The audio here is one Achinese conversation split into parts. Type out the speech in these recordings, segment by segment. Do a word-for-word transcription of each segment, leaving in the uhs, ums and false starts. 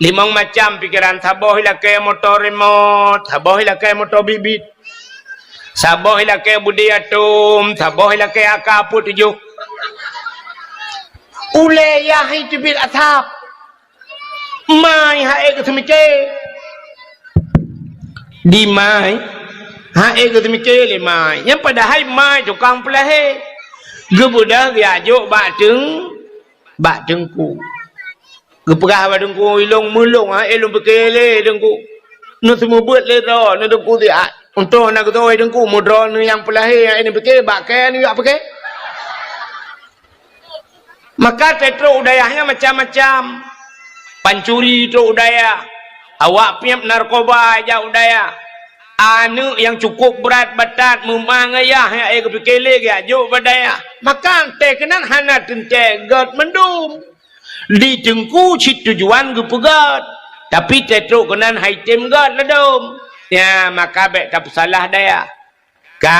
Limong macam pikeran, saboh ilakée moto remote, saboh ilakée moto bit-bit, saboh ilakée budi atom, saboh ilakée A K empat tujuh. Ulée yah hai teubiet asab. Mai hai geuseumiké. Di mai hai geuseumiké lé mai. Nyang padahai mai tukang peulahé. Geubeudôh geujak jok bak teung-, bak teungku. Geupeugah bak teungku, "Ilong meulong hai lôn piké lé teungku. Neuseumeubeuet lé droe, neu teungku siat. Untông na geutoe teungku, meudroe neu nyang peulahé hai neupike, bak kée neujak pike." Maka teutrok u dayah nyan macam-macam. Pancuri trok u dayah. Awak piep narkoba jak u dayah. Aneuëk nyang cukup brat batat meuma ngon yah nyang ék geupike lé geujak jok bak dayah. Maka teuh keunan hana teuntée gét mandum. Di teungku cit tujuan geupeugét. Tapi teutrok keunan hai tem gét ladom. Nya, maka bék tapeusalah dayah. Ka?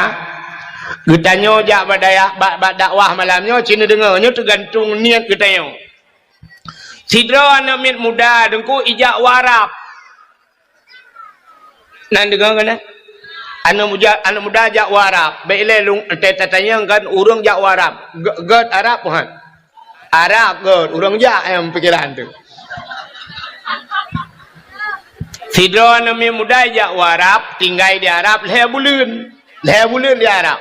Geutanyoe jak bak dayah, bak, bak dakwah malam nyoe, ci neudeungoe, nyoe teugantung niet geutanyoe. Sidroe aneuëk miet muda teungku ijak u Arab. Nan deungoe keunan? Aneuëk muda, aneuëk muda jak u Arab. Bék ilée lôn, teutatanyong kan ureuëng jak u Arab. Gét, gét Arab, bukan? Arab gét, ureuëng jak nyang pikeran tu. Sidroe aneuëk miet muda jak u Arab, tinggai di Arab lhée buleuen. Lhée buleuen di Arab.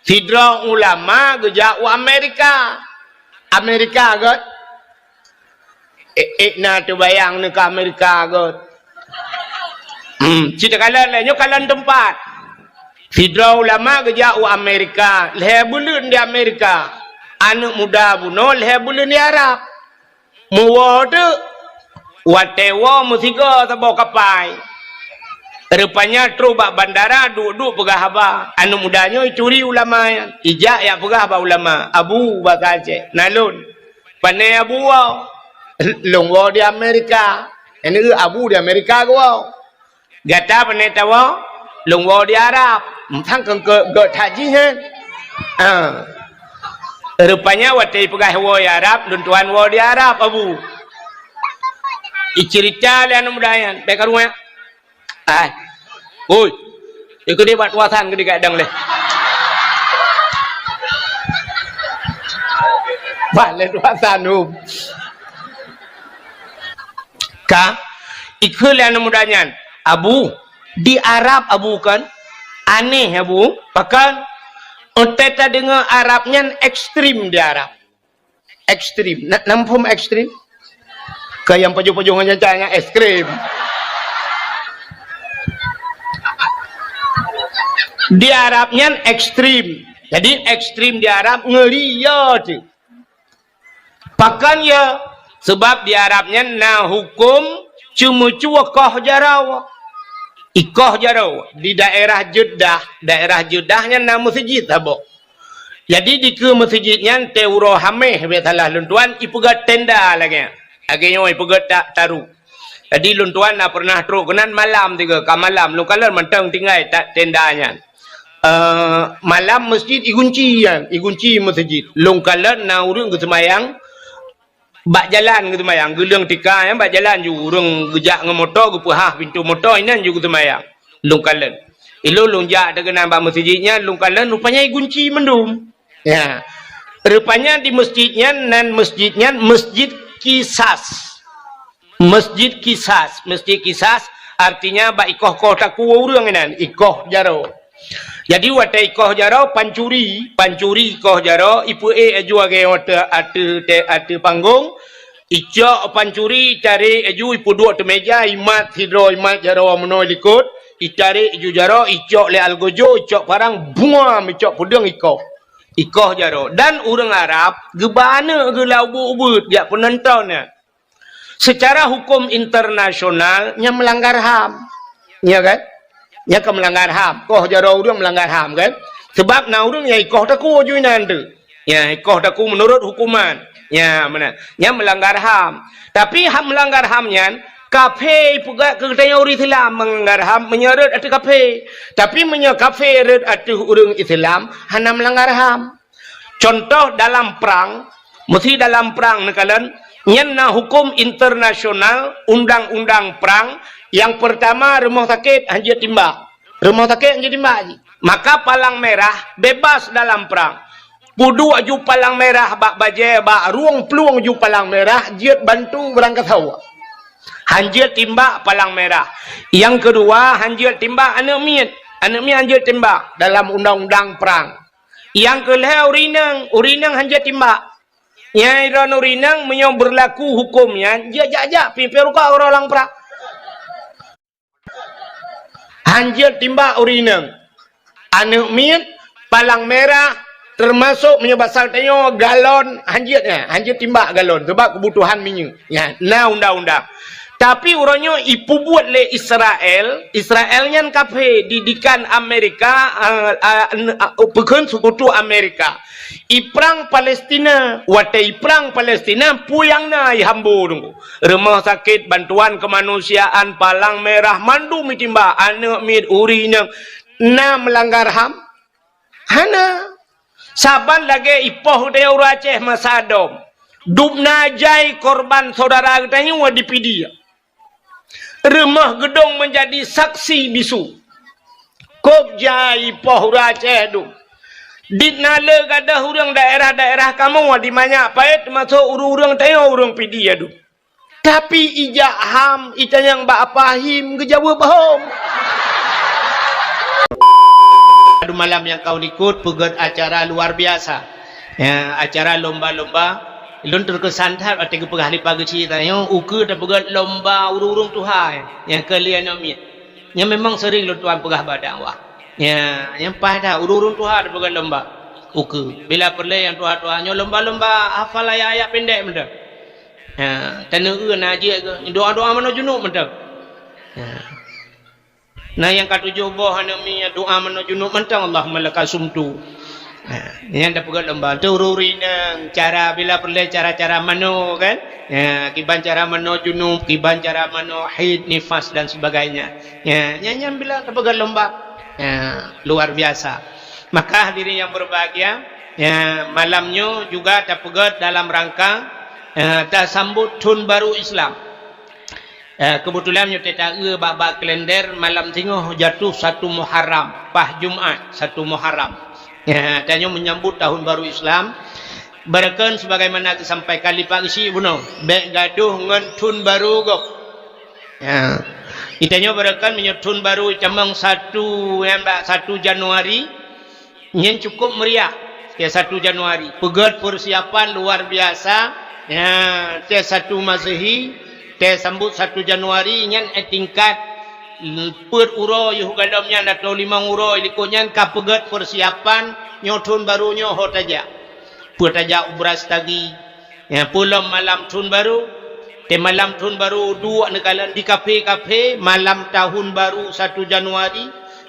Sidroe ulama geujak u Amerika. Amerika gét. Ék, ék na teubayang neuka Amerika gét. Hmm, ci takalon lé, nyoe kalon teumpat. Sidroe ulama geujak u Amerika, lhée buleuen di Amerika. Aneuëk muda bunoe lhée buleuen di Arab. Meuwoe teuk, watée woe meusigoe saboh kapai. Rupanya trok bak bandara, duek-duek peugah haba. Aneuëk muda nyoe ituri ulama nyan. Ijak jak peugah bak ulama, "Abu, basa Aceh, na lôn." "Pane Abu woe?" "Lôn woe di Amerika." Nyan abu di Amerika geuwoe. "Gata pane tawoe?" "Lôn woe di Arab." Mantong keu, keu, keu that jih nyan. Ah. Rupanya watée ipeugah woe di Arab, lôn tuan woe di Arab, Abu. Iceurita lé aneuëk muda nyan, bék karueng. Ai. Oi. Ikeu deh bak tuasan keu digadang leh. Bak lé tuasan hom. Ka, ikheun lé aneuëk muda nyan, "Abu, di Arab Abu kan? Aneh Abu, pakon? Watée tadeungoe Arab nyan ekstrem di Arab." Ekstrem. Na, na muphom ekstrem? Keu nyang pajoh-pajoh ngon nyan, nyan ekstrem. Di Arab nyan ekstrem. Jadi ekstrem di Arab ngeuri yo teuh. Pakon yo? Sebab di Arab nyan na huköm ceumeucue koh jaroe. Ikoh jaroe di daerah Jeddah, daerah Jeddah nyan na meuseujid saboh. Jadi dikeue meuseujid nyan teuh uroe Haméh, bék salah lôn tuan, ipeugét tenda lagée nyan. Lagée nyoe ipeugét ta-, taru. Jadi lôn tuan na peureunah trok keunan malam tiga, ka malam lôn kalon mantong tinggai ta-, tenda nyan. Eh, malam meuseujid igunci nyan, igunci meuseujid. Lôn kalon na ureuëng geuseumayang bak jalan geuseumayang, geuleueng tika nyan bak jalan ju ureuëng geujak ngon moto, geupeuhah pintoe moto, inan ju geuseumayang. Lôn kalon. Ilôn lôn jak teuh keunan bak meuseujid nyan, lôn kalon rupanya igunci mandum. Ya. Rupanya di meuseujid nyan, nan meuseujid nyan Meuseujid Kisas. Meuseujid Kisas, Meuseujid Kisas artinya bak ikoh-koh takue ureuëng inan, ikoh jaroe. Jadi watée ikoh jaroe pancuri, pancuri ikoh jaroe, ipeuék laju lagée watée ateueh, ateueh panggong, icok pancuri, itarek laju, ipeuduek ateueh meja, imat sidroe, imat jaroe meunoe likot, itarek laju jaroe, icok lé algojo, icok parang, buam, icok peudeueng ikoh. Ikoh jaroe. Dan ureuëng Arab geuba aneuëk geuh lam ubeuet-ubeuet jak peunonton nyan. Secara huköm internasional, nyan meulanggar ham. Ya kan? Nyan ka meulanggar ham. Koh jaroe ureuëng meulanggar ham kan? Sebab na ureuëng nyang ikoh takue ju inan teuh. Ya, ikoh takue meunurot huköman. Ya, meunan. Nyan meulanggar ham. Tapi hak meulanggar ham nyan, kafé ipeugah keu geutanyoe ureuëng Islam meulanggar ham meunyoe rhot ateueh kafé. Tapi meunyoe kafé rhot ateueh ureuëng Islam, hana meulanggar ham. Contoh dalam prang, meusi dalam prang neukalon, Nyan na huköm internasional, undang-undang prang, nyang peurtama rumoh sakét hanjeuet timbak. Rumoh sakét hanjeuet timbak jih. Maka palang merah bebas dalam prang. Peuduek ju palang merah bak bajée, bak rueng plueng ju palang merah jeuet bantu beurangkasoe. Hanjeuet timbak palang merah. Nyang keudua, hanjeuet timbak aneuëk miet. Aneuëk miet hanjeuet timbak dalam undang-undang prang. Nyang keulhée ureuëng inong, ureuëng inong hanjeuet timbak. Nyang droeneuh ureuëng inong meunyoe beurlaku huköm nyan, jeuet jak-jak pih, pih rukok keudroe lam prang. Hanjeuet timbak ureuëng inong. Aneuëk miet, palang merah, teumasok meunyoe basa tanyoe galon, hanjeuet nyan, hanjeuet timbak galon sabab keubutuhan minyeuk. Nyan na undang-undang. Tapi uroe nyoe ipeubuet lé Israel, Israel nyan kafé, didikan Amerika, eh, eh, n-, eh, peukheun seukutu Amerika. Iprang Palestina, watée iprang Palestina, peue nyang na ihambo teungku. Rumoh sakét, bantuan keumanusiaan, palang merah, mandum itimbak, aneuëk miet, ureuëng inong, na meulanggar ham? Hana. Saban lagée ipoh geutanyoe ureuëng Aceh masa dom. Dubna jai korban syedara geutanyoe di Pidie. Rumoh geudong meunjadi saksi bisu. Kôb jai ipoh ureuëng Aceh dum. Dit na le gadôh ureuëng daerah-daerah kamoe di Manyak Payet, teumasok ureuëng-ureuëng tanyoe ureuëng Pidie dum. Tapi ijak ham, itanyong bak apa him, geujaweueb hom. Adu malam nyang ka likot peugét acara luar biasa. Ya, acara lomba-lomba. Lôn teukesan that watée geupeugah lé Pak Geuchik tanyoe, ukeue tapeugét lomba ureuëng-ureuëng tuha nyang keu lhée aneuëk miet. Nyan memang seuring lôn tuan peugah bak dakwah. Ya, nyang paih that, ureuëng-ureuëng tuha tapeugét lomba ukeue. Bila peureulée nyang tuha-tuha nyoe lomba-lomba hafal ayat-ayat pendek mantong. Ha, taneueu na jeuet keu doa-doa manoe junub mantong. Ha. Na nyang ka tujoh boh aneuëk miet doa manoe junub mantong, Allahumma laka sumtu. Ha, nyan tapeugét lomba. Tu ureuëng inong, cara bila peureulée cara-cara manoe kan. Ha, kiban cara manoe junub, kiban cara manoe haid, nifas dan sebagainya. Ya, nyan, nyan bila tapeugét lomba. Ya, luar biasa. Maka hadirin yang berbahagia, ya, malam nyoe juga tapeugét dalam rangka, ya, tasambot thon baru Islam. Ya, kebetulan nyoe teuta eu bak-bak kalender malam singoh jatuh satu Muharram, paih Jumat satu Muharram. Ya, tanyoe menyambut tahun baru Islam. Beureukan sebagaimana geusampaikan lé Pak Geuchik bunoe, bék gadôh ngon thon baru gob. Ya. Geutanyoe beureukan meunyoe thon baru itamong satu, nyang bak satu Januari, nyan cukup meriah. Ya, satu Januari. Peugét persiapan luar biasa. Ya, tée satu Masehi, tée sambot satu Januari, nyan, eh, tingkat, mm, peuet uroe yoh galom nyan atau limong uroe likot nyan ka peugét persiapan nyoe thon baru nyoe ho tajak. Peue tajak u Brastagi, ya, peue lom malam thon baru. Tée malam thon baru duek neukalon di kafe-kafe, malam tahun baru satu Januari,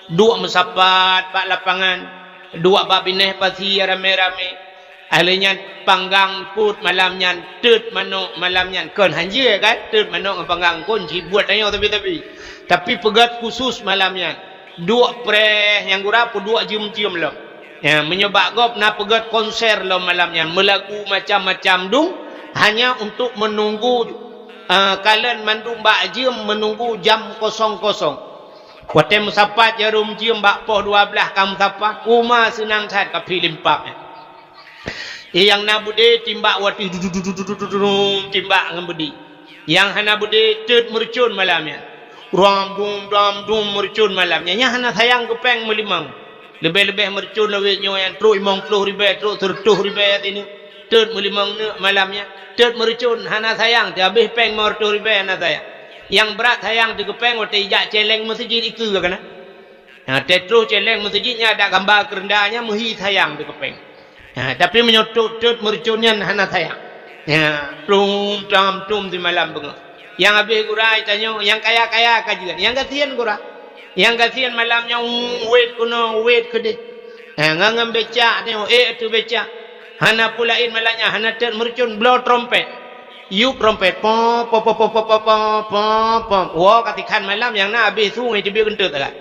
duek meusapat bak lapangan, duek bak binéh pasi ramé-ramé. Ahli nyan panggang put malam nyan, teut manok malam nyan. Kon hanjeuet kan? Teut manok ngon panggang kon jibuet tanyoe tapi-tapi. Tapi peugét khusus malam nyan. Duek preh nyang gura peuduek jeuem-jeuem lom. Ya, meunyoe bak gob na peugét konser lom malam nyan, meulagu macam-macam dum hanya untuk menunggu, eh, kalon mandum bak jeuem menunggu jam kosong-kosong. Watée meusapat jaroe jeuem bak poh dua blaih ka meusapat, uma seunang that ka pih limpab nyan. Nyang na beudé timbak watée du-du-du-du-du-du-du-du-du, timbak ngon beudé. Nyang hana beudé teut meureucon malam nyan. Ram dum ram dum meureucon malam nyan. Nyang hana sayang keu péng meulimong. Leubeh-leubeh meureucon lawét nyoe nyan trok limong ploh ribée, trok seureutôh ribée sineuk. Teut meulimong neuk malam nyan. Teut meureucon hana sayang, teuhabéh péng limong reutôh ribée hana sayang. Nyang brat sayang teuh keu péng watée ijak céléng meuseujid ikeue ka na. Ha, teutroh céléng meuseujid nyan adak gamba keureunda nyan meuhi sayang teuh keu péng. Ha, tapi meunyoe teut-teut meureucon nyan hana sayang. Ya, tum tam tum di malam beungoh. Nyang habéh gura tanyoe, nyang kaya-kaya ka jeuet, nyang gasien gura. Nyang gasien malam nyan wét keunoe, wét keudeh. Ha, ngon, ngon becak tanyoe, ék ateueh becak. Hana peue laén malam nyan, hana teut meureucon, bloe trompet. Yup trompet, pom, pom, pom. Woe ka tikhan malam nyang na habéh su ngon teubiet geunteut agak.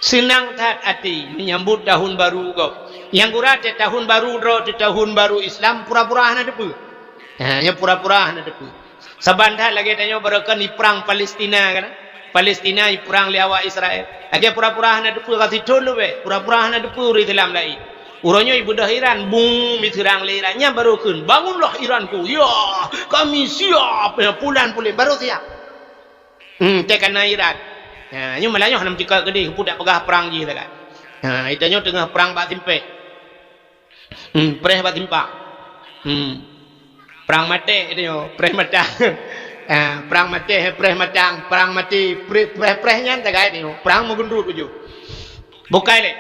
Seunang that até menyambut tahun baru gob. Nyang gura teuh tahun baru droe teuh tahun baru Islam pura-pura hana teupeue. Ha, nyoe pura-pura hana teupeue. Saban that lagèe tanyoe baroekon iprang Palestina kan? Palestina iprang lé awak Israel. Lagèe pura-pura hana teupeue ka sithon leubeh, pura-pura hana teupeue ureueng Islam laén. Uroe nyoe ibeudôh Iran, bung, jiseurang lé Iran. Nyan baru kheun, "Bangunlah Iranku. Ya, kami siap." Ya, pulan-pulan baru siap. Hmm, teu kana Iran. Ha, nyoe malah nyoe hana meucukop keudeh, peue dak peugah prang jih sagai. Ha, ita nyoe teungoh prang bak simpék. Hmm, preh bak simpang. Hmm. Prang maté ita nyoe, preh matang. Ha, prang maté, preh matang, prang maté, preh, preh, preh nyan sagai ita nyoe. Prang meugeundut ujoe. Bukai lé.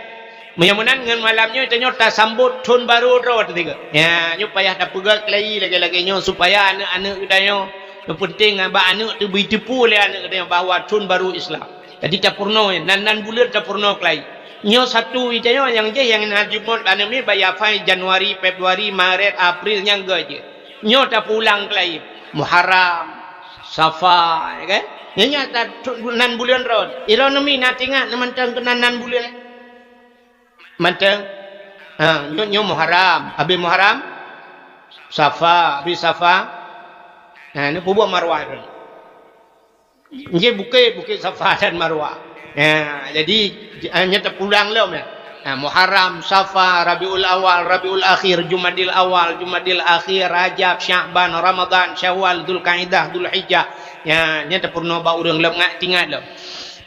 Meunyoe meunan ngon malam nyoe, tanyoe tasambot thon barô droe teuh sigoe. Ya, nyoe payah tapeugah keulayi lagèe-lagèe nyoe supaya aneuk-aneuk geutanyoe, nyang peunteng bak aneuk teuh jiteupeue lé aneuk geutanyoe bahwa thon barô Islam. Jadi tapeurunoe, nan, nan buleuen tapeurunoe keulayi. Nyoe satu geutanyoe nyang jih nyang na jumôt aneuk miet bak Yafai, Januari, Februari, Maret, April nyang geuh jih. Nyoe tapeulang keulayi. Muharram, Safar, ya kan? Nyan nyang ta-, nan buleuen rot. Ironomi na teuingat mantong keunan nan buleuen. Mantong. Ha, nyoe, nyoe Muharram. Habis Muharram, Safar. Habis Safar, ha, ni peubuet Marwah tu. Nyoe bukét, bukét Safa dan Marwah. Ha, jadi, ha, nyoe teupulang lom, ya. Ha, Muharram, Safar, Rabiul Awal, Rabiul Akhir, Jumadil Awal, Jumadil Akhir, Rajab, Sya'ban, Ramadan, Syawal, Zulkaidah, Zulhijjah. Ya, nyoe tapeurunoe bak ureueng lom, ngat, teuingat lom.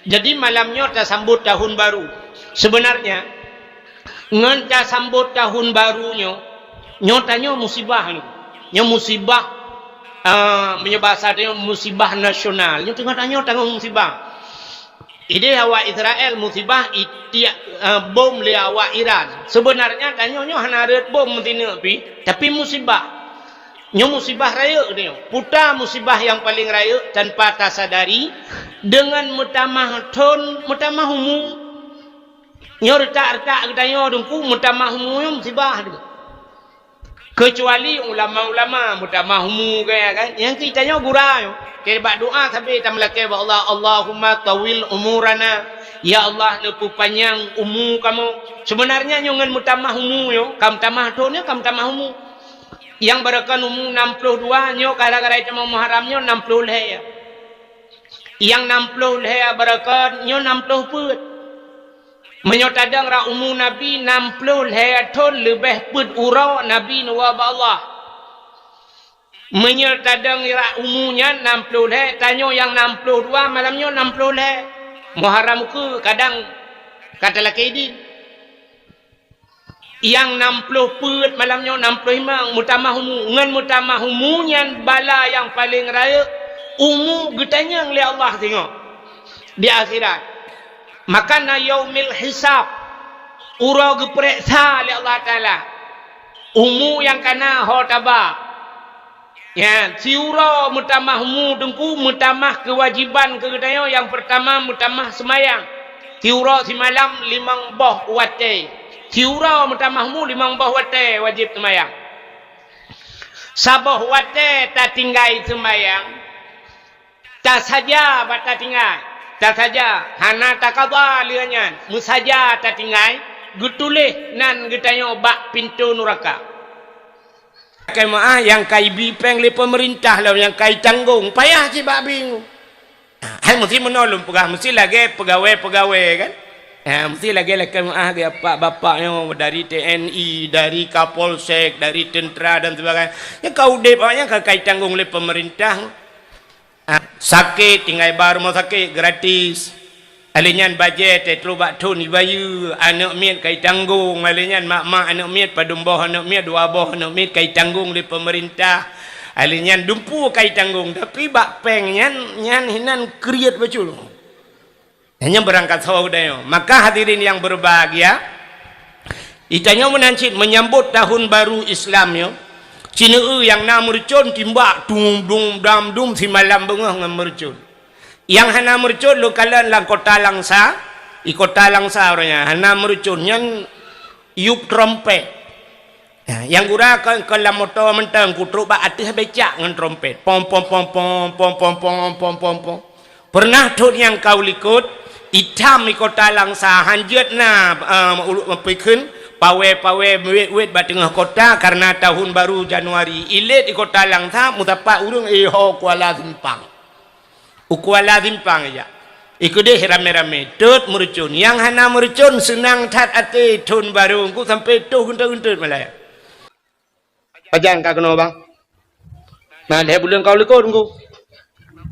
Jadi, malam nyoe tasambot tahun baru. Sebenarnya, ngon tasambot tahun baru nyoe, nyoe tanyoe musibah nyoe. Nyoe musibah, eh, meunyoe basa tanyoe musibah nasional. Nyoe teungoh tanyoe tanggong musibah. Idéh awak Israel musibah itiek, eh, bom lé awak Iran. Sebenarnya tanyoe nyoe hana rhot bom meusineuk pih, tapi musibah. Nyoe musibah rayeuk nyoe. Peue ta musibah nyang paleng rayeuk tanpa tasadari, deungon meutamah thon, meutamah umu. Nyoe reutak-reutak geutanyoe Teungku meutamah umu nyoe musibah teuh. Keucuali ulama-ulama meutamah umu gaya kan. Nyang keu tanyoe gura nyoe. Keu bak doa sabe tameulakée bak Allah, "Allahumma tawil umurana." Ya Allah, neupeupanyang umu kamoe. Sebenarnya nyoe ngon meutamah umu nyoe, ka meutamah thon nyoe, ka meutamah umu. Nyang baroekon umu nam ploh dua nyoe gara-gara tamong Muharram nyoe nam ploh lhèe. Nyang nam ploh lhèe baroekon nyoe nam ploh peuet. Meunyoe tadong rot umu Nabi nam ploh lhèe thon leubeh peuet uroe Nabi neuwoe bak Allah. Meunyoe tadong rot umu nyan nam ploh lhèe, tanyoe nyang nam ploh dua malam nyoe nam ploh lhèe. Muharram ukeue kadang ka talakée idin. Nyang nam ploh peuet malam nyoe nam ploh limong meutamah umu. Ngon meutamah umu nyan bala nyang paleng rayeuk, umu geutanyong lé Allah singoh di akhirat. Maka na yaumil hisab, uroe geupareksa lé Allah Taala. Umu nyang kana ho taba. Nyan, siuroe meutamah umu Teungku, meutamah keuwajiban keu geutanyoe, nyang peurtama meutamah seumayang. Siuroe simalam limong boh watée. Siuroe meutamah umu limong boh watée wajéb seumayang. Saboh watée tatinggai seumayang, tasaja bak tatinggai. Tasaja, hana takaba lheueh nyan. Meusaja tatinggai, geutuléh nan geutanyoe bak pintoe nuraka. Lakée meuáh nyang ka ibi péng lé peumeurintah lom nyang ka itanggong, payah cit bak bingung. Hai meusti meunoe lôn peugah, meusti lagée peugawée-peugawée kan. Ha, meusti lagée lakée meuáh geuh bapak-bapak nyoe dari T N I, dari Kapolsek, dari teuntera dan sebagainya. Nyang ka udeb awaknyan ka, ka itanggong lé peumeurintah. Ah, sakét tinggai bak rumoh sakét gratis. Alèh nyan bajée teuh trok bak thon ibayeue, aneuk miet ka itanggong. Alèh nyan mak-mak aneuk miet, padum boh aneuk miet, dua boh aneuk miet ka itanggong lé peumeurintah. Alèh nyan dumpeue ka itanggong, tapi bak péng nyan, nyan hinan kriet bacut. Nyan barangkasoe geutanyoe. Maka hadirin yang berbahagia, geutanyoe meunan cit menyambot tahun baru Islam nyoe, ci neueu nyang na meureucon timbak dum dum dam dum simalam beungoh ngon meureucon. Nyang hana meureucon lôn kalon lam kota Langsa, di kota Langsa uroe nyan hana meureucon nyan yup trompet. Ya, nyang gura kon, kon lam moto mantong, kutrok bak ateueh becak ngon trompet. Pom, pom, pom. Pernah thon nyang ka u likot, itam di kota Langsa, hanjeuet na, eh, ulu, peue kheun, Pawé-pawé meuwét-wét bak teungoh kota kareuna tahun baru Januari. Ilét di kota Langsa, meusapat ureuëng, eh, ho Kuala Simpang. U Kuala Simpang ijak. Ikeudeh ramé-ramé, tot meurucon. Nyang hana meurucon seunang that até thon barô, engku sampoe toh geuntot-geuntot malée. Pajan ka keunoe, bang? Na lhée buleuen ka u likot, engku.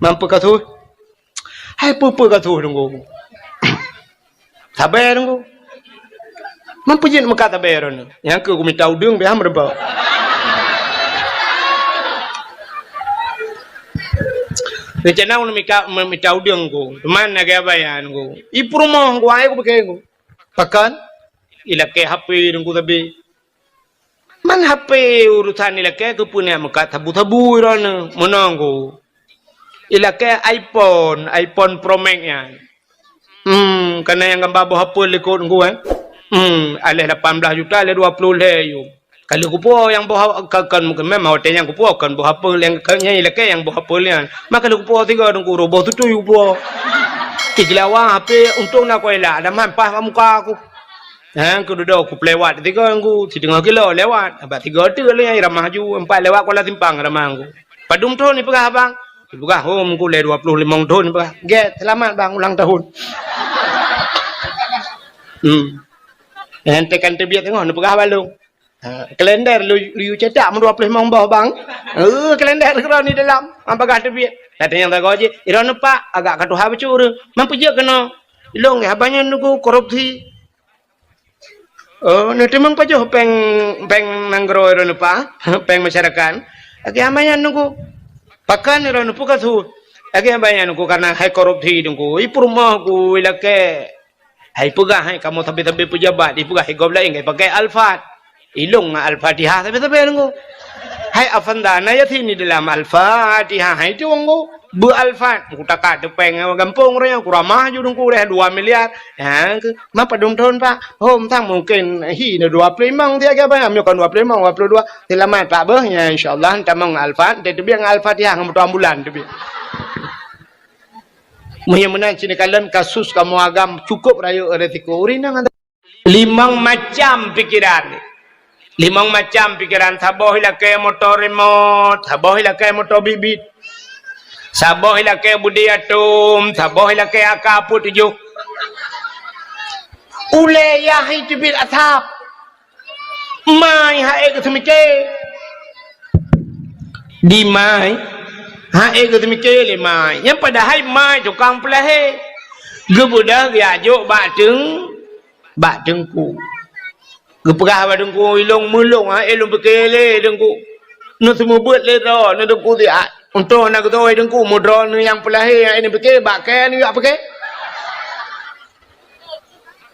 Mampu ka suh? Hai peue-peue ka suh, engku. Sabe, engku. Mampu jeuet meukat sabe droeneuh. Nyang keu kumita udeueng, beh, meureumpok. Rencana ulôn mika, meumita udeueng, engku. Teuma lagée bayan, engku. I peurumoh, engku, ai kupike, engku. Pakon? Ilakée H P, engku, sabe. Man H P urusan ilakée keupeue neuk meukat sabu-sabu droeneuh, meunoe, engku. Ilakée iPhone, iPhone Pro Max nyan. Hmm, kana nyang gamba boh apel likot, engku, eh. Hmm, aleh lapan blah juta, aleh dua ploh lhée yum. Ka lheueh kupuwoe nyang boh a-, ka, kon, memang watée nyan kupuwoe kon boh apel nyang, ka, nyang ilakée nyang boh apel nyan. Maka lheueh kupuwoe sigoe, engku, roh boh tutui kupuwoe. Igeulawa H P untông na kuela, ada man paih bak muka aku. Ha, keududoe kupeuléwat sigoe, engku, siteungoh kilo lewat. Bak sigoe teuk lé nyang ramah ju, empat lewat Kuala Simpang ramah, engku. Padum thon ipeugah, bang? Ipeugah, hom, engku, lé dua ploh limong thon ipeugah. Gét, seulamat, bang, ulang tahun. Hmm. Nyang tekan teubiet teungoh neupeugah bak lôn. Ha, kalender lu, lu cetak meudua ploh limong boh, bang. Eh, kalender keudroe di dalam, bang, bagah teubiet. Datang nyang sagoe jih, droeneuh, Pak, agak ka tuha bacut ureuëng. Man peujeuet keunoe? Ilôn, haba nyan, engku, korupsi. Oh, neuteumeung pajoh péng, péng nanggroe droeneuh, Pak, péng masyarakat. Lagée haba nyan, engku. Pakon droeneuh, peue ka suh? Lagée haba nyan, engku, kareuna hai korupsi, engku. I peurumoh ku ilakée. Hai peugah, hai kamoe sabe-sabe peujabat, ipeugah, hai gob laén, hai pakai Alphard. Ilôn ngon Al-Fatihah sabe-sabe, engku. Hai Afanda, na Yasin di dalam Al-Fatihah, hai tu, engku. Beu Alphard, engku, takat teupeng gampông raya, engku, ramah ju, engku, deh dua miliar. Ha, engku, ma padum thon, Pak? Hom sang mungken hi na dua ploh limong siaga, Pak. Meunyoe kon dua ploh limong, dua puluh dua. Seulamat, Pak, beuh. Ya, insya Allah, tamong Alphard, teubiet ngon Al-Fatihah ngon moto ambulan teubiet. Meunyoe meunan, sinoe kalon kasus kamoe agam cukup rayeuk resiko. Ureuëng inong ada limong macam pikeran. Limong macam pikeran, saboh ilakée moto remote, saboh ilakée moto bit-bit, saboh ilakée budi atom, saboh ilakée AK peuet tujoh. Ulée yah teubiet asap. Mai hai geuseumiké. Di mai, hai geuseumiké lé mai. Nyang padahai mai tukang peulahé. Geubeudôh geujak jok bak teung-, bak teungku. Geupeugah bak teungku, ilôn meulôn, hai lôn piké lé teungku. Neuseumeubeuet lé droe, neu teungku siat. Untông na geutoe teungku, meudroe neu nyang peulahé, hai neupiké, bak kée neujak piké.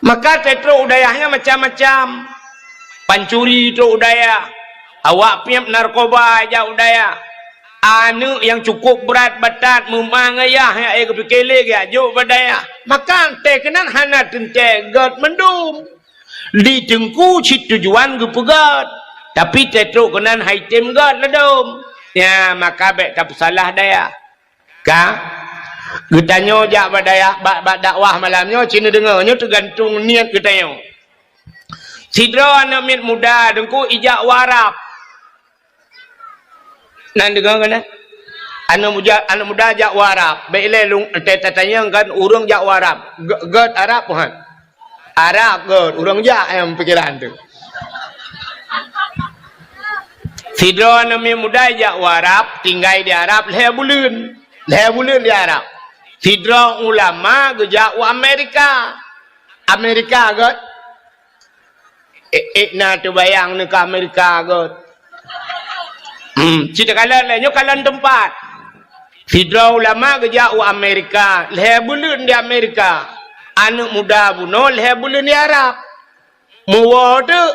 Maka teutrok u dayah nyan macam-macam. Pancuri trok u dayah. Awak piep narkoba jak u dayah. Aneuëk nyang cukup brat batat meumang ayah nyang ék geupiké lé geujak jok bak dayah. Maka teuh keunan hana teuntée gét mandum. Di teungku cit tujuan geupeugét. Tapi teutrok keunan hai tem gét ladom. Ya, maka bék tapeusalah dayah. Ka? Geutanyoe jak bak dayah, bak, bak dakwah malam nyoe, ci neudeungoe, nyoe teugantung niet geutanyoe. Sidroe aneuëk miet muda, teungku, ijak u Arab. Nan deungoe keunan? Aneuëk muda, aneuëk muda jak u Arab. Bék ilée lôn, ta-, tatanyong kan ureuëng jak u Arab. Gét, gét Arab, Tuhan. Arab gét, ureuëng jak nyang pikeran tu. Sidroe aneuëk miet muda jak u Arab, tinggai di Arab lhée buleuen. Lhée buleuen di Arab. Sidroe ulama geujak u Amerika. Amerika gét. Ék, ék na teubayang neu ka Amerika gét. Hmm, cit takalon lé, nyoe kalon teumpat. Sidroe ulama geujak u Amerika, lhée buleuen di Amerika. Aneuëk muda bunoe lhée buleuen di Arab. Meuwoe teuk,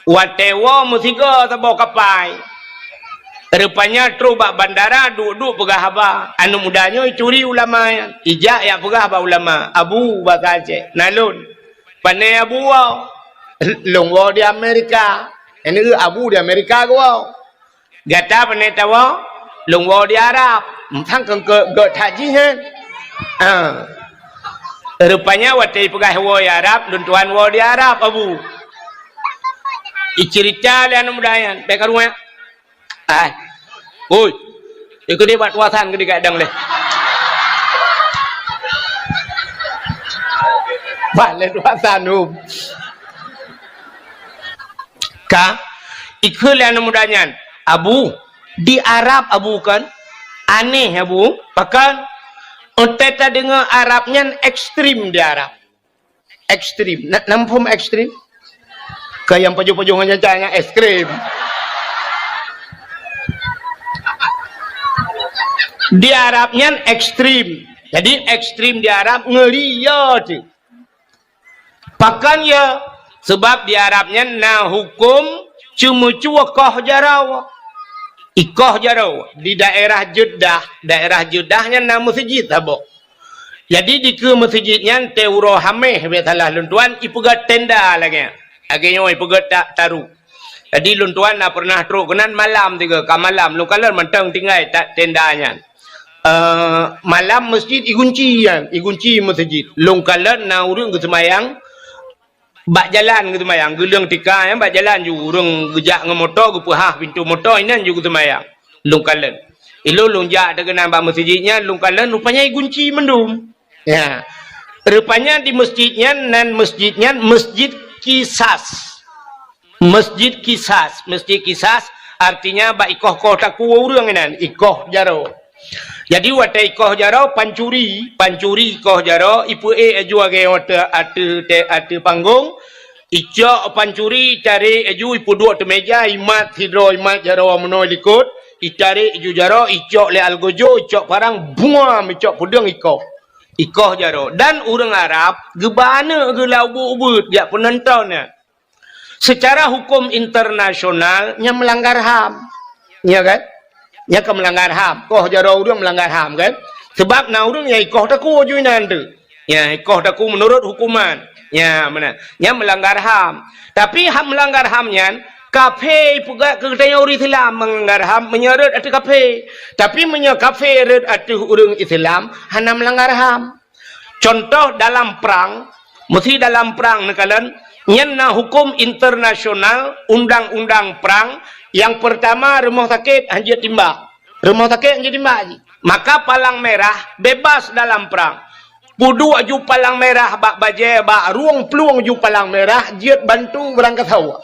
watée woe meusigoe saboh kapai. Rupanya trok bak bandara, duek-duek peugah haba. Aneuëk muda nyoe ituri ulama nyan. Ijak jak peugah bak ulama, "Abu," basa Aceh, "Na lôn." "Pane Abu woe?" "Lôn woe di Amerika." "Nyan Abu di Amerika geuwoe." "Gata pane tawoe?" "Lôn woe di Arab." "Sang keu gét that jih, hé?" "Ah." Rupanya watée peugah woe di Arab, "Lôn tuan woe di Arab, Abu." Icerita lé aneuk muda nyan, bèk karu nyan. Ai. Oi. Ikeu deh bak tuasan keu digadang lé. Bak lé tuasan, hom. Ka, ikeu lé aneuk muda nyan, "Abu, di Arab Abu kan? Aneh Abu, pakon? Watèe tadeungö Arab nyan ekstrem di Arab." Ekstrem. Na, na muphom ekstrem? Keu nyang pajoh-pajoh ngon nyan, nyan ekstrem. Di Arab nyan ekstrem. Jadi ekstrem di Arab ngeuri ya tu. Pakon ya? Sebab di Arab nyan na huköm ceumeucue koh jaroe. Ikoh jaroe di daerah Jeddah, daerah Jeddah nyan na meuseujid saboh. Jadi dikeue meuseujid nyan teuuroe Hamèh, bèk salah lôn tuan, ipeugöt tenda lagèe nyan. Lagèe nyoe ipeugöt ta-, taru. Jadi lôn tuan na pernah trok keunan malam tiga, ka malam lôn kalon mantong tinggai ta-, tenda nyan. Eh, malam meuseujid igunci nyan, igunci meuseujid. Lôn kalon na ureueng geuseumayang bak jalan geuseumayang, geuleueng tika nyan bak jalan ju, ureueng geujak ngon moto, geupeuhah pintoe moto, inan ju geuseumayang. Lôn kalon. Ilôn lôn jak teuh keunan bak meuseujid nyan, lôn kalon rupanya igunci mandum. Ya. Rupanya di meuseujid nyan, nan meuseujid nyan Meuseujid Kisas. Meuseujid Kisas, Meuseujid Kisas artinya bak ikoh-koh takue ureueng inan, ikoh jaroe. Jadi watèe ikoh jaroe pancuri, pancuri ikoh jaroe, ipeuék laju lagèe watèe ateueh, ateueh panggong, icok pancuri, itarek laju, ipeuduek ateueh meuja, imat sidroe, imat jaroe meunoe likot, itarek laju jaroe, icok lé algojo, icok parang, buam, icok peudeueng ikoh. Ikoh jaroe. Dan ureueng Arab geuba aneuk geuh lam ubeuet-ubeuet, jak peunonton nyan. Secara huköm internasional, nyan meulanggar ham. Ya kan? Nyan ka meulanggar ham. Koh jaroe ureueng meulanggar ham kan? Sebab na ureueng nyang ikoh takue ju inan teuh. Ya, ikoh takue meunurot huköman. Ya, meunan. Nyan meulanggar ham. Tapi ham meulanggar ham nyan, kafé ipeugah keu geutanyoe ureueng Islam meulanggar ham meunyoe rhot ateueh kafé. Tapi meunyoe kafé rhot ateueh ureueng Islam, hana meulanggar ham. Contoh dalam prang, meusi dalam prang neukalon, nyan na huköm internasional, undang-undang prang, nyang peurtama rumoh sakét hanjeuet timbak. Rumoh sakét hanjeuet timbak jih. Maka palang merah bebas dalam prang. Peuduek ju palang merah bak bajèe, bak rueng plueng ju palang merah jeuet bantu beurangkasoe.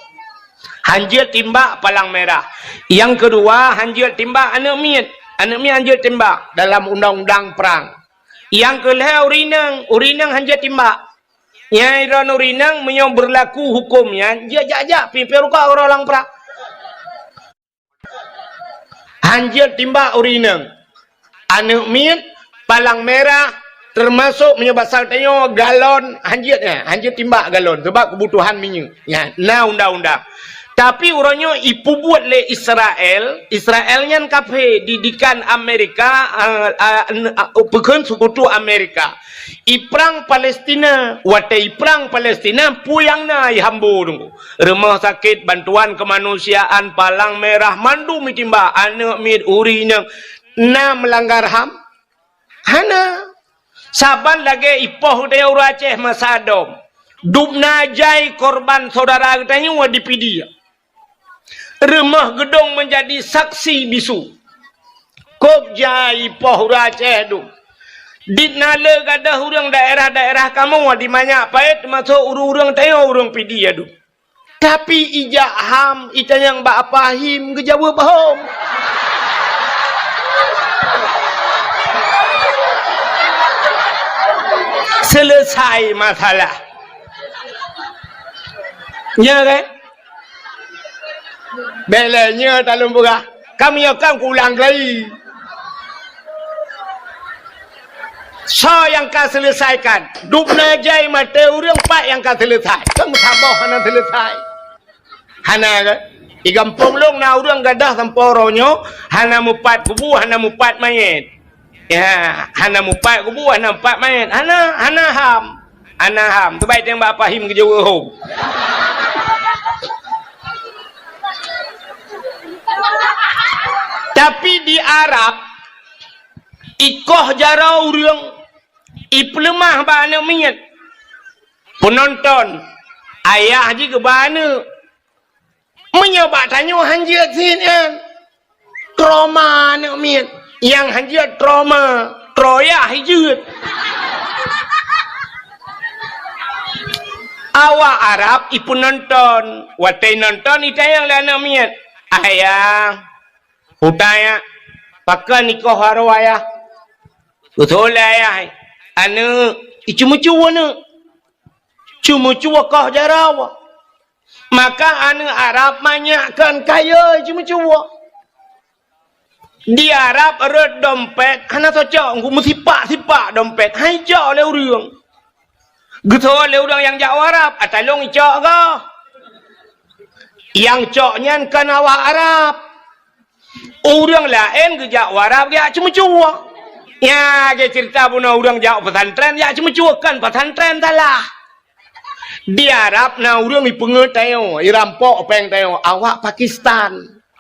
Hanjeuet timbak palang merah. Nyang keudua, hanjeuet timbak aneuk miet. Aneuk miet hanjeuet timbak dalam undang-undang prang. Nyang keu lhèe ureueng inong, ureueng inong hanjeuet timbak. Nyang droeneuh ureueng inong meunyoe beurlaku huköm nyan, jeuet jak-jak pih, pih ruka uroe lam prang. Hanjeuet timbak ureueng inong. Aneuk miet, palang merah, teumasok meunyoe basa tanyoe galon, hanjeuet nyan, hanjeuet timbak galon, sabab keubutuhan minyeuk. Nyan, na undang-undang. Tapi uroe nyoe ipeubuet lé Israel, Israel nyan kafé, didikan Amerika, a, a, n-, a, peukheun seukutu Amerika. Iprang Palestina, watèe iprang Palestina, peue nyang na ihambo teungku. Rumoh sakét, bantuan keumanusiaan, palang merah, mandum itimbak, aneuk miet, ureueng inong, na meulanggar ham? Hana. Saban lagèe ipoh geutanyoe ureueng Aceh masa dom. Dubna jai korban syedara geutanyoe di Pidie. Rumoh geudong meunjadi saksi bisu. Kôb jai ipoh ureueng Aceh dum. Di na le gadôh ureueng daerah-daerah kamoe di Manyak Payet, teumasok ureueng-ureueng tanyoe ureueng Pidie dum. Tapi ijak ham itanyong bak Apa Him geujaweueb hom. Selesai masalah. Nya kan? Bèk lé nyoe talôn peugah. Ka meunyoe kan kuulang kali. Soe nyang ka seuleusaikan? Dubna jai maté ureueng, pat nyang ka seuleusai? Kan meusaboh hana seuleusai. Hana kan? Di gampông lôn na ureueng gadôh sampoe uroe nyoe hana mupat kubu, hana mupat manyét. Ya, hana mupat kubu, hana mupat manyét. Hana, hana ham. Hana ham. Teubai teueng bak Apa Him geujaweueb hom. Tapi di Arab, ikoh jaroe ureueng, ipeuleumah bak aneuk miet. Peunonton, ayah jih geuba aneuk. Meunyoe bak tanyoe han jeuet sit nyan, trauma aneuk miet. Nyang han jeuet trauma, troyah jeuet. Awak Arab ipeunonton, watée nonton itanyong lé aneuk miet, "Ayah, utai, pakon nikoh harôh ayah?" Beutôi lé ayah, aneuk, iceumeucue aneuk. Ceumeucue koh jaroe. Maka aneuk Arab manyak kon kayée ceumeucue. Di Arab rot dompet hana tacok, meusipak-sipak dompet, han icok lé ureuëng. Geuteupeue lé ureuëng nyang jak u Arab, "Ata lôn icok goh." Nyang cok nyan kon awak Arab. Ureuëng laén geujak u Arab geujak ceumeucue. Nyan lagée ceurita bunoe ureuëng jak pesantren jak ceumeucue, kon pesantren salah. Di Arab na ureuëng ipeungeut tanyoe, irampok péng tanyoe, awak Pakistan,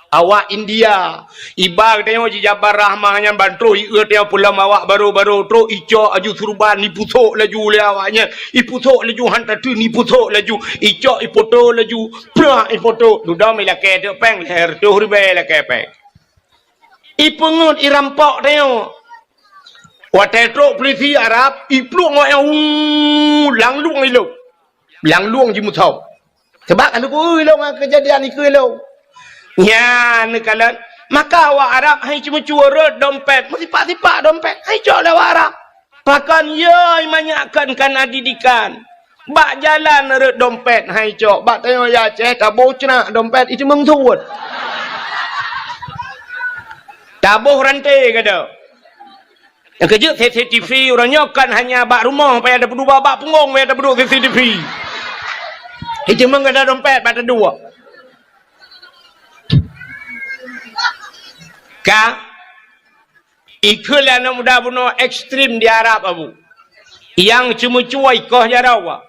awak India. Iba tanyoe jijabar rahmah nyan ban troh ieu tanyoe peulom awak barô-barô, troh icok laju surban, ipusok laju lé awak nyan, ipusok laju han tateun, ipusok laju, icok ipoto laju, prak ipoto. Dudoe ilakée teuk péng, lhée reutôh ribée ilakée péng. Ipeungeut irampok tanyoe. Watée trok peulisi Arab, iplueng awak nyan, uu, langlueng ilong. Langlueng jimusoe. Sabab ka lheueh ilong ngon keujadian ikeue ilong. Nyan neukalon, maka awak Arab han ceumeucue rot dompet, meusipak-sipak dompet, han icok lé awak Arab. Pakon yö manyak kon kana didikan. Bak jalan rot dompet han icok, bak tanyoe ya Aceh taboh ceunak dompet iteumeung suet. Taboh ranté gata. Nyang keujeuet C C T V uroe nyoe kon hanya bak rumoh payah tapeuduek, bak punggong payah tapeuduek C C T V. Iteumeung gata dompet bak taduek. Ka Ikheun lé aneuk muda bunoe ekstrem di Arab, Abu. Nyang ceumeucue ikoh jaroe.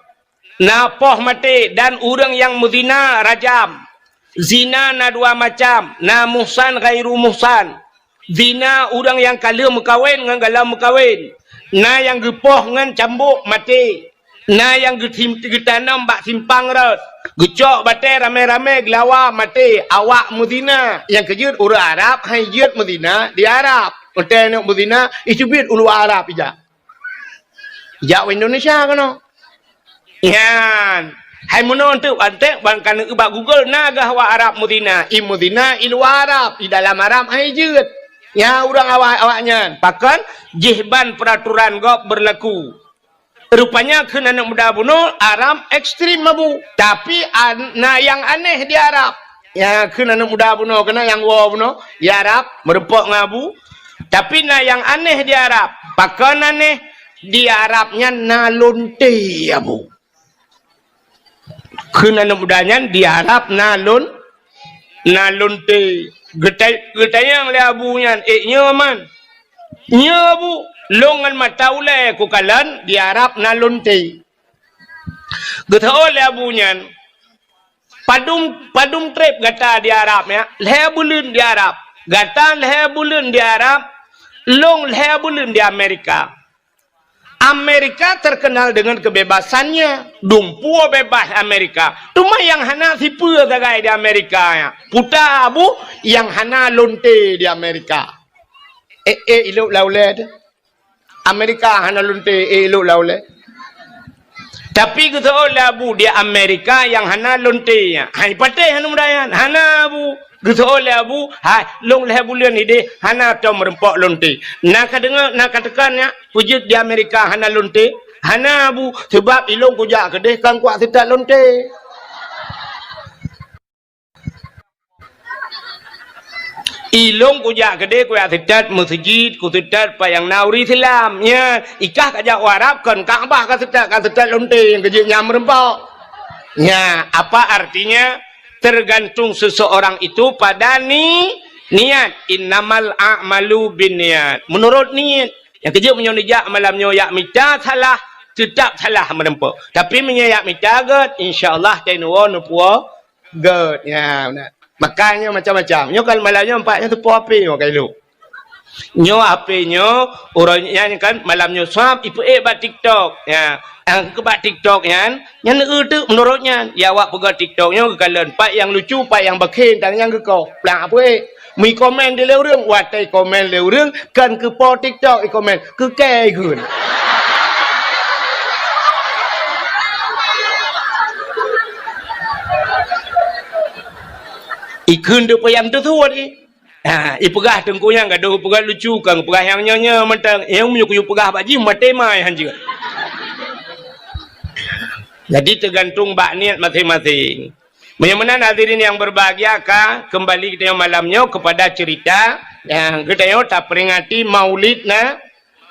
Na poh maté dan ureuëng nyang meuzina rajam. Zina na dua macam, na muhsan ghairu muhsan. Zina ureuëng nyang ka lheueh meukawen ngon galom meukawen. Na nyang geupoh ngon cambok maté. Na nyang geutim-, geutanom bak simpang rot, geucok batée ramé-ramé geulawa maté, awak meuzina. Nyang keujeuet ureuëng Arab han jeuet meuzina di Arab. Watée neuk meuzina, iteubiet u luwa Arab ijak. Ijak u Indonesia keunoe. Nyan. Hai meunoe teuk antek ban ka neuk bak Google na gah awak Arab meuzina. I meuzina i luwa Arab, i dalam Arab han jeuet. Nyan ureuëng awak, awak nyan. Pakon? Jih ban peuraturan gob beurlaku. Rupanya kheun aneuk muda bunoe, Arab ekstrem, Abu. Tapi an-, na nyang aneh di Arab. Nyang kheun aneuk muda bunoe, keunan nyang woe bunoe, di Arab, meureumpok ngon Abu. Tapi na nyang aneh di Arab. Pakon aneh? Di Arab nyan na lonte, Abu. Kheun aneuk muda nyan di Arab na lon-, na lonte. Geutai-, geutanyong lé Abu nyan, "Eh, nyoe man?" "Nyoe, Abu, lôn ngon mata ulée kukalon di Arab na lonte." Geuteupeue lé Abu nyan, "Padum, padum treb gata di Arab, ya?" "Lhée buleuen di Arab." "Gata lhée buleuen di Arab, lôn lhée buleuen di Amerika." Amerika terkenal dengan kebebasannya. Dumpeue bebas Amerika. Teuma nyang hana sipeue sagai di Amerika nyan. Peue ta, Abu, nyang hana lonte di Amerika. Eh, eh, ilok lam ulée teuh. Amerika hana lonte, eh, ilok lam ulée. Tapi geuteupeue lé Abu di Amerika nyang hana lonte nyan. Hai patéh aneuk muda nyan. Hana, Abu. Geuteupeue lé Abu, hai, lôn lhée buleuen ideh hana tom meureumpok lonte. Na ka deungoe, na ka teuka nyak, peue jeuet di Amerika hana lonte? Hana, Abu, sabab ilôn kujak keudeh kon kuat seutat lonte. Ilôn kujak keudeh kuat seutat meuseujid, kuseutat pat nyang na ureuëng Islam. Nyan, ikah kajak u Arab kon Ka'bah kaseutat, kaseutat lonte nyang keujeuet nyan meureumpok. Nyan, apa artinya? Tergantung seseorang itu pada ni-, niat. Innamal a'malu binniyat. Menurut niat. Nyang keujeuet meunyoe neujak malam nyoe jak mita salah, teutap salah meureumpok. Tapi meunyoe jak mita gét, insya Allah tai neuwoe neupuwoe gét. Ya, beuna. Makanya macam-macam. Nyoe kan malam nyoe empat nyoe teupoh api nyoe ka ilok. Nyoe H P nyoe, uroe nyan kan malam nyoe swab ipeuék bak TikTok. Ya, nyang keu bak TikTok nyan, nyan eu teuk meunurot nyan. Ya, awak peugah TikTok nyoe geukalon, pat nyang lucu, pat nyang bakhen, tan nyang geukoh. Plang peuék. Meukomen di lé ureueng, watèe komen lé ureueng, kan keu po TikTok ikomen, keu kèe ikheun. Ikheun deuk payah teusuet, eh. Ha, ipeugah teungku nyang gadoh peugah lucu, kang peugah nyang nyoe-nyoe mantong. Nyang meunyoe kuyue peugah bak jih, maté mai hanjeuet. Jadi, teugantung bak niet maséng-maséng. Meunyoe meunan hadirin yang berbahagia, ka kembali geutanyoe malam nyoe kepada cerita, ya, geutanyoe taperingati Maulid na-,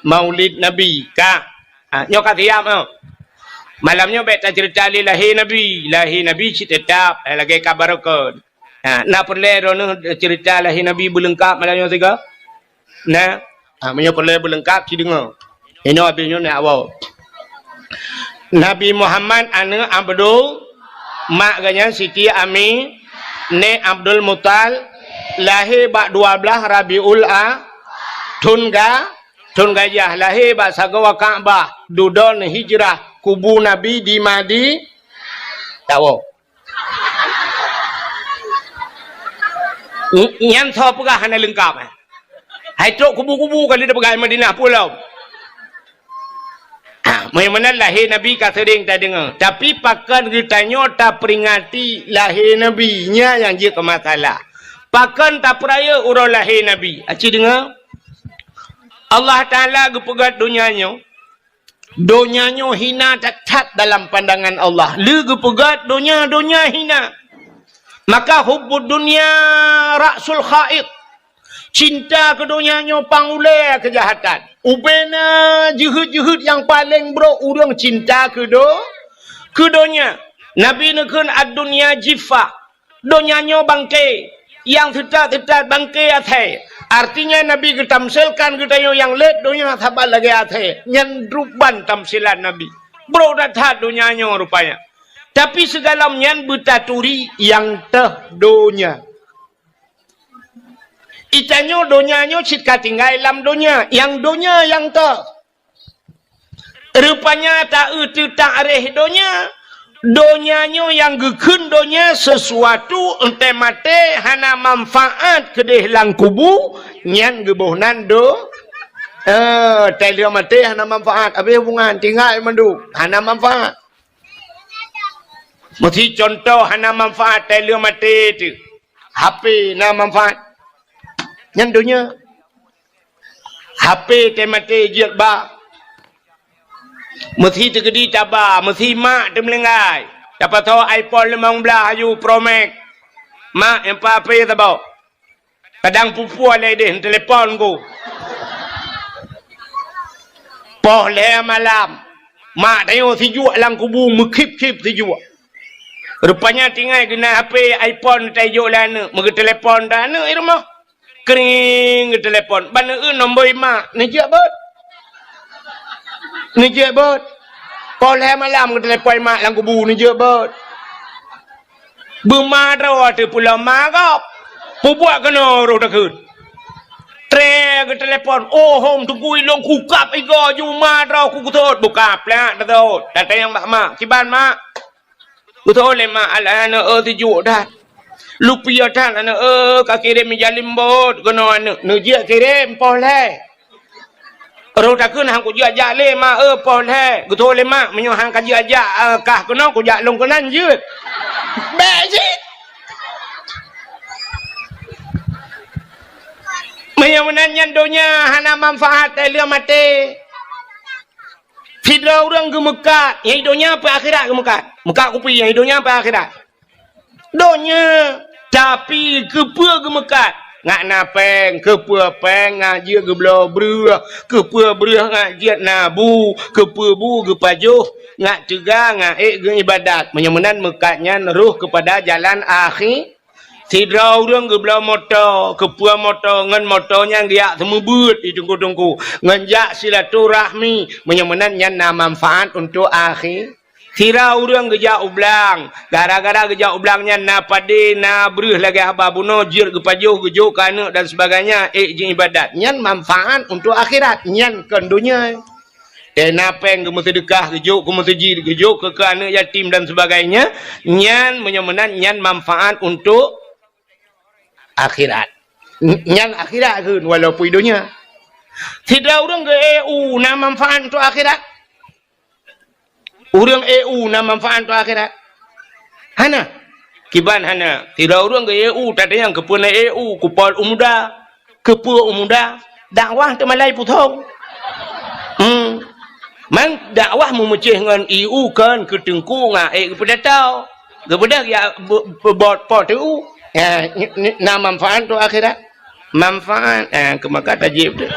Maulid Nabi, ka. Ha, nyoe ka siap, ha. Malam nyoe bèk tacerita lé lahé Nabi. Lahé Nabi cit teutap, eh, lagèe ka barokon. Ha, na peureulèe droeneuh cerita lahé Nabi beuleungkap malam nyoe sigoe? Na? Ha, meunyoe peureulèe beuleungkap, ci deungö. Inoe abéh nyoe na awak. Nabi Muhammad aneuk Abdul, mak geuh nyan Siti Ami, nèk Abdul Muthalib, lahé bak dua blaih Rabiul A, thon ga-, thon gajah, lahé bak sagoe Ka'bah, dudoe hijrah, kubu Nabi di Madi-, tawoe. Ny-, nyan soe peugah hana leungkap, eh? Hai trok kubu-kubu kali tapeugah Madinah pulo. Ah, meunyoe meunan lahé Nabi ka seuring tadeungö. Tapi pakon geutanyoe taperingati lahé Nabi, nyan nyang jeuet keu masalah. Pakon tapeurayeuk uroe lahé Nabi? Aci deungö. Allah Taala geupeugöt donya nyoe. Donya nyoe hina that-that dalam pandangan Allah. Lé geupeugöt donya, donya hina. Maka hubbud dunya ra'sul khabaith. Cinta keu donya nyoe pangulèe keujahatan. Ubena jeuheut-jeuheut nyang paleng brok ureueng cinta keu do-, keu donya. Nabi neukheun ad-dunya jiffah. Donya nyoe bangke, nyang teutat-teutat bangke asèe. Artinya Nabi geutamsilkan geutanyoe nyang lét donya saban lagèe asèe. Nyan ruban tamsilan Nabi. Brok that-that donya nyoe rupanya. Tapi sigohlom nyan beutaturi nyang teuh donya. Geutanyoe donya nyoe cit ka tinggai lam donya, nyang donya nyang teuh. Rupanya ta-eu teutak réh donya. Donya nyoe nyang geukheun donya sesuatu, 'oh watèe maté hana manfaat keudéh lam kubu, nyan geuboh nan do-, eh, 'oh watèe lheueh maté hana manfaat, abéh hubungan, tinggai mandum, hana manfaat. Meusi contoh hana manfaat 'oh watèe lheueh maté teuh. H P na manfaat. Nyan donya. H P teumaté jeuet ba. Meusi teukeudi taba, meusi mak teumeulinggai. Tapasoe iPhone limong blaih aju Pro Max. Mak, nyang pa H P saboh. Kadang pupue lé deh, telepon ku. Poh lhèe malam. Mak tanyoe sijuek lam kubu, meukhip-khip sijuek. Rupanya tinggai geunan H P iPhone tajok lé aneuk, meugeuteulepon dah aneuk di rumoh. Kring geuteulepon. Ban eu nombor mak, neujeuet beuet. Neujeuet beuet. Poh lhèe malam geuteulepon mak lam kubu, neujeuet beuet. Beuma droe teuh pulo ma gob. Pubuet keunoe roh takheun. Tré geuteulepon, "Oh, hom teungku ilôn kukab igoe ju ma droe ku geutot." Buka plak tatot. Datang bak mak. "Kiban, Mak?" Geutot lé mak, "Alah, aneuk, eh, sijuek that. Lupiah that, aneuk, eh, ka kirém ija limbot keunoe aneuk." Neujeuet kirém poh lhèe. Roh takheun, "Han kujeuet jak lé, Mak, eh, poh lhèe." Geutot lé mak, "Meunyoe han kajeuet jak, eh, kah keunoe, kujak lôn keunan jeuet." Bèk cit. Meunyoe meunan nyan donya hana manfaat, eh, lheueh maté. Sidroe ureueng geumeukat, nyang di donya peue akhirat geumeukat. Meukat kupi, nyang di donya peue akhirat. Donya, tapi keupeue geumeukat? Ngat na péng, keupeue péng ngat jeuet geubloe breueh, keupeue breueh ngat jeuet na bu, keupeue bu geupajoh, ngat teuga, ngat ék geuibadat. Meunyoe meunan meukat nyan roh keupada jalan akhi-, Sidroe ureueng geubloe moto, keupeue moto, ngon moto nyan geujak seumeubeuet di teungku-teungku, ngon jak silaturahmi, meunyoe meunan nyan na manfaat untuk akhi-, Sira ureuëng geujak u blang, gara-gara geujak u blang nyan na padé, na breueh lagée haba bunoe, jeuet geupajoh, geujok keu aneuëk dan sebagainya, ék jiibadat. Nyan manfaat untuk akhirat, nyan kon donya. Eh, na péng geumeuseudeukah, geujok keu meuseujid, geujok keu, keu aneuëk yatim dan sebagainya, nyan meunyoe meunan nyan manfaat untuk akhirat. N-, nyan akhirat kheun walaupun donya. Sidroe ureuëng geu-E U na manfaat untuk akhirat. Ureuëng E U na manfaat untuk akhirat. Hana. Kiban hana. Sidroe ureuëng geu-E U, tatanyong keupeue na E U, kupol u muda. Keupeue u muda? Dakwah teumalai pusong. Hmm. Man dakwah meumeucéh ngon E U kon keu teungku ngon ék geupeudatau. Geubeudôh ya be-, be-, bot po teu. Ya, ni, ni, na manfaat tu akhirat. Manfaat, eh, keu maka tajib tu.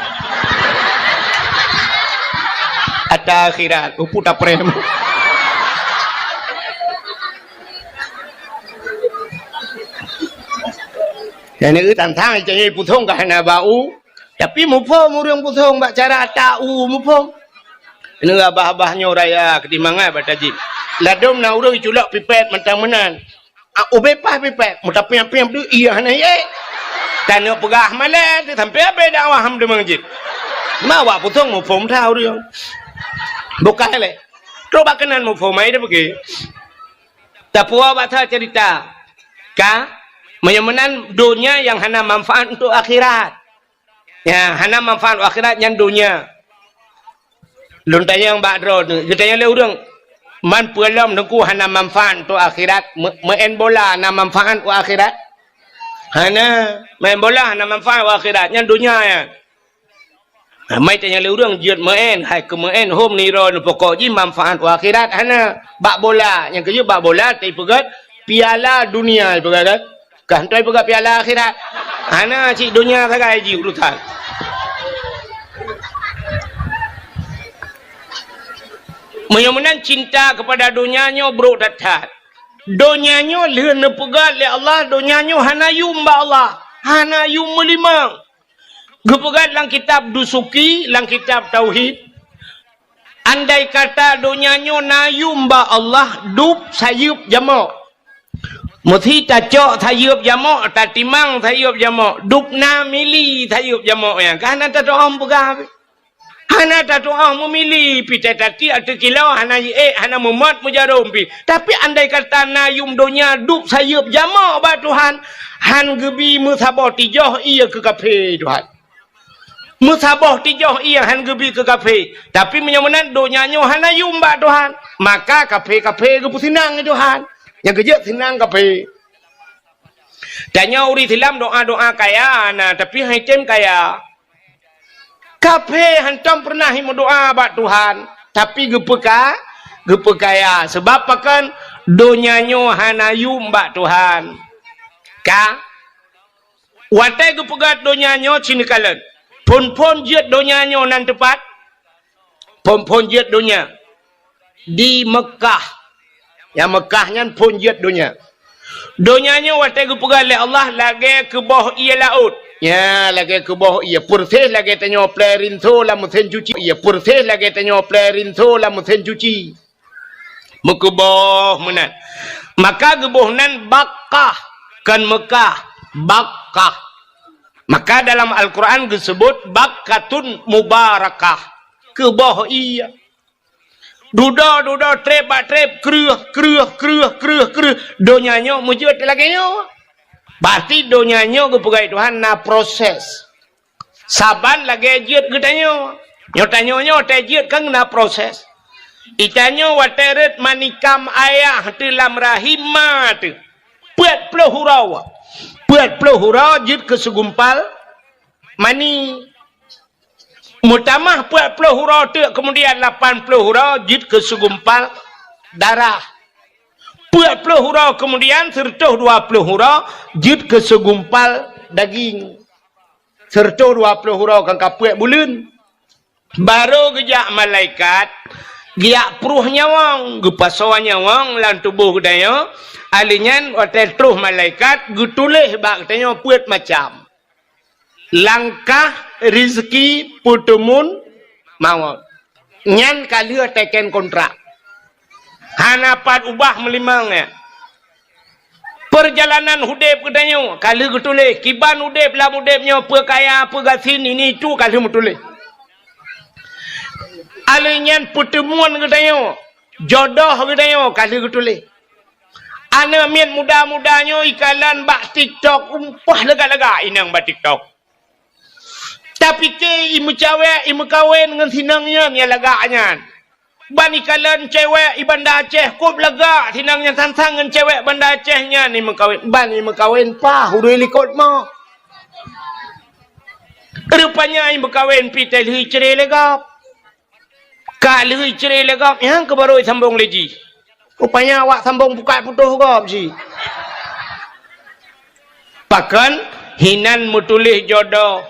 Ata akhirat, upu taprem. Dan itu tantang cari pusong ka hana bau. Tapi muphom ureuëng pusong bak cara ata u muphom. Ini abah-abah nyoe raya keuti mangat bak tajib. Ladom na ureuëng culok pipet mantang meunan. Ah, ubé pah pipet, meutampiang-piang deuh, iya hana yé. Tanyoe peugah malée, sampai abé dakwah ham deungon jih. Ma awak pusong muphom that ureuëng. Bukan lé. Trok bak keunan muphom ai dah pergi. Tapuwoe bak that cerita. Ka? Meunyoe meunan donya nyang hana manfaat untuk akhirat. Ya, hana manfaat akhirat nyan donya. Lôn tanyong bak droeneuh, geutanyong lé ureuëng, "Man peue lom Teungku hana manfaat untuk akhirat? Me-, meu'en bola na manfaat untuk akhirat?" Hana, meu'en bola hana manfaat untuk akhirat, nyan donya nyan. Ramai tanyong lé ureuëng jeuet meu'en, hai keu meu'en hom niro neupokok jih manfaat untuk akhirat hana. Bak bola, nyang keujeuet bak bola teupeugah piala dunia ipeugah kan. Kah hana ipeugah piala akhirat. Hana cit donya sagai jih urusan. Meunyoe meunan cinta kepada donya nyoe brok that-that. Donya nyoe lheueh neupeugah lé Allah, donya nyoe hana yum bak Allah, hana yum meulimong. Geupeugah lam kitab Dusuki, lam kitab Tauhid, andai kata donya nyoe na yum bak Allah, dub sayeuep jamok. Meusi tacok sayeuep jamok, tatimang sayeuep jamok, dub na mili sayeuep jamok nyan. Ka hana tatu'oh peugah pih. Hana tatu'oh meumili pih, tati ateueh kilo hana jiék, hana meumot meujarom pih. Tapi andai kata na yum donya dub sayeuep jamok bak Tuhan, han geubi meusaboh tijoh ié keu kafé Tuhan. Meusaboh tijoh ié han geubi keu kafé. Tapi meunyoe meunan donya nyoe hana yum bak Tuhan, maka kafé-kafé geupeuseunang lé Tuhan. Nyang keujeuet seunang kafé. Tanyoe ureuëng Islam doa-doa kaya na, tapi han item kaya. Kafé hantom peureunah meudoa bak Tuhan, tapi geupeuka-, geupeukaya. Sabab pakon? Donya nyoe hana yum bak Tuhan. Ka? Watée geupeugah donya nyoe cit neukalon. Phon-phon jeuet donya nyoe nan teupat? Phon-phon jeuet donya di Meukah. Nyang Meukah nyan phon jeuet donya. Donya nyoe watée geupeugah lé Allah lagée keuboh ié laôt. Ya, lagée keuboh ié. Peureséh lagée tanyoe plé rinso lam meusén cuci. Ié peureséh lagée tanyoe plé rinso lam meusén cuci. Meukeuboh meunan. Maka geuboh nan Bakkah, kon Meukah, Bakkah. Maka dalam Al-Quran geuseubut Bakkatun Mubarakah. Keuboh ié. Dudoe-dudoe, treb bak treb, kreueh, kreueh, kreueh, kreueh, kreueh. Donya nyoe meujeuet lagée nyoe. Berarti donya nyoe geupeugah Tuhan na proses. Saban lagée jeuet geutanyoe. Nyoe tanyoe nyoe watée jeuet kan na proses. Itanyoe watée rhot manikam ayah teuh lam rahim ma teuh. Peuet ploh uroe. Peuet ploh uroe jeuet keu segumpal mani. Meutamah peuet ploh uroe teuk, keumudian lapan ploh uroe jeuet keu segumpal darah. Peuet ploh uroe keumudian, seureutôh dua ploh uroe jeuet keu segumpal daging. Seureutôh dua ploh uroe kan ka peuet buleuen. Barô geujak malaikat, geujak pruh nyawöng, geupasoe nyawöng lam tuboh geutanyoe. Ahli nyan watée troh malaikat geutuléh bak geutanyoe peuet macam. Langkah, rizki, peuteumun, mawöt. Nyan ka lheueh teken kontrak. Ha Hana pat ubah meulimong nyan. Peurjalanan udeb geutanyoe ka lheueh geutuléh. Kiban udeb lam udeb nyoe, peue kaya, peue gasien, ini itu ka lheueh meutuléh. Alheuh nyan peuteumuan geutanyoe, jodoh geutanyoe ka lheueh geutuléh. Aneuk miet muda-muda nyoe ikalon bak TikTok, umpah lagak-lagak inong bak TikTok. Tapike imeucawek, imeukawen ngon sinong nyan nyang lagak nyan. Ban ikalon cewek i Banda Aceh, kop lagak sinong nyan sang-sang ngon cewek Banda Aceh nyan imeukawen. Ban imeukawen paih ureueng likot mo. Rupanya imeukawen pih teuh lheueh icre lé gob. Ka lheueh icre lé gob, nyang keuh barô isambong lé jih. Rupanya awak sambong pukat putôh gob jih. Pakon? Hinan meutuléh jodoh.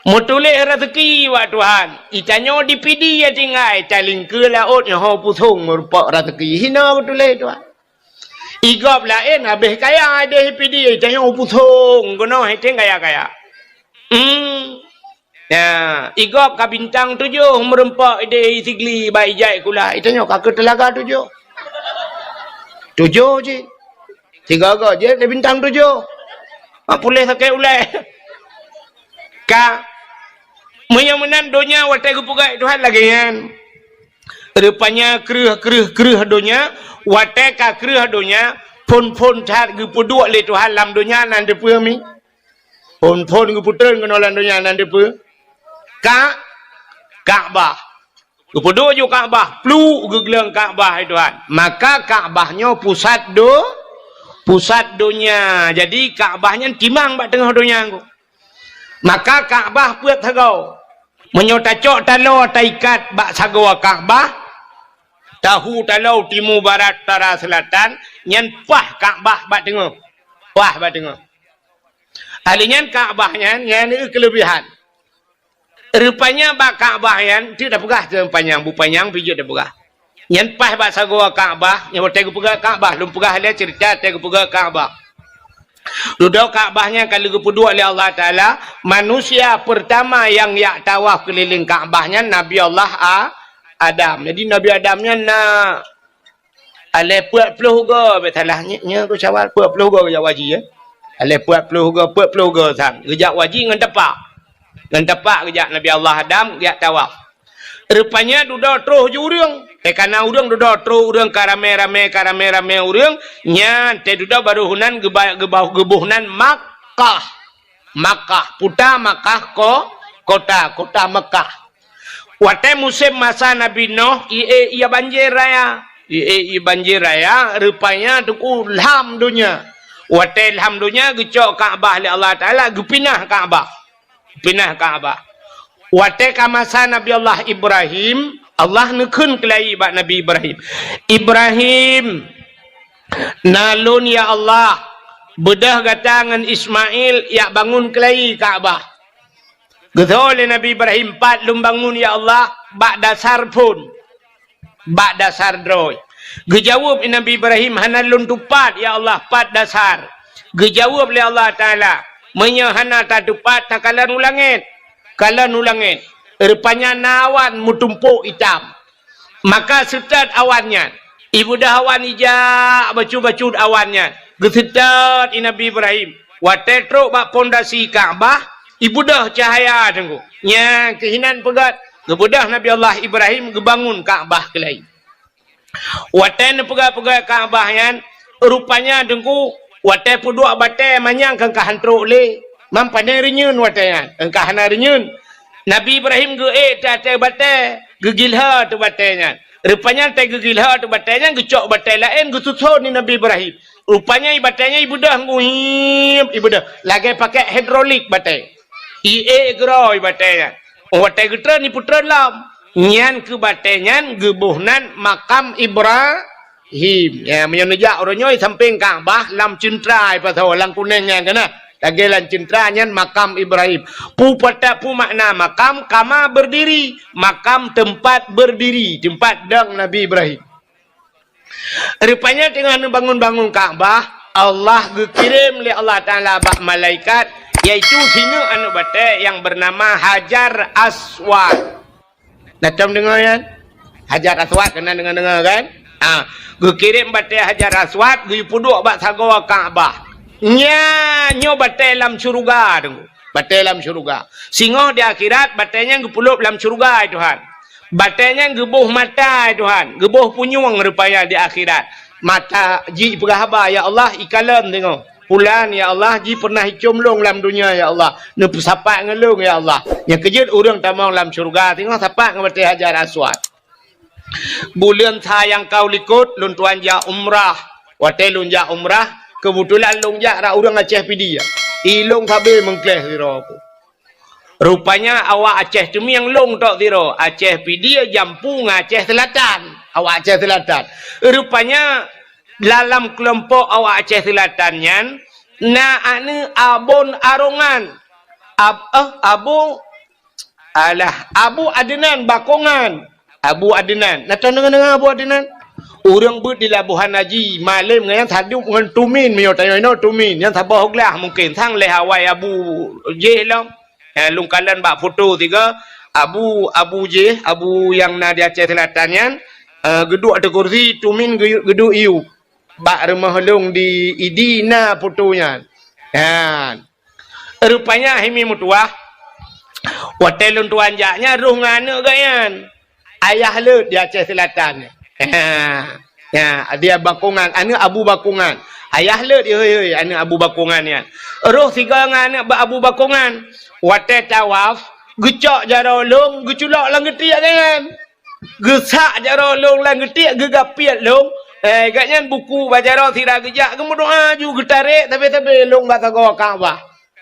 Meutuléh raseuki bak Tuhan. Itanyoe di Pidie tinggai, talingkeue laôt nyoe ho pusong meurumpok raseuki. Hina meutuléh Tuhan. Igob laén habéh kaya ideh Pidie, itanyoe pusong keunoe hiteng kaya-kaya. Hmm. Ya, igob ka bintang tujoh meurumpok ideh Sigli bak ijai kula. Itanyoe ka keu teulaga tujoh. Tujoh cit. Sigoe-goe jeuet lé bintang tujoh. Mak puléh sakét ulée. Ka. Meunyoe meunan donya watée geupeugah Tuhan lagée nyan. Rupanya kreueh, kreueh, kreueh donya, watée ka kreueh donya, phon-phon that geupeuduek lé Tuhan lam donya nan teupeue mi? Phon-phon geupeutrön keunoe lam donya nan teupeue? Ka-, Ka'bah. Geupeuduek ju Ka'bah, pluek geugleueng Ka'bah, hai Tuhan. Maka Ka'bah nyoe pusat do-, pusat donya. Jadi Ka'bah nyan timang bak teungoh donya nyoe. Maka Ka'bah peuet sagoe. Meunyoe tacok taloe taikat bak sagoe Ka'bah, tahu taloe timu, barat, utara, seulatan, nyan paih Ka'bah bak teungoh. Paih bak teungoh. Ahli nyan Ka'bah nyan, nyan keulebihan. Rupanya bak Ka'bah nyan, teuk tapeugah teuh panyang, bu panyang pih jeuet tapeugah. Nyan paih bak sagoe Ka'bah, nyang watée geupeugah Ka'bah, lôn peugah lé ceurita watée geupeugah Ka'bah. Dudoe Ka'bah nyan ka lheueh geupeuduek lé Allah Taala, manusia peurtama nyang jak tawaf keulileng Ka'bah nyan Nabi Allah A-, Adam. Jadi Nabi Adam nyan na alée peuet ploh goe, bèk salah, nyoe, nyoe keu Syawal, peuet ploh goe geujak haji, ya. Alée peuet ploh goe, peuet ploh goe sang. Geujak haji ngon tapak. Ngon tapak geujak Nabi Allah Adam, geujak tawaf. Rupanya dudoe troh ju ureuëng. Teuh kana ureuëng dudoe troh ureuëng ka ramé-ramé, ka ramé-ramé ureuëng, nyan teuh dudoe barô heunan geuba-, geuba-, geuboh nan Makkah. Makkah, puta Makkah ko-, kota, kota Mekah. Watée musém masa Nabi Nuh, ié ia banjir raya. Ié ia banjir raya, rupanya teungku lham donya. Watée lham donya geucok Ka'bah lé Allah Taala, geupinah Ka'bah. Pinah Ka'bah. Watée ka masa Nabi Allah Ibrahim, Allah neukheun keulayi bak Nabi Ibrahim, "Ibrahim, na lôn ya Allah, beudôh gata ngon Ismail jak bangun keulayi Ka'bah." Geutho lé Nabi Ibrahim, "Pat lôn bangun ya Allah, bak dasar phon." Bak dasar droe. Geujaweueb Nabi Ibrahim, "Hana lôn tupat, ya Allah, pat dasar." Geujaweueb lé Allah Taala, "Meunyoe hana tatupat, takalon u langét." Kalon u langét. Rupanya na awan meutumpôk itam. Maka seutôt awan nyan. Ibeudôh awan ijak bacut-bacut awan nyan. Geuseutôt i Nabi Ibrahim. Watée trok bak pondasi Ka'bah, ibeudôh cahya teungku. Nyang keuhinan peugét, geubeudôh Nabi Allah Ibrahim geubangun Ka'bah keulayi. Watée neupeugét-peugét Ka'bah nyan, rupanya teungku, watée peuduek batée manyang keu ka han trok lé. Mam pane reunyeun watée nyan, keu ka hana reunyeun. Nabi Ibrahim geuék teuh ateueh batée, geugilhô teuh batée nyan. Rupanya teuh geugilhô teuh batée nyan, geucok batée laén geususon di Nabi Ibrahim. Rupanya i batée nyan ibeudôh nguhieb, ibeudôh lagée pakai hidrolik batée. Iék keudroe batée nyan. Watée geutreun, ipeutreun lom. Nyan keuh batée nyan geuboh nan makam Ibrahim. Ya, meunyoe neujak uroe nyoe sampéng Ka'bah lam ceuntra ipasoe lam kunéng nyan keunoe. Lagée lam ceuntra nyan makam Ibrahim. Peue pat, peue makna makam? Kama berdiri. Makam tempat berdiri, tempat dong Nabi Ibrahim. Rupanya teungoh neubangun-bangun Ka'bah, Allah geukirém lé Allah Taala bak malaikat, yaitu sineuk aneuëk batée nyang beunama Hajar Aswad. Na tom deungoe nyan? Hajar Aswad keunan deungoe-deungoe kan? Ha, geukirém batée Hajar Aswad, geupeuduek bak sagoe Ka'bah. Nyan nyoe batée lam syeuruga, Teungku. Batée lam syeuruga. Singoh di akhirat, batée nyan geupeuleub lam syeuruga, hai Tuhan. Batée nyan geuboh mata, hai Tuhan. Geuboh punyueng rupanya di akhirat. Mata jipeugah haba, "Ya Allah, ikalon singoh. Pulan, ya Allah, ji pernah icom lôn lam dunia, ya Allah. Neupeusapat ngon lôn, ya Allah." Nyang keujeuet ureuëng tamong lam syeuruga, singoh sapat ngon batée Hajar Aswad. "Buleuen sa nyang ka u likot, lôn tuan jak umrah." Watée lôn jak umrah, keubeutulan lôn jak rot ureuëng Aceh Pidie. I lôn sabe meungkléh sidroe. Rupanya awak Aceh Teumieng lôn tok sidroe, Aceh Pidie jampu ngon Aceh Seulatan. Awak Aceh Seulatan. Rupanya dalam keulompok awak Aceh Seulatan nyan, na aneuk Abon Arongan. Ab-, eh, Abu Alah, Abu Adnan Bakongan. Abu Adnan. Na tadeungoe Abu Adnan? Ureuëng beuet di Labuhan Haji, malem ngon nyan sadup ngon Tumin, meunyoe tanyoe inoe Tumin, nyan saboh glah mungken, sang lé awai Abu jih lom. Eh, lôn kalon bak foto tiga, Abu, Abu jih, Abu nyang na di Aceh Selatan nyan, eh, geuduek ateueh kursi, Tumin geu-, geuduek iyup. Bak rumoh lôn di Idi na foto nyan. Nyan. Rupanya hai mi meutuwah, watée lôn tuan jak nyan roh ngon aneuk geuh nyan. Ayah leuet di Aceh Selatan. Ha, ha, dia Bakongan, aneuk Abu Bakongan. Ayah leuet, hei, hei, aneuk Abu Bakongan nyan. Roh sigoe ngon aneuk ba-, Abu Bakongan. Watée tawaf, geucok jaroe lôn, geuculok lam geutiek geuh nyan. Geusak jaroe lôn lam geutiek, geugapiet lôn. Eh, gobnyan buku bak jaroe sira geujak, geumeudoa ju geutarek sabe-sabe lôn bak sagoe Ka'bah.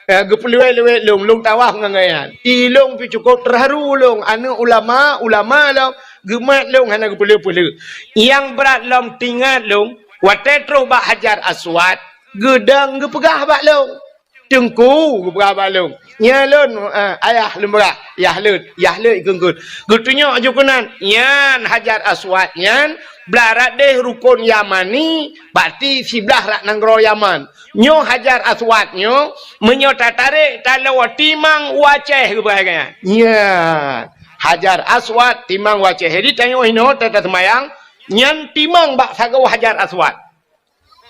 Eh, geupeuleuwet-leuwet lôn, lôn tawaf ngon gobnyan. I lôn pih cukôp teuharu lôn, aneuk ulama, ulama lôn, geumat lôn hana geupeuleueh-peuleueh. Nyang brat lom teuingat lôn, watée troh bak Hajar Aswad, geudong geupeugah bak lôn. "Teungku," geupeugah bak lôn, "nyan lôn, eh, ayah lôn peugah, yah leuet, yah leuet ikheun-kheun." Geutunyok ju keunan, "Nyan Hajar Aswad nyan, blah rot deh rukon Yamani, bati siblah rot nanggroe Yaman. Nyoe Hajar Aswad nyoe, meunyoe tatarek taloe timang u Aceh," geupeugah nyan. Nyan Hajar Aswad timang u Aceh. Jadi tanyoe inoe ta-, taseumayang, nyan timang bak sagoe Hajar Aswad.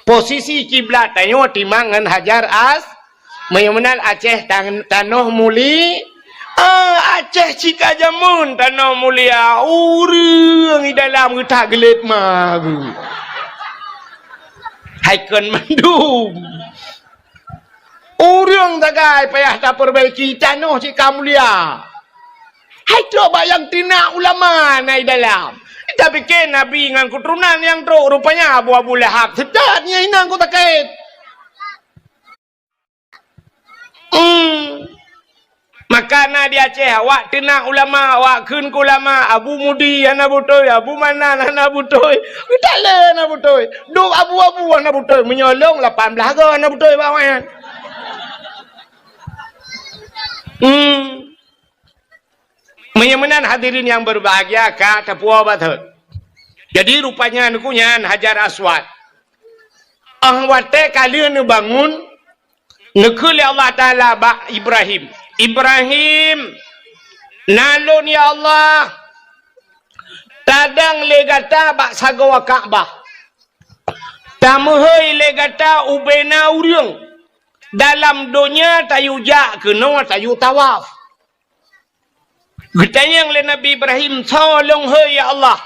Posisi kiblat tanyoe timang ngon Hajar As-, meunyoe meunan Aceh tan-, tanoh muli-, ah, Aceh cit ka jameun tanoh mulia, ureuëng i dalam geutak geulet ma geuh. Hai kon mandum. Ureuëng sagai payah tapeubaiki tanoh cit ka mulia. Hai trok bak nyang teunak ulama na i dalam. Tapike nabi ngon keuturonan nyang trok, rupanya Abu, Abu Lahab. Seutôt nyan inong ku sakét. Hmm. Maka na di Aceh, awak teunak ulama, awak kheun keu ulama, Abu Mudi hana beutôi, Abu Manan hana beutôi, geutalé hana beutôi, dub abu-abu hana beutôi, meunyoe lôn lapan blaih goe hana beutôi bak awaknyan. Hmm. Meunyoe meunan hadirin nyang berbahagia, ka tapuwoe batot. Jadi rupanya neukheun nyan Hajar Aswad. Ah watée ka lheueh neubangun, neukheun lé Allah Taala bak Ibrahim, "Ibrahim, na lôn ya Allah, tadong lé gata bak sagoe Ka'bah. Tameuhôi lé gata ubena ureuëng. Dalam donya tayue jak keunoe tayue tawaf." Geutanyong lé Nabi Ibrahim, "Soe lôn hôi ya Allah?"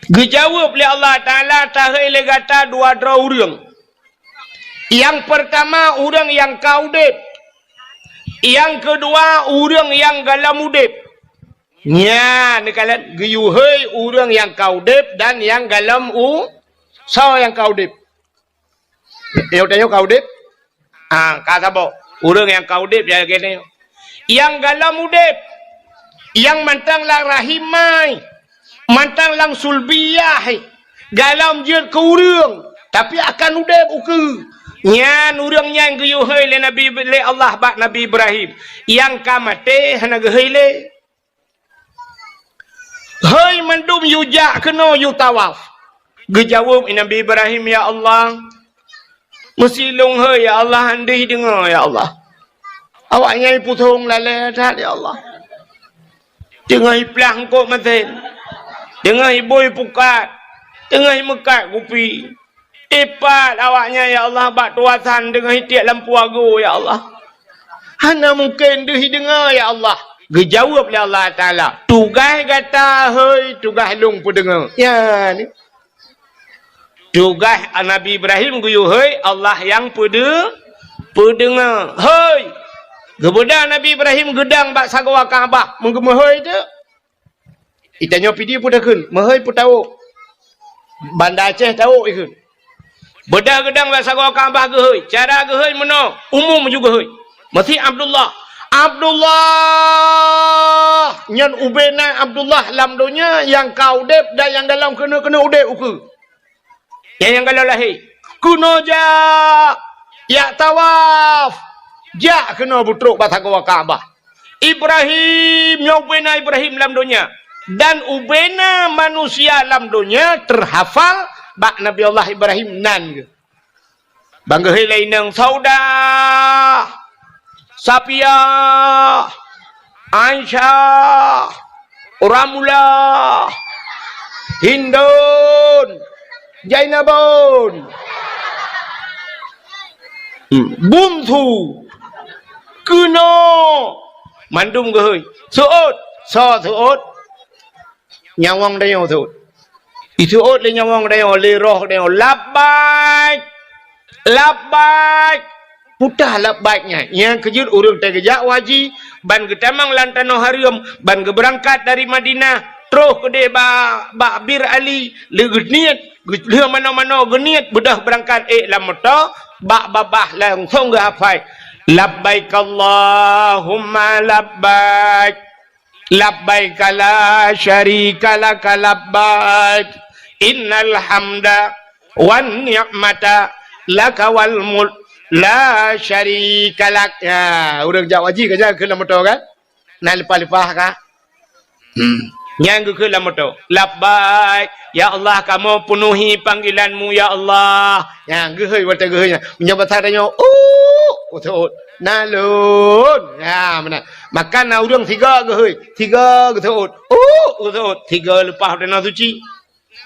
Geujaweueb lé Allah Taala, "Tahôi lé gata dua droe ureuëng. Nyang peurtama ureuëng nyang ka udeb. Nyang keudua ureuëng nyang gohlom udeb." Nyan neukalon geuyue hôi ureuëng nyang ka udeb dan nyang gohlom u-, soe nyang ka udeb? Nyoe tanyoe ka udeb? Ah, ka saboh. Ureuëng nyang ka udeb ya lagée nyoe. Nyang gohlom udeb, nyang mantong lam rahim mai, mantong lam sulbiyah, gohlom jeuet keu ureuëng, tapi akan udeb ukeue. Nyan ureuëng nyan geuyue hôi lé Nabi, lé Allah bak Nabi Ibrahim. Nyang ka maté hana geuhôi lé. Hôi mandum yue jak keunoe yue tawaf. Geujaweueb Nabi Ibrahim, "Ya Allah, meusi lôn hôi ya Allah, han deuh deungoe ya Allah. Awaknyan pusong lalée that ya Allah. Teungoh iplah eungkôt masen, teungoh ibui pukat, Teungoh meukat kupi. Ipat awaknyan, ya Allah, bak tuasan teungoh itiek lampu ago, ya Allah. Hana mungken deuh ideungoe, ya Allah. Geujaweueb lé Allah Taala, "Tugaih gata hôi, tugaih lôn peudeungoe." Ya, ni. Tugaih Nabi Ibrahim geuyue hôi, Allah nyang peudeu-, peudeungoe. Hôi! Geubeudôh Nabi Ibrahim geudong bak sagoe Ka'bah, meugeumeuhôi teuk. Itanyoe pih di peue takheun, meuhôi peutawök. Banda Aceh tawök ikheun. Beudôh geudong bak sagoe Ka'bah geuhôi. Cara geuhôi meunoe, umum ju geuhôi. Meusi Abdullah. Abdullah! Nyan ubena Abdullah lam donya nyang ka udeb dan nyang golom keuneuk-keuneuk udeb ukeue. Nyang, nyang golom lahé. Keunoe jak, jak tawaf. Jak keunoe beutrok bak sagoe Ka'bah. Ibrahim, nyoe ubena Ibrahim lam donya. Dan ubena manusia lam donya teuhafal bak Nabi Allah Ibrahim nan geuh. Ban geuhôi lé inong Saudah, Safiah, Aisyah, Ramlah, Hindun, Zainabun, hmm, Bungsu, keunoe, mandum geuhôi. Seuôt, soe seuôt? Nyawöng tanyoe seuôt. Iseuôt lé nyawöng tanyoe, lé roh tanyoe, "Labbaik! Labbaik!" Peue teuh labbaik nyan? Nyang keujeuet ureuëng teugeujak u haji, ban geutamong lam tanoh hareuem, ban geubeurangkat dari Madinah, troh keudeh ba-, bak Bir Ali, lé geuniet, geu-, lheueh manoe-manoe geuniet, beudôh beurangkat ék lam moto, bak babah langsong geuhafai, "Labbaik Allahumma labbaik." Labbaika la syarika laka labbaik, innal hamda wan ni'mata laka wal mulk, la syarika lak. Ya, ureuëng jak haji ka jak keu lam moto kan? Na leupah-leupah ka? Hmm. Nyang geukheun lam moto, "Labbaik, ya Allah, kamoe peunuhi panggilan-Mu, ya Allah." Nyang geuhôi watée geuhôi nyan. Meunyoe basa tanyoe, "Uh," geuseuôt. "Na lôn." Ya, meunan. Maka na ureuëng sigoe geuhôi, sigoe geuseuôt. "Uh," geuseuôt. Sigoe leupah u tanoh suci.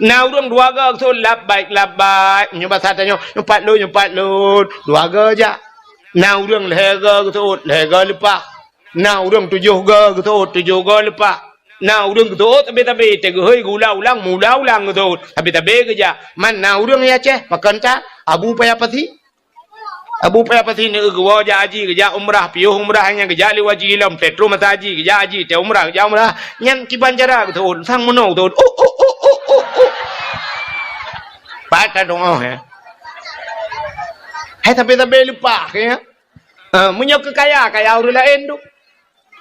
Na ureuëng dua goe geuseuôt, "Labbaik, labbaik." Meunyoe basa tanyoe, "Nyoe pat lôn, nyoe pat lôn." Dua goe jak. Na ureuëng lhée goe geuseuôt, lhée goe leupah. Na ureuëng tujoh goe geuseuôt, tujoh goe leupah. Na ureuëng geuseuôt sabe-sabe, teuh geuhôi geuulang-ulang, meuulang-ulang geuseuôt, sabe-sabe geujak. Man na ureuëng di Aceh, pakon that, Abu Paya Pasi. Abu Paya Pasi neu geuwoe jak haji, geujak umrah, piôh umrah nyan geujak lé haji ilom, teuh troh masa haji, geujak haji, teuh umrah, geujak umrah. Nyan kiban cara geuseuôt, sang meunoe geuseuôt. Uh, uh, uh, uh, uh, uh. Pat ka doa, ya. Hai sabe-sabe leupah, ya. Ha, meunyoe keu kaya, kaya ureuëng laén tu.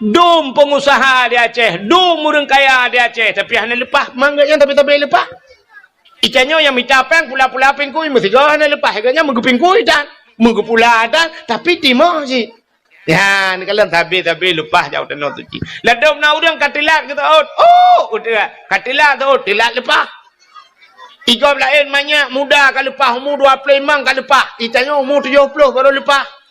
Dum peungusaha di Aceh, dum ureuëng kaya di Aceh, tapi hana leupah, mangat nyan tapi-tapi leupah. Itanyoe nyang mita péng pula-pula pingkui, meusigoe hana leupah, gobnyan meugeupingkui tan, meugeupula tan, tapi timoh cit. Ya, neukalon sabe-sabe leupah jak u tanoh suci. Ladôm na ureuëng ka teulat geuseuôt, oh, udeb, ka teulat seuôt, teulat leupah. Igob laén manyak muda ka leupah, umu dua ploh limong ka leupah, itanyoe umu tujoh ploh barô leupah.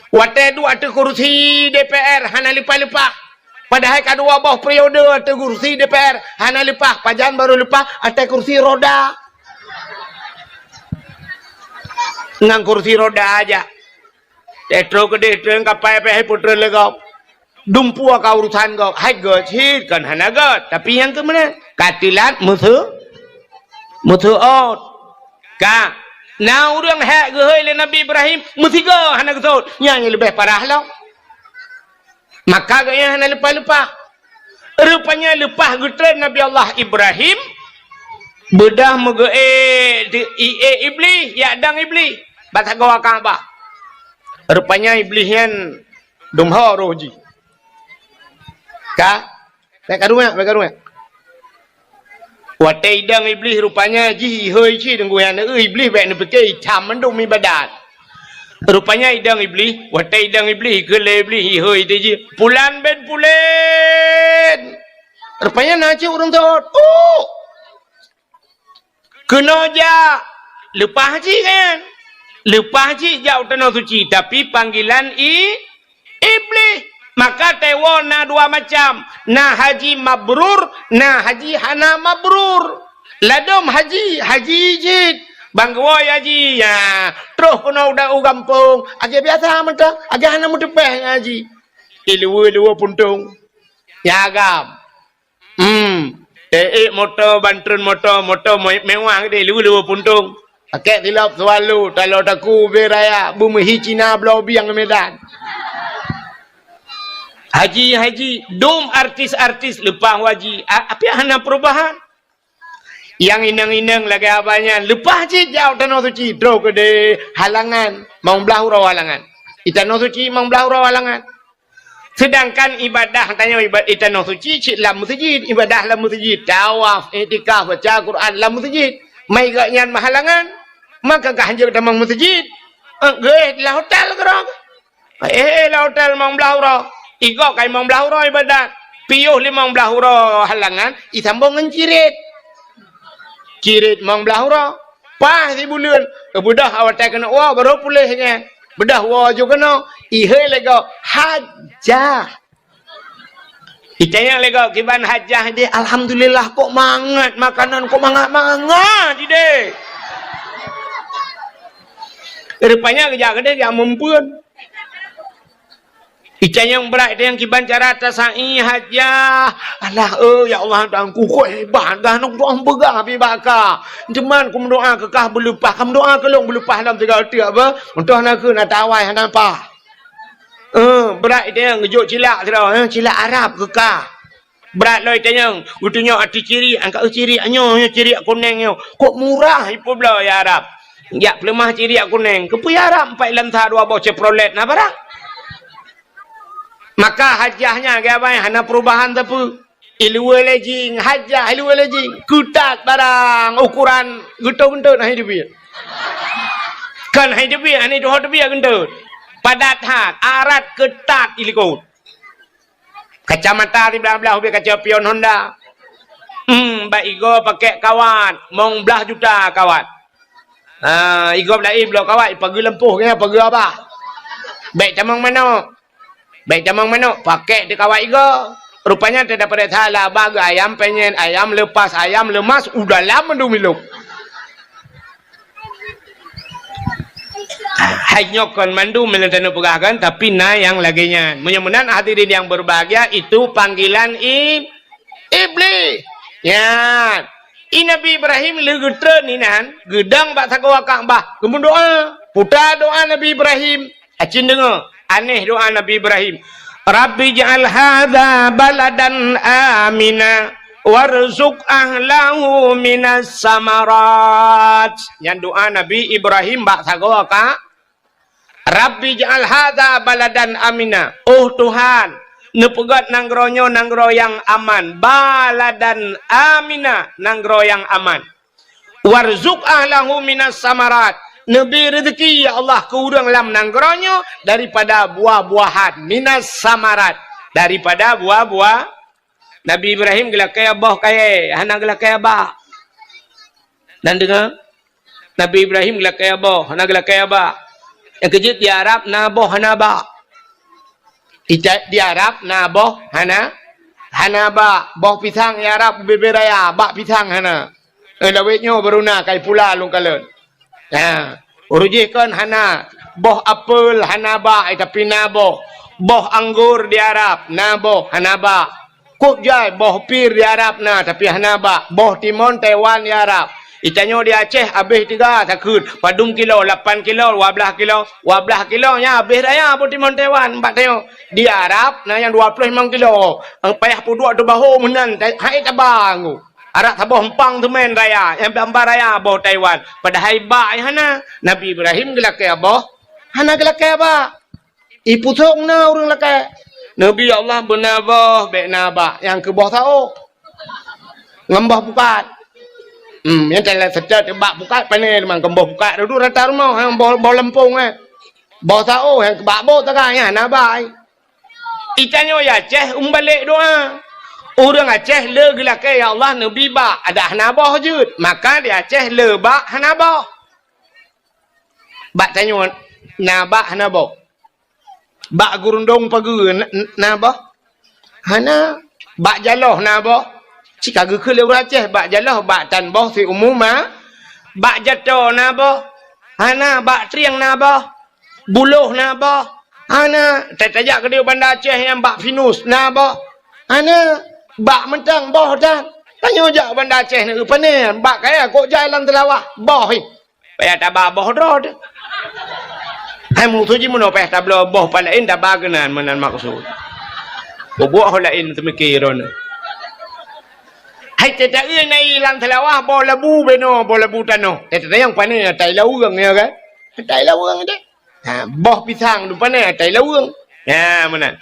Watée duek ateueh kursi D P R hana leupah-leupah. Padahai ka dua boh periode ateueh kursi D P R hana leupah, pajan barô leupah ateueh kursi roda. Ngon kursi roda aja. Teuh troh keudeh treun kapai pih hai putreun lé gob. Dumpeue ka urusan gob, hai gob cit kon hana gob, tapi nyang keu meunan ka teulat meuseu-, meuseuôt. Ka na ureuëng hék geuhôi lé Nabi Ibrahim, meusigoe hana geuseuôt, nyan nyang leubeh parah lom. Maka gobnyan hana leupah-leupah. Rupanya leupah geutreun Nabi Allah Ibrahim, beudôh meugeuék di, iék Iblih, jak dong Iblih bak sagoe Ka'bah. Rupanya Iblih nyan dum ho roh jih. Ka? Bék karu nyan, bék karu nyan. Watée idong Iblih rupanya jih ihôi cit deungon nyan, Iblih bék neupike itam mandum ibadat. Rupanya idong Iblih, watée idong Iblih, keu lé Iblih ihôi teuh jih, "Pulan bin Pulan!" Rupanya na cit ureuëng seuôt. Uh! Keunoe jak, leupah cit kan? Leupah cit jak u tanoh suci, tapi panggilan i-, Iblih. Maka teuwoe na dua macam, na haji mabrur, na haji hana mabrur. Ladôm haji, haji cit. Ban geuwoe haji, ya. Troh keunoe u gampông, lagèe biasa mantong, lagèe hana meuteupèh ngon haji. Iluweue-luweue puntông. Nyang agam. Hmm. Ék moto, ban treun moto, moto me-, mewah geude, iluweue-luweue puntông. Pakèk silop Swallow, taloe takue bée raya, beumeuhi Cina bloe bieng Medan. Haji, haji, dum artis-artis leupah haji. A-, tapi hana perubahan. Nyang inong-inong lagèe abah nyan, leupah cit jak u Tanoh Suci, troh keudeh halangan, limong blah uroe halangan. Di Tanoh Suci limong blah uroe halangan. Seudangkan ibadah tanyoe iba-, di Tanoh Suci cit lam meuseujid, ibadah lam meuseujid, tawaf, iktikaf, baca Quran lam meuseujid. Mai gobnyan meuhalangan, maka ka hanjeuet tamong meuseujid. Eh, geuéh lam hotel keudroe. Eh, lam hotel limong blah uroe. Igob ka limong blah uroe ibadat. Piôh limong blah uroe halangan, isambông ngon cirit. Cirit limong blah uroe. Paih sibuleuen. Beudôh awai watèe keuneuk woe, barô puléh nyan. Beudôh woe ju keunoe. Ihé lé gob. Hajjah. Itanyong lé gob, "Kiban hajjah idéh?" "Alhamdulillah, kok mangat makanan, kok mangat-mangat idéh." Rupanya geujak keudeh jak meumpeuen. Itanyong brat, itanyong kiban cara tasa'i hajjah. "Alah, eh, ya Allah, Tuhanku, kok hebat, dah nong doa peugah pi baka. Teuma kumeudoa keu kah beuleupah, kumeudoa keu lôn beuleupah lam tiga teuk apa? Untôh na keu na tawai hana pah." Eh, brat itanyong geujok cilak sidroe, eh, cilak Arab keu kah. Brat lom itanyong, geutunyok ateueh cirik, angkat, "Eh, cirik nyoe, nyoe cirik kunéng nyoe. Kok murah ipeubloe ya Arab? Jak peuleumah cirik kunéng. Keupeue ya Arab, empat lam sa dua boh Chevrolet na barang?" Maka hajjah nyan, geubai hana perubahan sapeue. Iluweue lé jing, hajjah iluweue lé jing. Keutat barang, ukuran geutot-geutot hana teubiet. Kon hana teubiet, hana tuho teubiet geutot. Padat that, arat keutat ilikot. Kacamata siblah-blah ubé kaca pion Honda. Hmm, bak igob pakèk kawat, limong blah juta kawat. Ha, igob laén bloe kawat, ipageue lampôh, ipageue abah. Bèk tamong manok. Bèk tamong manok, pakèk di kawat igob. Rupanya teudapat salah, abah geu ayam penyet, ayam lepas, ayam lemas, u dalam mandum ilop. Hai nyoe kon mandum nyang taneuk peugah kan, tapi na nyang lagèe nyan. Meunyoe meunan hadirin yang berbahagia, itu panggilan i-, Iblih. Nyan. I Nabi Ibrahim lheueh geutreun inan, geudong bak sagoe Ka'bah, geumeudoa. Puta doa Nabi Ibrahim. Acin deungö, aneh doa Nabi Ibrahim. "Rabbi ij'al hadza baladan amina warzuq ahlahu minas samarat." Nyan doa Nabi Ibrahim bak sagoe ka, "Rabbi ij'al hadza baladan amina." Oh Tuhan, neupeugöt nanggroe nyoe nanggroe nyang aman. Baladan amina, nanggroe nyang aman. "Warzuq ahlahu minas samarat." Neubri reuzeki, ya Allah, keu ureueng lam nanggroe nyoe daripada buah-buahan, minas samarat, daripada buah-buah. Nabi Ibrahim geulakèe boh kayèe, hana geulakèe abah. Nan deungö, Nabi Ibrahim geulakèe boh, hana geulakèe abah. Nyang keujeuet di Arab na boh hana abah. Ita-, di Arab na boh hana, hana bak. Boh pisang di Arab ubé-bé raya, bak pisang hana. Eh, lawét nyoe baru na kai pula lôn kalon. Ha, ureueng jih kon hana. Boh apel hana bak, eh, tapi na boh. Boh anggor di Arab na boh, hana bak. Kok jai boh pir di Arab na, tapi hana bak. Boh timon Taiwan di Arab. Itanyoe di Aceh abéh tiga takheun, padum kilo, lapan kilo, dua blah kilo, dua blah kilo nyan abéh raya boh timon Taiwan bak tanyoe. Di Arab na nyang dua ploh limong kilo. Payah peuduek teubaho meunan, hai taba ngô. Arak saboh empang teumèn raya, nyang bamba raya boh Taiwan. Padahai bak hana. Nabi Ibrahim geulakèe boh, hana geulakèe bak. Ipusong na ureueng lakèe. Nabi Allah beuna boh, bèk na bak, nyang keu boh saôh. Ngon boh pukat. Hmm, nyang teulat seutôt bak pukat pané teuma, ngon boh pukat dudu rata rumoh, nyang boh, boh leumpông, eh. Boh saôh, nyang keu bak boh taga, nyan na bak. Itanyoe di Aceh umbalek doa. Ureueng Aceh le geulakèe, "Ya Allah, neubi bak," adak hana boh jeuet. Maka di Aceh le bak hana boh. Bak tanyoe na bak hana boh. Bak gurundong pageue na, na boh? Hana. Bak jaloh na boh? Cit ka geukheun lé ureuëng Aceh, bak jaloh, bak tan boh siumu ma, bak jato na boh, hana, bak trieng na boh, buloh na boh, hana. Tajak keudéh Banda Aceh nyang bak Pinus na boh, hana, bak mantong boh tan. Tanyoe jak Banda Aceh na, pane, bak kaya kok jai lam Teulawah, boh hi. Payah taba boh droe teuh. Hai musoh jih meunoe payah tabloe boh pat laén taba keunan meunan maksud. Bubuet ho laén teumikir droeneuh. Hai teuta-eu na i lam Teulawah boh labu beno, boh labu tanoh. Teuta nyang pane atai laweueng ya kan? Atai laweueng deh. Ha, boh pisang tu pane atai laweueng. Ya, meunan.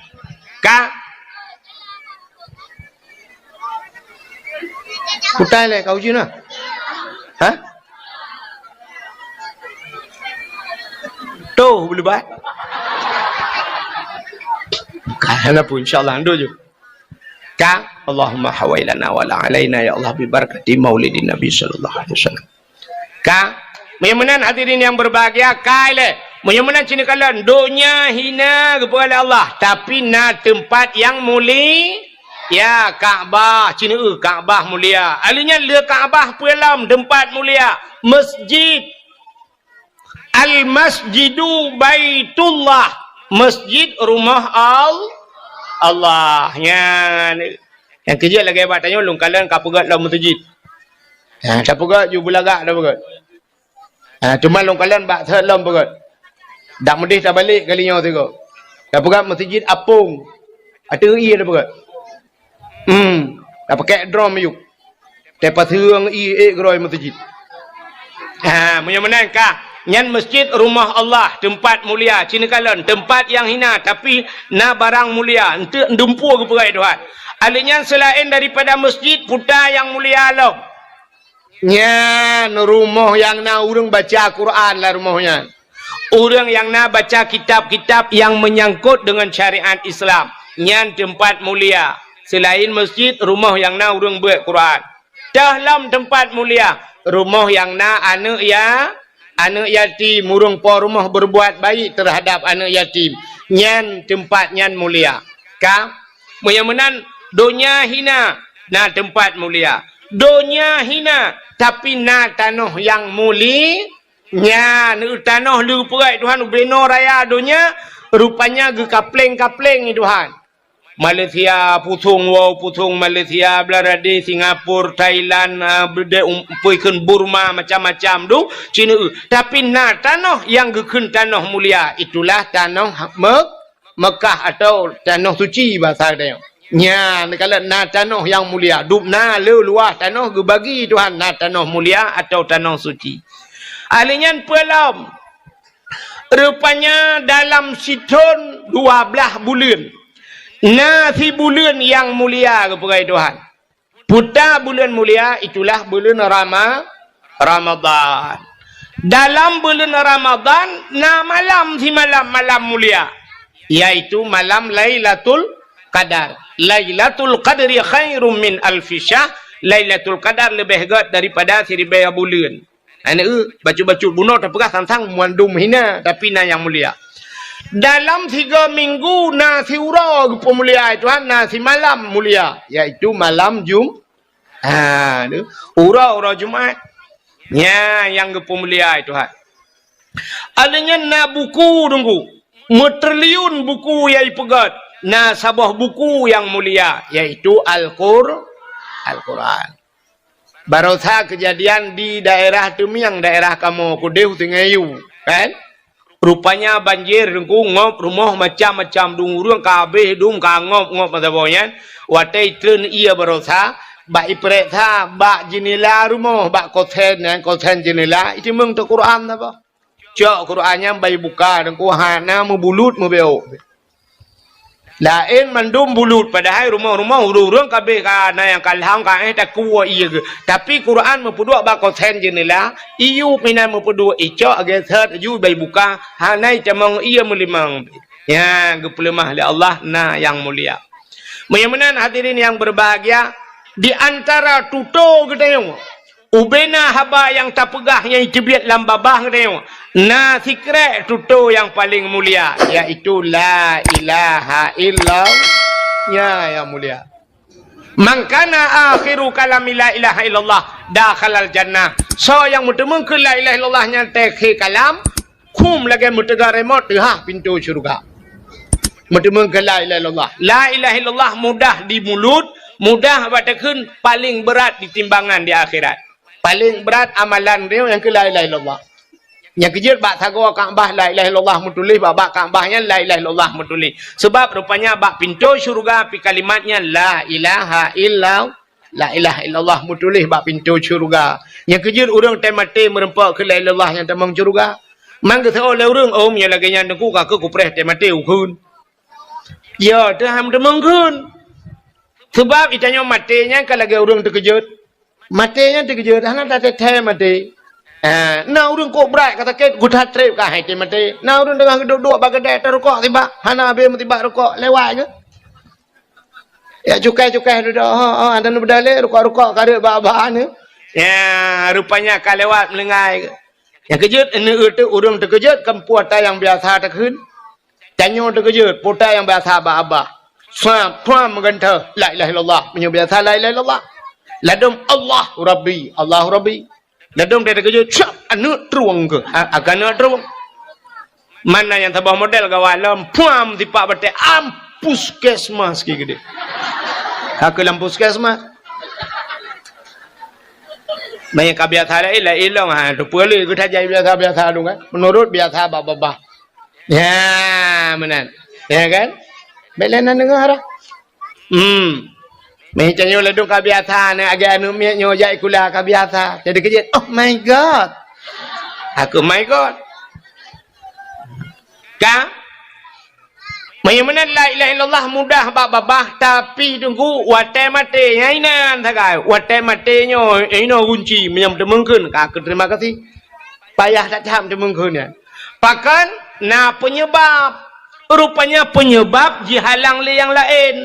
Ka Putai lé kau jina. Ha? Tuh, boleh buat. Bukan apa, insyaAllah, ando je. Ka, Allahumma hawailana wala alaina, ya Allah, bi barakati maulidin Nabi sallallahu alaihi wasallam. Ka, meunyoe meunan hadirin yang berbahagia, kai lé. Meunyoe meunan cina kalon, donya hina geupeugah lé Allah, tapi na teumpat yang muli-, ya, Ka'bah, cina eu Ka'bah mulia. Aleuh nyan le Ka'bah peue lom teumpat mulia, masjid. Al-masjidu baitullah, masjid rumah Al-, Allah. Nyan. Nyang keujeuet lagée bak tanyoe lôn kalon ka peugét lom meuseujid. Ha, tapeugét ju beulagak tapeugét. Ha, teuma lôn kalon bak sot lom peugét. Dak meudeh tabalek kali nyoe sigoe. Tapeugét meuseujid apong. Ateueh ie tapeugét. Hmm, tapakek drom ayub. Tapaseueng ie ék keudroe meuseujid. Ha, meunyoe meunan ka, nyan masjid rumah Allah, teumpat mulia, cina kalon, teumpat yang hina, tapi na barang mulia, eunteuk dumpeue geupeugah Tuhan. Aleuh nyan seulaén daripada masjid, puta yang mulia lom. Nyan rumoh nyang na ureuëng baca Quran lam rumoh nyan. Ureuëng nyang na baca kitab-kitab nyang meunyangkot deungon syariat Islam, nyan teumpat mulia. Seulaén masjid, rumoh nyang na ureuëng beuet Quran. Teuh lom teumpat mulia, rumoh nyang na aneuëk ya-, aneuëk yatim, ureuëng po rumoh berbuat baik terhadap aneuëk yatim, nyan teumpat nyan mulia. Ka? Meunyoe meunan, donya hina, na teumpat mulia. Donya hina, tapi na tanoh nyang muli-, Nyan, tanoh le geupeugét Tuhan ubenoe raya donya, rupanya geukapleng-kapleng Tuhan. Malaysia, pusong wow, pusong Malaysia, Bangladesh, Singapura, Thailand, ah, beudé um, peue kheun Burma, macam-macam tu, cina eu. Tapi na tanoh nyang geukheun tanoh mulia, itulah tanoh Me-, Mekah atau tanoh suci bahasa geutanyoe. Nyan, kalau na tanoh nyang mulia, dub na le luwah tanoh geubagi Tuhan, na tanoh mulia atau tanoh suci. Ahli nyan peue lom? Rupanya dalam sithon dua blaih buleuen, na sibuleuen nyang mulia geupeugah Tuhan. Puta buleuen mulia itulah buleuen Rama-, Ramadhan. Dalam buleuen Ramadhan na malam simalam malam mulia, yaitu malam Lailatul Qadar. Lailatul Qadri khairum min alfi syahr. Lailatul Qadar leubeh gét daripada siribée buleuen. Aneuk, bacut-bacut bunoe tapeugah sang-sang mandum hina, tapi na nyang mulia. Dalam tiga minggu na siuroe geupeumulia Tuhan, na simalam mulia, yaitu malam Jum-, ha, tu, uroe-uroe Jumat. Nya nyang geupeumulia Tuhan. Aleuh nyan na buku teungku, meutriliun buku nyang ipeugét, na saboh buku nyang mulia, yaitu Al-Qur-, Al-Quran. Barosa keujadian di daerah Teumieng, daerah kamoe keudeh Sungai Yu, kan? Rupanya banjir teungku ngop rumoh macam-macam, dum ureuëng ka habéh dum ka ngop-ngop masa boh nyan. Watée itreun ié barosa, bak ipeuriksa bak jeunela rumoh, bak kosen nyan, kosen jeunela, iteumeung teuh Quran saboh. Cok Quran nyan bak ibuka teungku hana meubulut meubeok. Laén mandum bulut, padahai rumoh-rumoh ureuëng-ureuëng kabeh ka na nyang ka lham ka éh takue ié geuh. Tapi Quran meupeuduek bak kosen jeunela, iyup inan meupeuduek icok geuseuet aju bak ibuka, hana itamong ié meulimong. Nya geupeuleumah lé Allah na nyang mulia. Meunyoe meunan hadirin yang berbahagia, di antara tutoe geutanyoe Ubena haba nyang tapeugah nyang iteubiet lam babah geutanyoe, na sikrek tutoe nyang paleng mulia, yaitu la ilaha illallah. Nya nyang mulia. "Man kana akhiru kalami la ilaha illallah dakhalal jannah." Soe nyang meuteumeung keu la ilaha illallah nyan teukhe kalam, khum lagèe meuteuga remote teuhah pintoe syeuruga. Meuteumeung keu la ilaha illallah. La ilaha illallah mudah di mulut, mudah bak takheun, paléng brat di timbangan di akhirat. Paléng brat amalan droe nyang keu la ilaha illallah. Nyang keujeuet bak sagoe Ka'bah la ilaha illallah meutuléh, bak, bak Ka'bah nyan la ilaha illallah meutuléh. Sebab rupanya bak pintoe syeuruga pih kalimat nyan la ilaha illa, la ilaha illallah meutuléh bak pintoe syeuruga. Nyang keujeuet ureueng teumaté meureumpok keu la ilaha illallah nyang tamong syeuruga. Man geuseuôt lé ureueng, "Oh, meunyoe lagèe nyan Teungku, ka keuh kupreh teumaté ukheun." Ya, teuh han teumeung kheun. Sebab geutanyoe maté nyan ka lagèe ureueng teukeujot. Maté nyan teukeujot, hana tathèe-thèe maté. Ah, na ureueng kok brat ka sakét, geutat trép ka hai teumaté. Na ureueng teungoh geuduek-duek bak keudè tarukok sibak, hana habéh meusibak rukok, lewat geuh. Ya cukai-cukai dudoe, ho, ho, ada neubeudalé rukok-rukok ka rhot bak-bak nyoe. Ya, rupanya ka lewat meuleungai geuh. Nyang keujot, neueu teuh ureueng teukeujot, kan peue ata nyang biasa takheun. Tanyoe teukeujot, peue ata nyang biasa bak babah. Suam, puam meugantoh, la ilaha illallah. Meunyoe biasa la ilaha illallah. Ladôm Allahu Rabbi, Allahu Rabbi. Ladôm teukeujot, cap, aneuk trueng keuh. A-, akan aneuk trueng. Mana nyang saboh model gawat lom, puam tipak batèe, am puskesmas ki geudeh. Ka keuh lam puskesmas. Meunyoe ka biasa laén, laén lom, ha, teupeue lé geutanyoe biasa-biasa dong kan. Meunurot biasa bak babah. Ya, meunan. Ya kan? Bèk lé na deungö dah. Hmm. Meutanyoe ladôm ka biasa, na agak aneuk miet nyoe jak sikula ka biasa. Jadi keujeuet, "Oh my God." Aku my God. Ka? Meunyoe meunan la ilaha illallah mudah bak babah, tapi Teungku watèe maté nyan inan sagai. Watèe maté nyoe inoe gunci meunyoe teumeung kheun ka keuh terima kasih. Payah that-that teumeung kheun nyan. Pakon na peunyeubab. Rupanya peunyeubab jihalang lé nyang laén.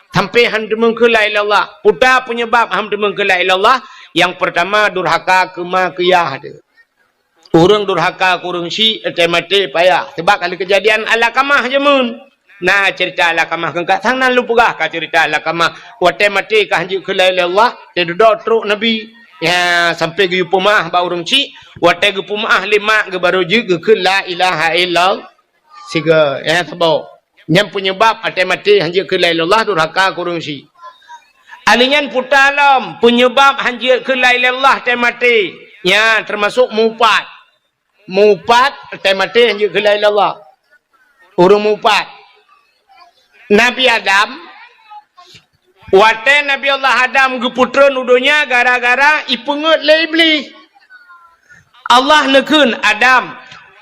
Sampai han teumeung kheun la ilaha illallah. Peue ata peunyeubab han teumeung kheun la ilaha illallah? Nyang peurtama durhaka keu ma keu yah teuh. Ureueng durhaka keu ureueng syik, watèe maté payah. Sebab ka lheueh keujadian Alakamah jameun. Na ceurita Alakamah keu ka sang nan lôn peugah ka ceurita Alakamah. Watèe maté ka han jeuet kheun la ilaha illallah, teududoe trok Nabi. Ya, sampai geuyue peumeu'ah bak ureueng syik, watèe geupeumeu'ah lé mak geuh barô jeuet geukheun la ilaha illallah. Sigoe, ya, saboh. Nyan peunyeubab watèe maté han jeuet kheun la ilaha illallah durhaka keu ureueng syik. Alèh nyan peue ata lom peunyeubab han jeuet kheun la ilaha illallah watèe maté. Nyan teumasok meuupat. Meuupat watèe maté han jeuet kheun la ilaha illallah. Ureueng meuupat. Nabi Adam, watèe Nabi Allah Adam geupeutreun u donya gara-gara ipeungeuet lé Iblih. Allah neukheun, "Adam,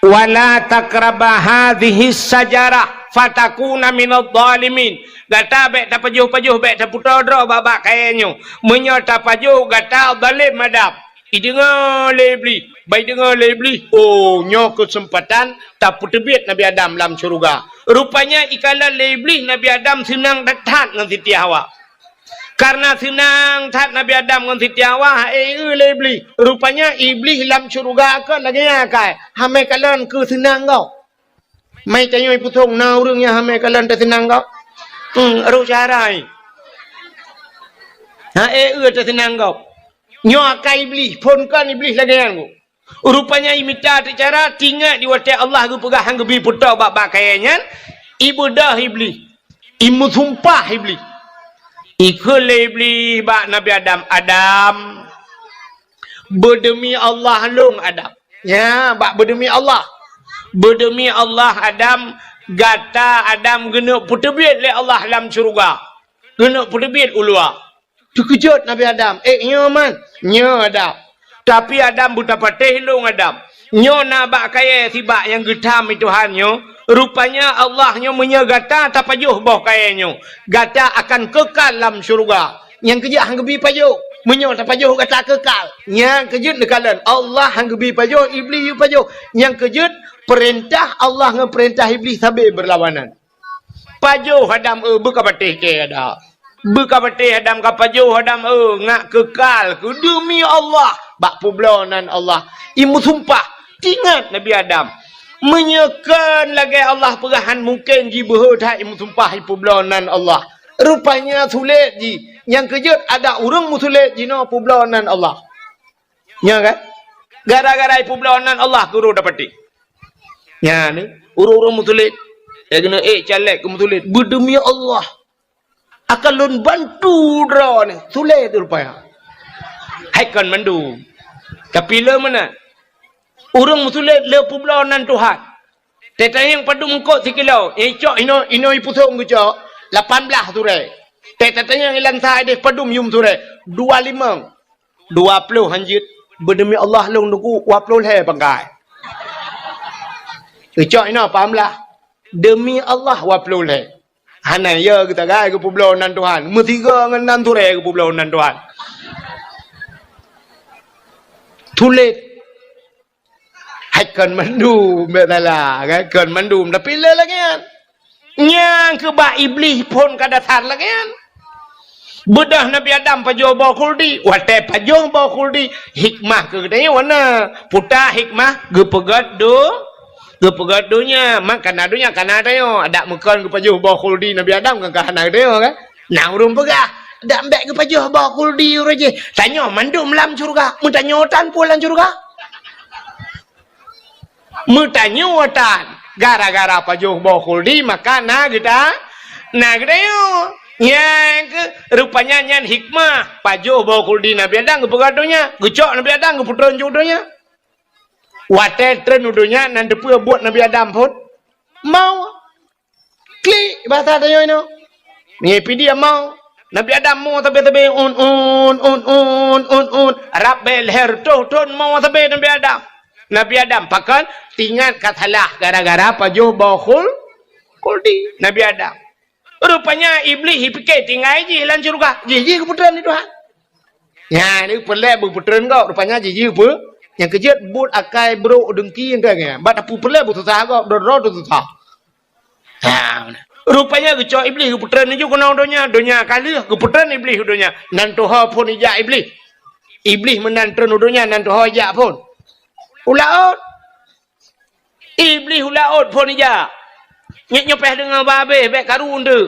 wala taqraba hadhihi syajarah fatakuna minadh dhalimin." Gata bèk tapajoh-pajoh, bèk tapeutoe droe bak-bak kayèe nyoe. Meunyoe tapajoh, gata zalém Adam. Ideungö lé Iblih, bah ideungö lé Iblih, oh, nyoe keuseumpatan tapeuteubiet Nabi Adam lam syeuruga. Rupanya ikalon lé Iblih Nabi Adam seunang that-that ngon Siti Hawa. Karena seunang that Nabi Adam ngon Siti Hawa, eh, eu lé Iblih. Rupanya Iblih lam syeuruga kon lagèe nyan kai, hamé kalon keu seunang gob. Mai tanyoe peusong na ureueng nyang hamé kalon teuseunang gob. Hmm, roh syahrai. Ha, eh, eu teuseunang gob. Nyoe akai Iblih, phon kon Iblih lagèe nyan gob. Rupanya imita teucara, tingat di watèe Allah geupeugah han geubi peutôh bak-bak kayèe nyan, ibeudôh Iblih, imeusumpah Iblih. Ikheun lé Iblih bak Nabi Adam, "Adam, beudeumi Allah lôn, Adam." Ya, bak beudeumi Allah. "Beudeumi Allah, Adam, gata, Adam, geuneuk peuteubiet lé Allah lam syeuruga. Geuneuk peuteubiet u luwa." Teukeujot Nabi Adam, "Eh, nyoe man, nyoe Adam." Tapi Adam beutapatéh lôn, Adam. Nyoe na bak kayèe sibak nyang geutham lé Tuhan nyoe. Rupanya Allah nyoe meunyoe gata tapajoh boh kayèe nyoe, gata akan keukal lam syeuruga. Nyang keujeuet han geubi pajoh. Meunyoe tapajoh gata keukal. Nyang keujeuet neukalon Allah han geubi pajoh, Iblih yue pajoh. Nyang keujeuet peurintah Allah ngon peurintah Iblih sabe beurlawanan. Pajoh Adam, eu, beukapatéh kèe Adam. Beukapatéh Adam, kapajoh Adam, eu, ngat keukal keu deumi Allah bak peubloe nan Allah. Imeusumpah, tingat Nabi Adam. Meunyoe kon lagèe Allah peugah han mungken jibeuhe that imeusumpah ipeubloe nan Allah. Rupanya sulet jih. Nyang keujeuet adak ureuëng meusulet jinoe peubloe nan Allah. Nyan kan? Gara-gara peubloe nan Allah keu ureuëng dapati. Nyan ni, ureuëng-ureuëng meusulet. Eh, keuneuk, eh, caleg keu meusulet. Beudeumi Allah. Akan lôn bantu droeneuh. Sulet rupanya. Hai kon mandum. Tapi le meunan. Ureuëng meusulet le peubloe nan Tuhan. Teuh tanyong padum eungkôt sikilo. Eh, cok inoe, inoe ipusong geucok. Lapan blaih surée. Teuh tatanyong ilang sa ideh padum yum surée. Dua limong. Dua ploh hanjeuet. Beudeumi Allah lôn teungku, dua ploh lhée pangkai. Geucok inoe paham lah. Deumi Allah dua ploh lhée. Hana ya geutangai geupeubloe nan Tuhan. Meusigoe ngon nan surée geupeubloe nan Tuhan. Sulet. Hai kon mandum, bèk salah, kan? Kon mandum, tapi le lagèe nyan. Nyang keubah Iblih phon ka dasar lagèe nyan. Beudôh Nabi Adam pajoh boh khuldi, watèe pajoh boh khuldi, hikmah keu geutanyoe na. Puta hikmah geupeugöt do-, geupeugöt donya, man kana donya kana tanyoe. Adak meukon geupajoh boh khuldi Nabi Adam kan ka hana geutanyoe kan? Na ureueng peugah, "Dak bèk geupajoh boh khuldi uroe jih. Tanyoe mandum lam syeuruga." Meutanyoe tan peue lam syeuruga? Meutanyoe tan. Gara-gara pajoh boh khuldi, maka na geuta-, na geutanyoe. Nyang keu, rupanya nyan hikmah pajoh boh khuldi Nabi Adam geupeugah donya, geucok Nabi Adam geupeutreun ju donya. Watèe treun u donya, nan teupeue buet Nabi Adam phon? Mau. Klik, bahasa tanyoe inoe. Ngipi dia mau. Nabi Adam mo sabe-sabe, un, un, un, un, un, un. Rab bèe lhèe reutôh thon mo sabe Nabi Adam. Nabi Adam pakon? Tingat ka salah gara-gara pajoh boh khul-, khuldi Nabi Adam. Rupanya Iblih jipike tinggai jih lam syeuruga. Jih, jih geupeutreun lé Tuhan. Nyan, ni peureulèe beupeutreun gob. Rupanya jih, jih peu-, nyang keujeuet buet akai brok deungki enteuk nyan. Bak tapeureulèe beususah gob, droe-droe teususah. Ha, rupanya geucok Iblih geupeutreun laju keunoe donya, donya ka lheueh geupeutreun Iblih u donya. Nan tuho phon ijak Iblih. Iblih meunan treun u donya, nan tuho ijak phon u laôt. Iblih u laôt phon ijak. Nyoe, nyoe pèh deungoe babeh, bèk karu enteuk.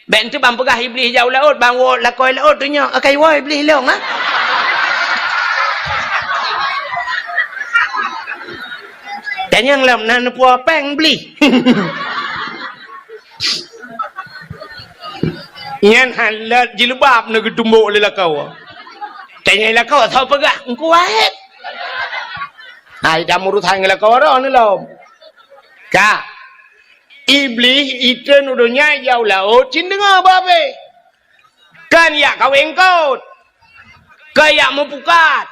Bèk enteuk ban peugah Iblih ijak u laôt, ban woe lakoe laôt teunyoe, akai woe Iblih lôn, ha? Tanyong lom na neupue péng Iblih. Nyan hana jilbab na geutumbok lé lakoe. Tanyong lakoe, soe peugah, Teungku Wahid. Hai, dak meurusan ngon lakoe droeneuh lom. Ka. Iblih itreun u donya ijak u laôt cit deungoe babeh. Kan jak kawé eungkôt. Kan jak meupukat.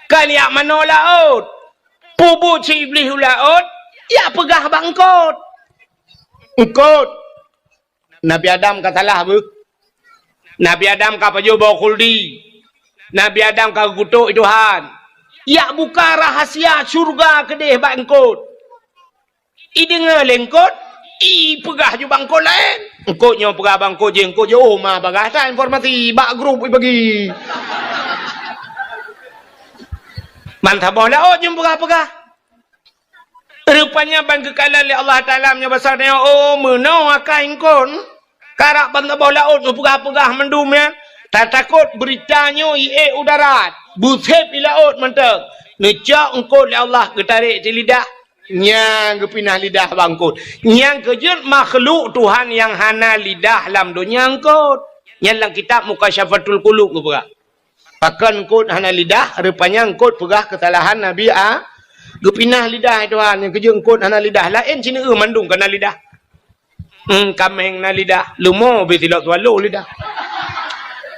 Kan jak manoe laôt. Peubuet si Iblih u laôt, jak peugah bak eungkôt. Eungkôt. Nabi Adam ka salah beuh. Nabi Adam ka pajoh boh khuldi. Nabi Adam ka geukutok Tuhan. Jak buka rahasia syeuruga keudeh bak eungkôt. Ideungoe lé eungkôt, ipeugah ju bak eungkôt laén. Eungkôt nyoe peugah bak eungkôt jih, eungkôt jih, oh, ma bagah that informasi bak grup ibagi. Mantong boh laôt jeuem peugah-peugah. Rupanya ban geukalon lé Allah Taala meunyoe basa nyoe, oh, meunoe akai eungkôt. Karab ban saboh laôt meupeugah-peugah mandum nyan. Tatakot beurita nyoe iék u darat. Beusép i laôt mantong. Neucok eungkôt lé Allah geutarek di lidah. Nyang geupinah lidah bak eungkôt. Nyang keujeuet makhluk Tuhan nyang hana lidah lam donya eungkôt. Nyan lam kitab Mukasyafatul Qulub geupeugah. Pakon eungkôt hana lidah, rupanya eungkôt peugah keusalahan Nabi A-, geupinah lidah Tuhan, nyang keujeuet eungkôt hana lidah. Laén sineuk mandum ka na lidah. Hmm, kaméng na lidah, leumo ubé silop swallow lidah.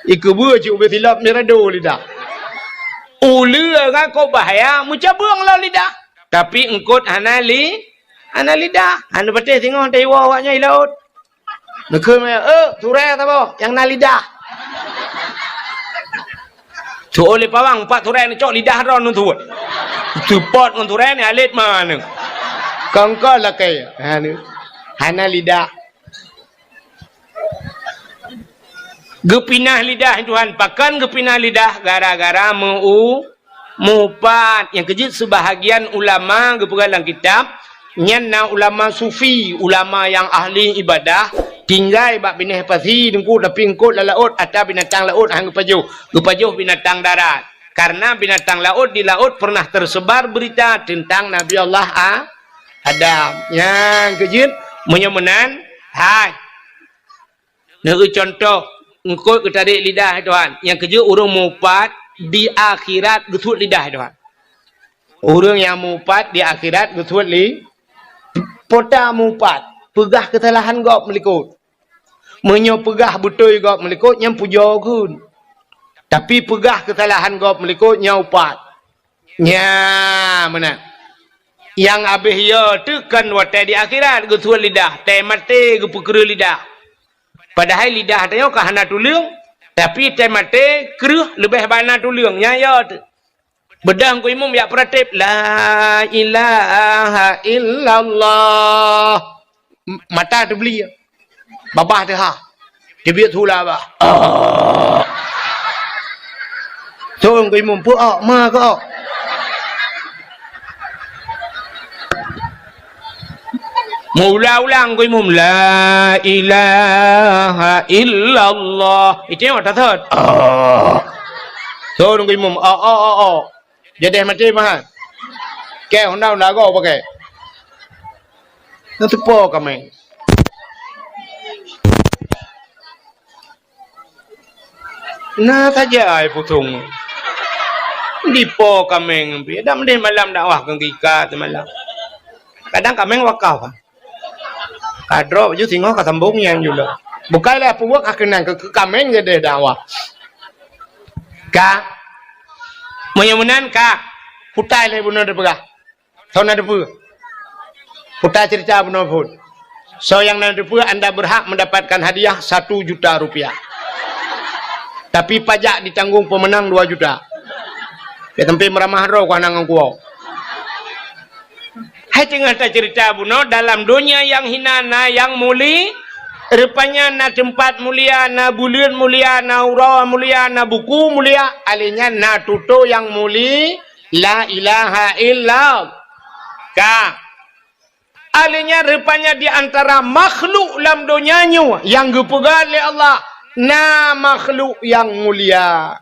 Ikeubeue cit ubé silop mirado lidah. Uleue ngon kok bahya meucabeueng lom lidah. Tapi eungkôt hana li-, hana lidah. Hana patéh singoh taiwoe awaknyan i laôt. Neukheun meunan, "Eh, turée saboh nyang na lidah." Tu'oh lé pawang, pat turée neucok lidah droe neutuwot. Seupôt ngon turée ni alet maneng. Kongkol lakée. Hana, hana lidah. Geupinah lidah Tuhan. Pakon geupinah lidah? Gara-gara meu-, meuupat. Nyang keujeuet seubahagian ulama geupeugah lam kitab, nyan na ulama sufi, ulama nyang ahli ibadah, Tinggai bak binéh pasi Teungku, tapi eungkôt lam laôt, atra binatang laôt han geupajoh. Geupajoh binatang darat. Karena binatang laôt di laôt pernah tersebar berita tentang Nabi Allah A-, Adam. Nyang keujeuet, meunyoe meunan, hai. Neueu contoh, eungkôt geutarek lidah, hai Tuhan. Nyang keujeuet ureuëng meuupat di akhirat geusuet lidah, hai Tuhan. Ureuëng nyang meuupat di akhirat geusuet li-, pota meuupat, peugah keusalahan gob meulikôt. Meunyoe peugah beutôi gob meulikôt, nyan pujoe kheun. Tapi peugah keusalahan gob meulikôt, nyan upat. Nya, meunan. Nyang abéh yo teuh kon watée di akhirat geusuet lidah, tée maté geupeukreueh lidah. Padahai lidah tanyoe ka hana tuleueng, tapi tée maté kreueh leubeh bana tuleueng, nyan yo teuh. Beudôh Teungku Imum jak peuratéb, "La ilaha illallah." M-, mata teubeli. Babah teuhah. Teubiet sula bah. Oh. Teungku Imum, peu-ok, ma keu-ok. Meuulang-ulang Teungku Imum, "La ilaha illallah." Itu yang tak thot. Oh. Teungku Imum, oh, oh, oh, oh. Jadeh maté mah. Kée honda-honda go pakai. Na teupo kaméng. Na saja ai pusong. Dipo kaméng pih. Dak meudeh malam dakwah keu gika semalam. Kadang kaméng wakaf. Ka droe baju singoh ka sambong nyang jula. Bukai lé peubuet ka keunang keu, keu kaméng jadeh dakwah. Ka. Meunyoe meunan ka. Putai lé bunoe teupeugah. Soe na teupeue? Putai cerita bunoe phon. Soe nyang na teupeue, anda berhak mendapatkan hadiah satu juta rupiah. Tapi pajak ditanggung pemenang dua juta. Ya, tapi meuramah droe ku hana ngon kuwoe. Hai teungoh tacerita bunoe, dalam donya nyang hina na nyang muli-, rupanya na teumpat mulia, na buleuen mulia, na uroe mulia, na buku mulia, alèh nyan na tutoe nyang muli, la ilaha illallah. Ka. Alèh nyan rupanya di antara makhluk lam donya nyoe nyang geupeugah lé Allah, na makhluk nyang mulia.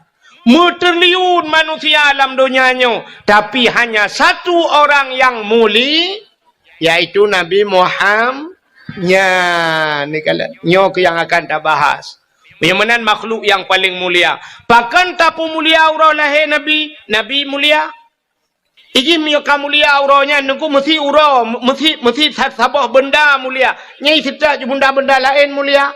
Meutriliun manusia lam donya nyoe, tapi hanya satu orang nyang muli, yaitu Nabi Muham-, nyan, ni kala-, nyoe keuh nyang akan tabahas. Meunyoe meunan makhluk nyang paleng mulia. Pakon tapeumulia uroe lahé Nabi? Nabi mulia. Iji meunyoe ka mulia uroe nyan, Teungku, meusi uroe, meusi, meusi sa-, saboh beunda mulia. Nyang seutôt ju beunda-beunda laén mulia.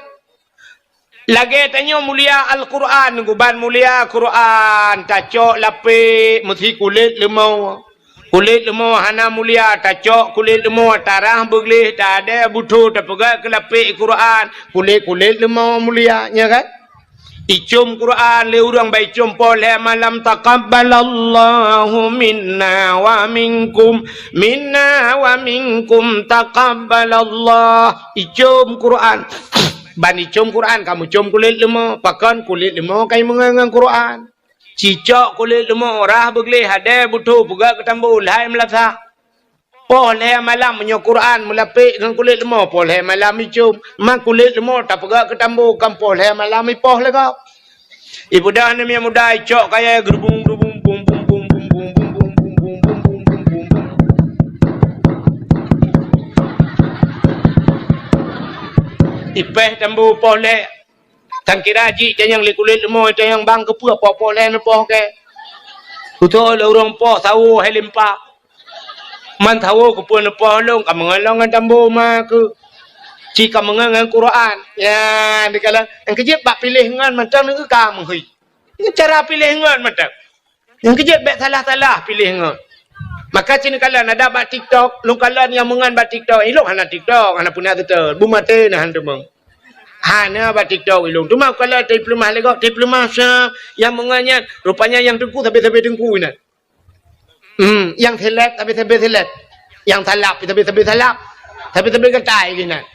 Lagèe tanyoe mulia Al-Qur'an, Teungku, ban mulia Qur'an, tacok lapék meusi kulét leumo. Kulét leumo hana mulia, tacok kulét leumo, tarah beugleh, tadèe butho, tapeugah keu lapék Qur'an, kulét-kulét leumo mulia, nya kan? Icôm Qur'an lé ureueng, bak icôm poh lhèe malam, "Taqabbalallahu minna wa minkum, minna wa minkum taqabbalallah." Icôm Qur'an. Ban icôm Qur'an, ka meucôm kulét leumo. Pakon kulét leumo ka imeungon ngon Qur'an. Cicok kulét leumo, rah beugleh, hadèe butho, peugah keu tambo, lhai meulasah. Poh lhèe malam meunyoe Qur'an meulapék ngon kulét leumo, poh lhèe malam icôm. Ma kulét leumo tapeugah keu tambo, kan poh lhèe malam ipoh lé gob. Ibeudôh aneuk miet muda icok kayèe geurubung-geurubung, bum, bum, bum. Ipéh tambo poh lhèe. Tan kira jih tanyong lé kulét leumo, tanyong bang keupeue poh-poh lhèe neupoh kèe. Beutôi lé ureueng poh sawo hai limpa. Man sawo keupeue neupoh lôn, ka meungon lôn ngon tambo ma keuh. Ci ka meungon ngon Qur'an. Ya, dikalon nyang keujeuet bak piléh ngon mantong neu ka meuhôi. Ngon cara piléh ngon mantong. Nyang keujeuet bèk salah-salah piléh ngon. Maka ci neukalon adak bak TikTok, lôn kalon nyang meungon bak TikTok. Ilôn hana TikTok, hana peuna seutôt. Beumaté na han teumong. Hana bak TikTok ilôn. Teuma kalon teupeulumah lé gob, teupeulumah sa nyang meungon nyan. Rupanya nyang teungku sabe-sabe teungku inan. Hmm, nyang seleb sabe-sabe seleb. Nyang salab sabe-sabe salab. Sabe-sabe gatai inan.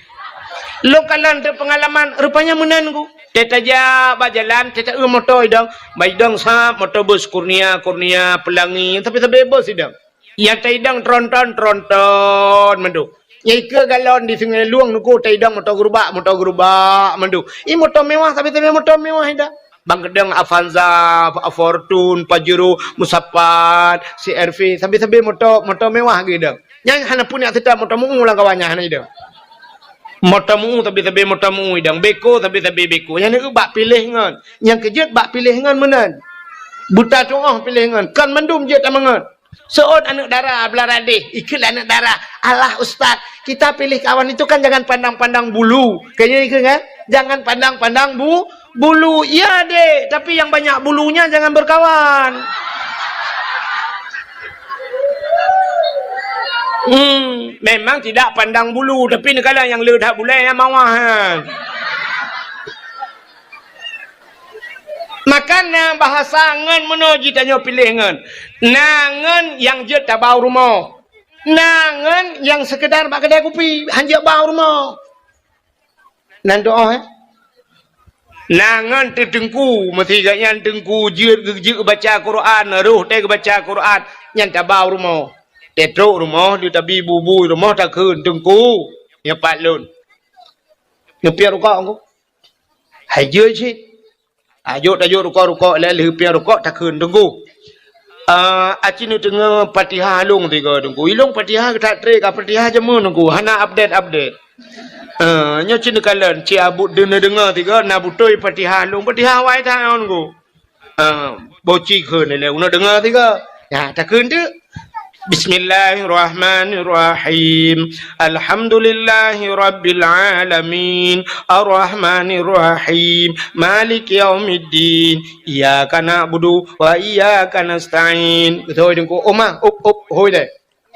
Lôn kalon teupeungalaman, rupanya meunan ku. Teutajak bak jalan, teuta eu moto idong. Bak idong sab, moto bus Kurnia, Kurnia, Pelangi. Sabe-sabe bus idong. Nyang taidong tronton, tronton mandum. Nyang ikeue galon di Sungai Lueng nunggu ta idong moto gerubak, moto gerubak mandum. I moto mewah, sabe-sabe moto mewah idong. Bang keudong Avanza, Fortuner, Pajero, Musapat, C R V, sabe-sabe moto, moto mewah geuidong. Nyan hana pun jak seutôt moto meu lam kawan nyan hana idong. Moto meu sabe-sabe moto meu idong, beko sabe-sabe beko. Nyan bak piléh ngon. Nyang keujeuet bak piléh ngon meunan. Buta tuoh piléh ngon. Kon mandum jeuet tameungon. Seuôt aneuk dara beulara deh, ikheun lé aneuk dara, "Alah ustaz, kita pilih kawan itu kan jangan pandang-pandang bulu." Kayaknya ikheun kan? "Jangan pandang-pandang bu-, bulu." Iya dek, tapi yang banyak bulunya jangan berkawan. Hmm, memang tidak pandang bulu, tapi neukala nyang le that bulée nyang mawah nyan. Maka na bahasa ngon meunoe jitanyoe piléh ngon. Na ngon nyang jeuet tabau rumoh. Na ngon nyang seukeudar bak keudai kupi, han jeuet bau rumoh. Nan doa, eh? Na ngon teuteungku, meusi gobnyan teungku jeuet geu-, jeuet geubaca Quran, roh teuh geubaca Quran, nyan tabau rumoh. Teutrok rumoh, di tabi bubui rumoh takheun, "Teungku, nyoe pat lôn." Neupiep rukok, Teungku. Hai jeuet cit. Tajok, tajok rukok-rukok, lheuh piep rukok takheun, "Teungku, ah, aci neuteungoh Fatihah lôn tiga, Teungku. Ilôn Fatihah geutak trek ka Fatihah jameun, Teungku. Hana update-update. Ah, nyoe ci neukalon, ci abut deungoe-deungoe tiga, na beutôi Fatihah lôn, Fatihah awai that nyoe, Teungku." Ah, boci kheun ilée, uneuk deungoe tiga. Nyan, takheun teuk. Bismillahirrahmanirrahim. Alhamdulillahirabbil alamin. Arrahmanirrahim. Maliki yaumiddin. Iyyaka na'budu wa iyyaka nasta'in. Beutôi Teungku. Oma, up, up, hôi deh.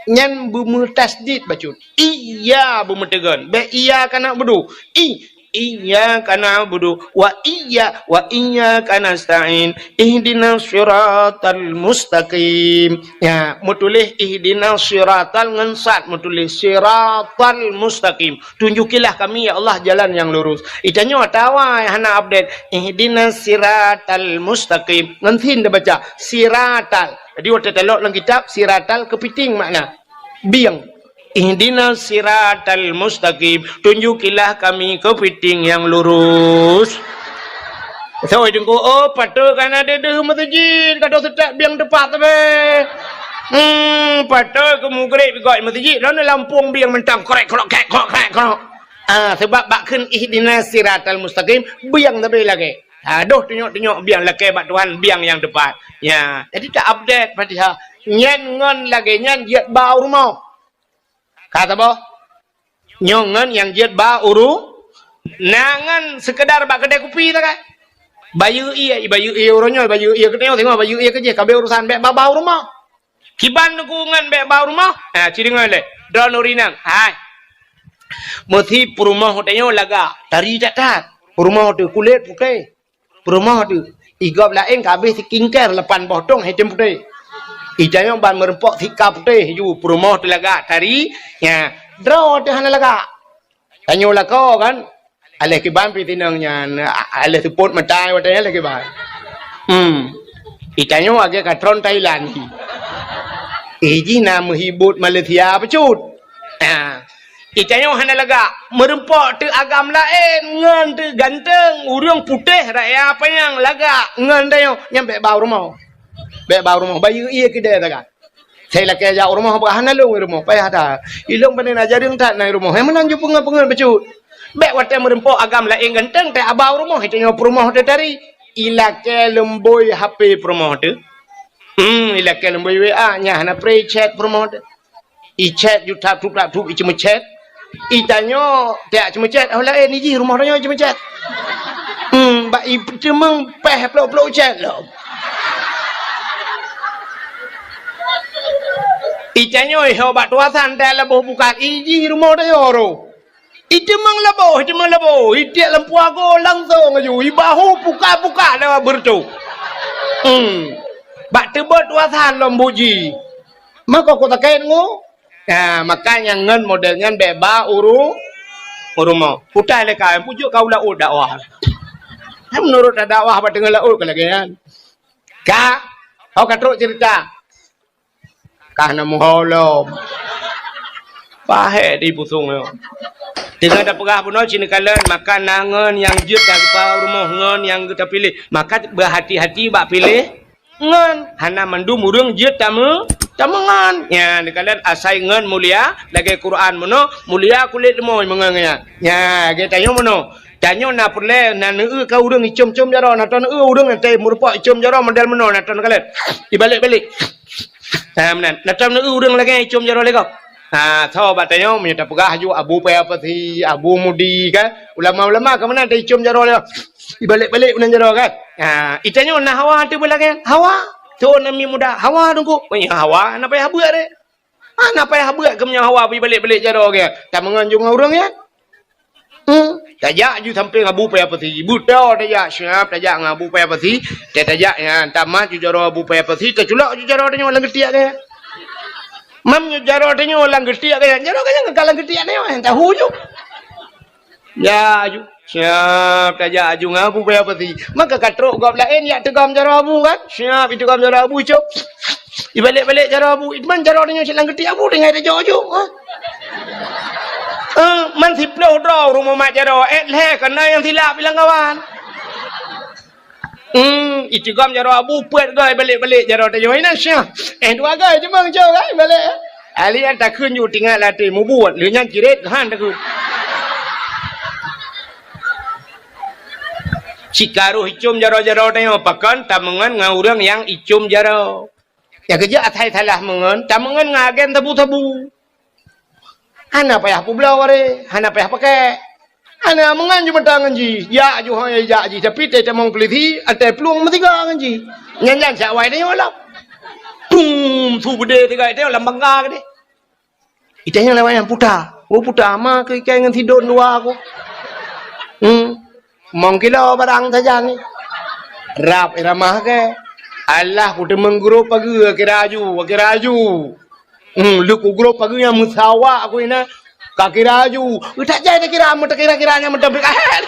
Nyan beumeutasydid bacut. Iya beumeuteugon. Bék iyyaka na'budu. I, iyyaka na'budu wa iyya-, wa iyyaka nasta'in. Ihdinas siratal mustaqim. Ya, meutuléh ihdinas siratal ngon sad meutuléh siratal mustaqim. Tunjukilah kami, ya Allah, jalan yang lurus. Itanyoe atawa hana update. Ihdinas siratal mustaqim. Ngon sin tabaca. Siratal. Jadi, watée talok lam kitab, siratal keupiting makna. Bieng. Ihdinas siratal mustaqim. Tunjukilah kami keupiting nyang lurus. Soe Teungku, oh, patôt ka na deuh-deuh meuseujid, ka deuh seutôt bieng teupat sabe. Hmm, patôt keu mugreb gok meuseujid, lôn lampung bieng mantong, krek, krok, krek, krok, krek, krok. Ah, sebab bak kheun ihdinas siratal mustaqim, bieng sabe lagée. Ha, doh tunyok-tunyok biang lakée bak Tuhan, biang nyang teupat. Ya, jadi ta-update Fatihah. Nyan ngon lagée nyan jeuet bau rumoh. Ka saboh? Nyoe ngon nyang jeuet bau uru-, na ngon seukeudar bak keudai kupi ta kan? Bayeue ié, bayeue ié uroe nyoe, bayeue ié keunoe, singoh bayeue ié keujih, ka abéh urusan bék bau-bau rumoh. Kiban Teungku ngon bék bau rumoh? Ha, ci deungoe lé. Droeneuh ureueng inong. Hai. Meusi peurumoh tanyoe lagak, tari that-that. Peurumoh teuh kulét putéh. Peurumoh teuh, i gob laén ka abéh skincare lapan boh tong item putéh. I tanyoe ban meureumpok sika putéh ju peurumoh teuh lagak, tari, nya, droe teuh hana lagak. Tanyoe lakoe kan, aléh kiban pih tinong nyan, a-, aléh seupôt mata watée nyan aléh kiban. Hmm. I tanyoe lagée ka tron Thailand. Eh, jih na meuhibot Malaysia bacut. Ah. I tanyoe hana lagak, meureumpok teuh agam laén, ngon teuh ganteng, ureueng putéh raya panyang lagak, ngon tanyoe, nyan bék bau rumoh. Bék bau rumoh, bayeue ié keudée sagai. Sai lakée jak u rumoh, bah hana lôn u rumoh, payah that. Ilôn pane na jareueng that na i rumoh, hai meunan ju peungeut-peungeut bacut. Bék watée meureumpok agam laén ganteng, teuh abau rumoh, i tanyoe peurumoh teuh tari. Ilakée leumbôi H P peurumoh teuh. Hmm, ilakée leumbôi W A, nyan hana pré chat peurumoh teuh. I chat ju tap tup tap tup i ceumeuchat. I tanyoe tiak ceumeuchat, oh laén i jih rumoh tanyoe ceumeuchat. Hmm, bak i teumeung péh plok-plok chat lom. I tanyoe ho bak tuasan tiak laboh bukat i jih rumoh tanyoe roh. I teumeung laboh, i teumeung laboh, i tiek lam puago langsong aju, i bahu puka-puka dah beureutoh. Hmm. Bak teubot tuasan lom buji. Mako ku takét ngu. Ha, maka nyang ngon model nyan bék ba uru, u rumoh. Utai lé ka, pujuk ka u laôt dakwah. Hai meunurot dakwah bak teungoh laôt ka lagée nyan. Ka, ho ka trok ceurita. Ka na meuho lom. Pahé di pusong nyoe. Teungoh tapeugah bunoe cit neukalon, maka na ngon nyang jeuet tapeugah rumoh ngon nyang geuta piléh. Maka beuhati-hati bak piléh ngon. Hana mandum ureuëng jeuet tameu-, tameungon. Nya, neukalon asai ngon mulia, lagée Quran bunoe, mulia kulét leumoi meungon nyan. Nya, lagée tanyoe bunoe. Tanyoe na peureulée, na neueu ka ureuëng icom-com jaroe, na tanoh neueu ureuëng nyang teumeureumpok icom jaroe model bunoe, na tanoh neukalon. Ibalek-balek. Ha, meunan. Na tanoh neueu ureuëng lagée icom jaroe lé gob. Ha, tho bak tanyoe meunyoe tapeugah ju Abu Paya Pasi, Abu Mudi kan. Ulama-ulama ka meunan taicom jaroe lé. Ibalek-balek meunan jaroe kan. Ha, itanyoe na hawa teuh beulagée. Hawa. Tho nami muda. Hawa teungku. Oh, ya, hawa. Na payah buet deh. Hana payah buet keu meunyoe hawa bri balek-balek jaroe geuh. Tameungon ju ngon ureuëng nyan. Hmm. Tajak ju sampéng Abu Paya Pasi. Buta tajak siap tajak ngon Abu Paya Pasi. Tajak nyan tamat ju jaroe Abu Paya Pasi, taculok ju jaroe tanyoe lam geutiek geuh. Mam ju jaroe tanyoe lam geutiek geuh. Jaroe geuh nyan ka lam geutiek tanyoe, tahu ju. Ya, aju. Siap tajak aju ngon Abu Paya Pasi. Maka ka trok gob laén jak teugom jaroe Abu kan? Siap iteugom jaroe Abu, cok. Ibalek-balek jaroe Abu. Iman jaroe tanyoe silang geutiek Abu tinggai tajok aju. Ha? Eh, man siploh droe rumoh mat jaroe. Eh, lhée kana nyang silap bilang kawan. Hmm, iteugom jaroe Abu peuet goe balek-balek jaroe tanyoe. Ina syah. Eh, dua goe cuma ngejok kan balek. Ali an takheun ju tinggai latih mubuet. Lheueh nyan ciret han takheun. Sikaroh icom jaroe-jaroe tanyoe pakon tameungon ngon ureuëng nyang icom jaroe. Nyang keujak asai salah meungon, tameungon ngon agen sabu-sabu. Hana payah peubloe waréh, hana payah pakèk. Hana meungon jeumeuta ngon jih, jak ju hôi jak jih, tapi teutamong peulisi, ateueh plueng meusiga ngon jih. Nyan-nyan siat awai tanyoe lom. Pum, su beudé siga tanyoe lam bangga keudeh. Itanyoe lawai nyang puta. Oh, puta ma keu ikai ngon sidon dua aku. Hmm. Mong kilo barang sajan ni. Rab iramah ke. Alah, ku teumeng grup pageue, kira aju, kira aju. Hmm, leuku grup pageue nyang meusawa aku ina. Ka kira aju. Utak jai takira, meutakira-kira nyang meutabrik ahet.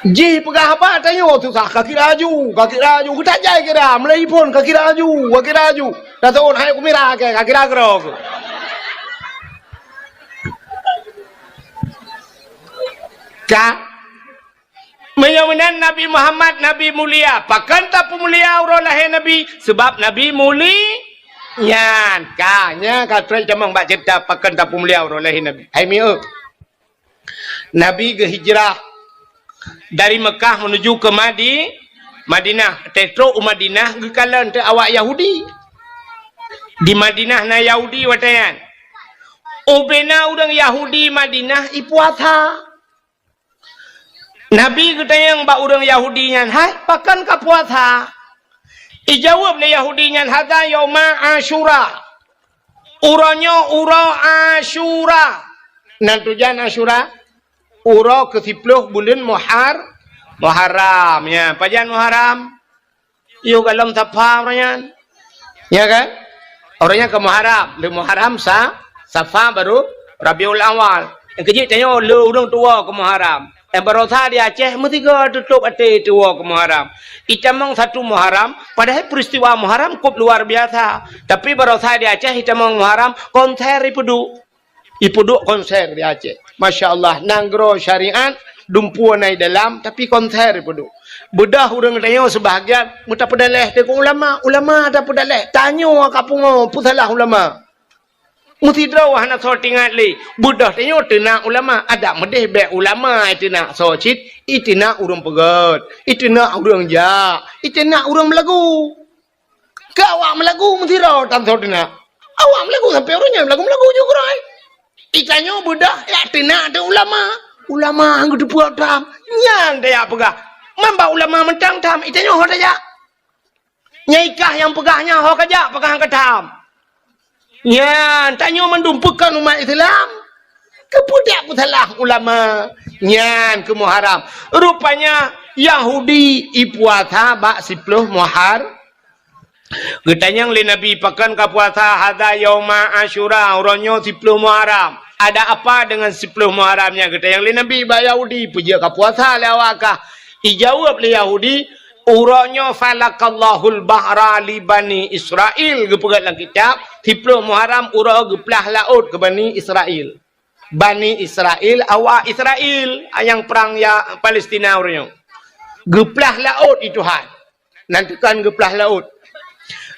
Jih peugah haba tanyoe susah, ka kira aju, ka kira aju. Geutajai kira, meulai phon ka kira aju, ka kira aju. Dah tahun hai kumira ke, ka kira keudroe. Ka. Meunyoe meunan Nabi Muhammad, Nabi mulia. Pakon tapeumulia uroe lahé Nabi? Sabab Nabi muli-, nyan. Ka, nyan ka trok tamong bak ceurita pakon tapeumulia uroe lahé Nabi. Hai mieu. Nabi geuhijrah dari Mekah menuju ke Madi-, Madinah. Teutrok u Madinah geukalon teuh awak Yahudi. Di Madinah na Yahudi watée nyan. Ubena ureuëng Yahudi Madinah ipuasa. Nabi geutanyong bak ureuëng Yahudi nyan, "Hai, pakon ka puasa?" Ijaweueb lé Yahudi nyan, "Hadza yauma Asyura." Uroe nyoe uroe Asyura. Nan tujan Asyura? Uroe keusiploh buleuen Muhar-, Muharram. Ya, pajan Muharram? Yoh golom Safa uroe nyan. Ya kan? Uroe nyan ka Muharram. Lé Muharram sa-, Safa baru Rabiul Awal. Nyang keujeuet tanyoe lé ureuëng tuwoe ka Muharram. Nyang barosa di Aceh meusiga tutôb até tuwoe ka Muharram. Itamong satu Muharram, padahai peristiwa Muharram kôp luar biasa. Tapi barosa di Aceh itamong Muharram, konser ipeuduek. Ipeuduek konser di Aceh. Masya Allah, nanggroe syariat, dumpeue na i dalam, tapi konser ipeuduek. Beudôh ureuëng tanyoe seubahagian, meutapeudaléh teungku ulama, ulama tapeudaléh. Tanyoe ka pungo, peusalah ulama. Meusidroe hana soe teuingat lé. Beudôh tanyoe teunak ulama, adak meudeh bék ulama iteunak soe cit, iteunak ureuëng peugét, iteunak ureuëng jak, iteunak ureuëng meulagu. Keu awak meulagu meusidroe tan soe teunak. Awak meulagu sampoe uroe nyan meulagu-meulagu ju keurôi. Itanyoe beudôh jak teunak teuh ulama. Ulama han geuteupeue tham. Nyan tajak peugah. Man bak ulama mantong tham, itanyoe ho tajak. Nyang ikah nyang peugah nyan ho kajak, peugah han katham. Nyan, tanyoe mandum peukon umat Islam. Keupeue dak peusalah ulama? Nyan keu Muharram. Rupanya Yahudi ipuasa bak siploh Muhar-, Geutanyong lé Nabi, "Pakon ka puasa?" "Hadza yauma Asyura, uroe nyoe siploh Muharram." "Ada apa dengan siploh Muharram nyan?" Geutanyong lé Nabi bak Yahudi, "Peue jeuet ka puasa lé awak kah?" Ijaweueb lé Yahudi, Uroe nyoe falakallahul bahra li Bani Israil, geupeugah lam kitab, siplôh Muharram uroe geuplah laôt keu Bani Israil. Bani Israil, awak Israil, nyang prang ya Palestina uroe nyoe. Geuplah laôt i Tuhan. Nan teukan geuplah laôt.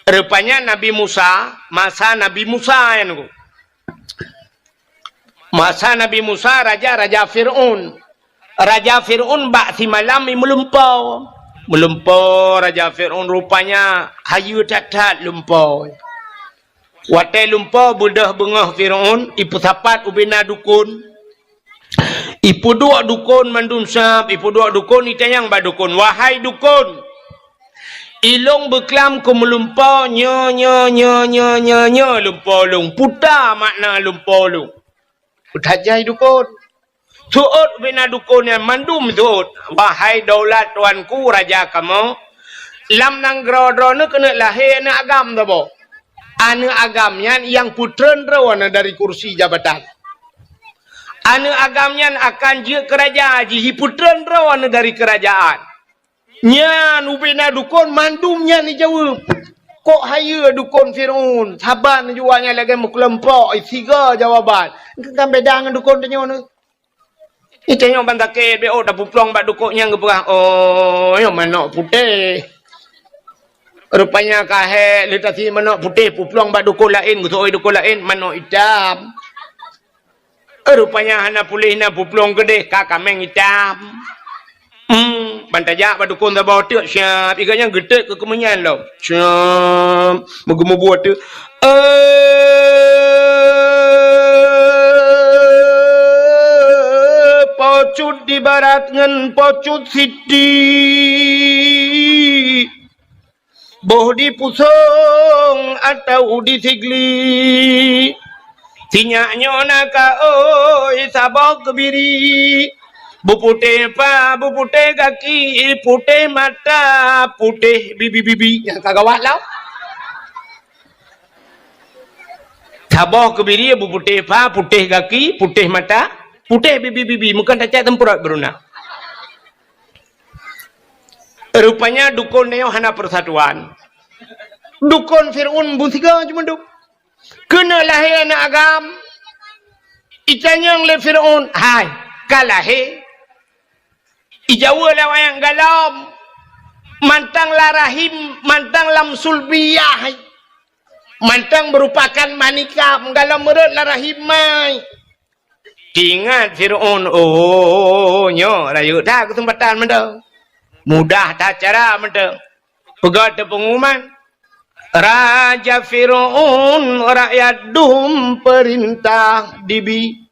Rupanya Nabi Musa, masa Nabi Musa nyan. Masa Nabi Musa, raja, raja Fir'aun. Raja Fir'aun bak simalam i meulumpo. Meulumpo raja Fir'aun rupanya hayeue that-that lumpo. Watée lumpo beudôh beungoh Fir'aun, ipeusapat ubena dukon. Ipeuduek dukon mandum sab, ipeuduek dukon, itanyong bak dukon, "Wahai dukon, ilôn beuklam keu meulumpo nyoe, nyoe, nyoe, nyoe lumpo lôn. Peue makna lumpo lôn?" Peue tajak dukon. Seuôt ubena dukon nyan mandum seuôt. "Wahai daulat tuanku raja kamoe, lam nanggroe droeneuh keuneuk lahé aneuëk agam saboh. Aneuëk agam nyan nyang peutreun droeneuh dari kursi jabatan. Aneuëk agam nyan akan jeuet keu raja jih, jipeutreun droeneuh dari keurajaan." Nyan ubena dukon mandum nyan jijaweueb. Kok hayeue dukon Fir'aun, saban jua nyan lagée meukeulumpok, siga jawaban. Kan beda ngon dukon tanyoe nyoe. Itanyong ban sakét, beuôt tapeuplong bak dukon nyang geupeugah, "Oh, nyoe manök putéh." Rupanya ka hék lé tasi manök putéh peuplong bak dukon laén, geuseuôt dukon laén, manök itam. Rupanya hana puléh na peuplong keudeh ka kaméng itam. Hmm, ban tajak bak dukon saboh teuk siab, iga nyang geutet keu keumeunyan lom. Siab, meugeumeubuet teuk. Eh, pocut di barat ngon pocut siti. Boh di pusong atau di sigli. Sinyak nyoe na ka oi saboh keubiri. Beuputéh pa, beuputéh gaki, putéh mata, putéh bibi-bibi. Nyang ka gawat lah. Saboh keubiri beuputéh pa, putéh gaki, putéh mata, putéh bibi-bibi. Meukeun tacak teumpeurot beuruna. Rupanya dukon nyoe hana persatuan. Dukon Fir'aun beusiga cuma duek. Keuneuk lahé aneuëk agam. Itanyong lé Fir'aun, "Hai, ka lahé?" Ijaweueb lé awak nyang galom. Mantong la rahim, mantong lam sulbiyah. Mantong meurupakan manikam, galom meurot la rahim mai. Teuingat Fir'aun, oh, nyoe rayeuk that keuseumpatan mantong. Mudah that cara mantong. Peugah teupeunguman, Raja Fir'aun, rakyat dum peurintah dibi.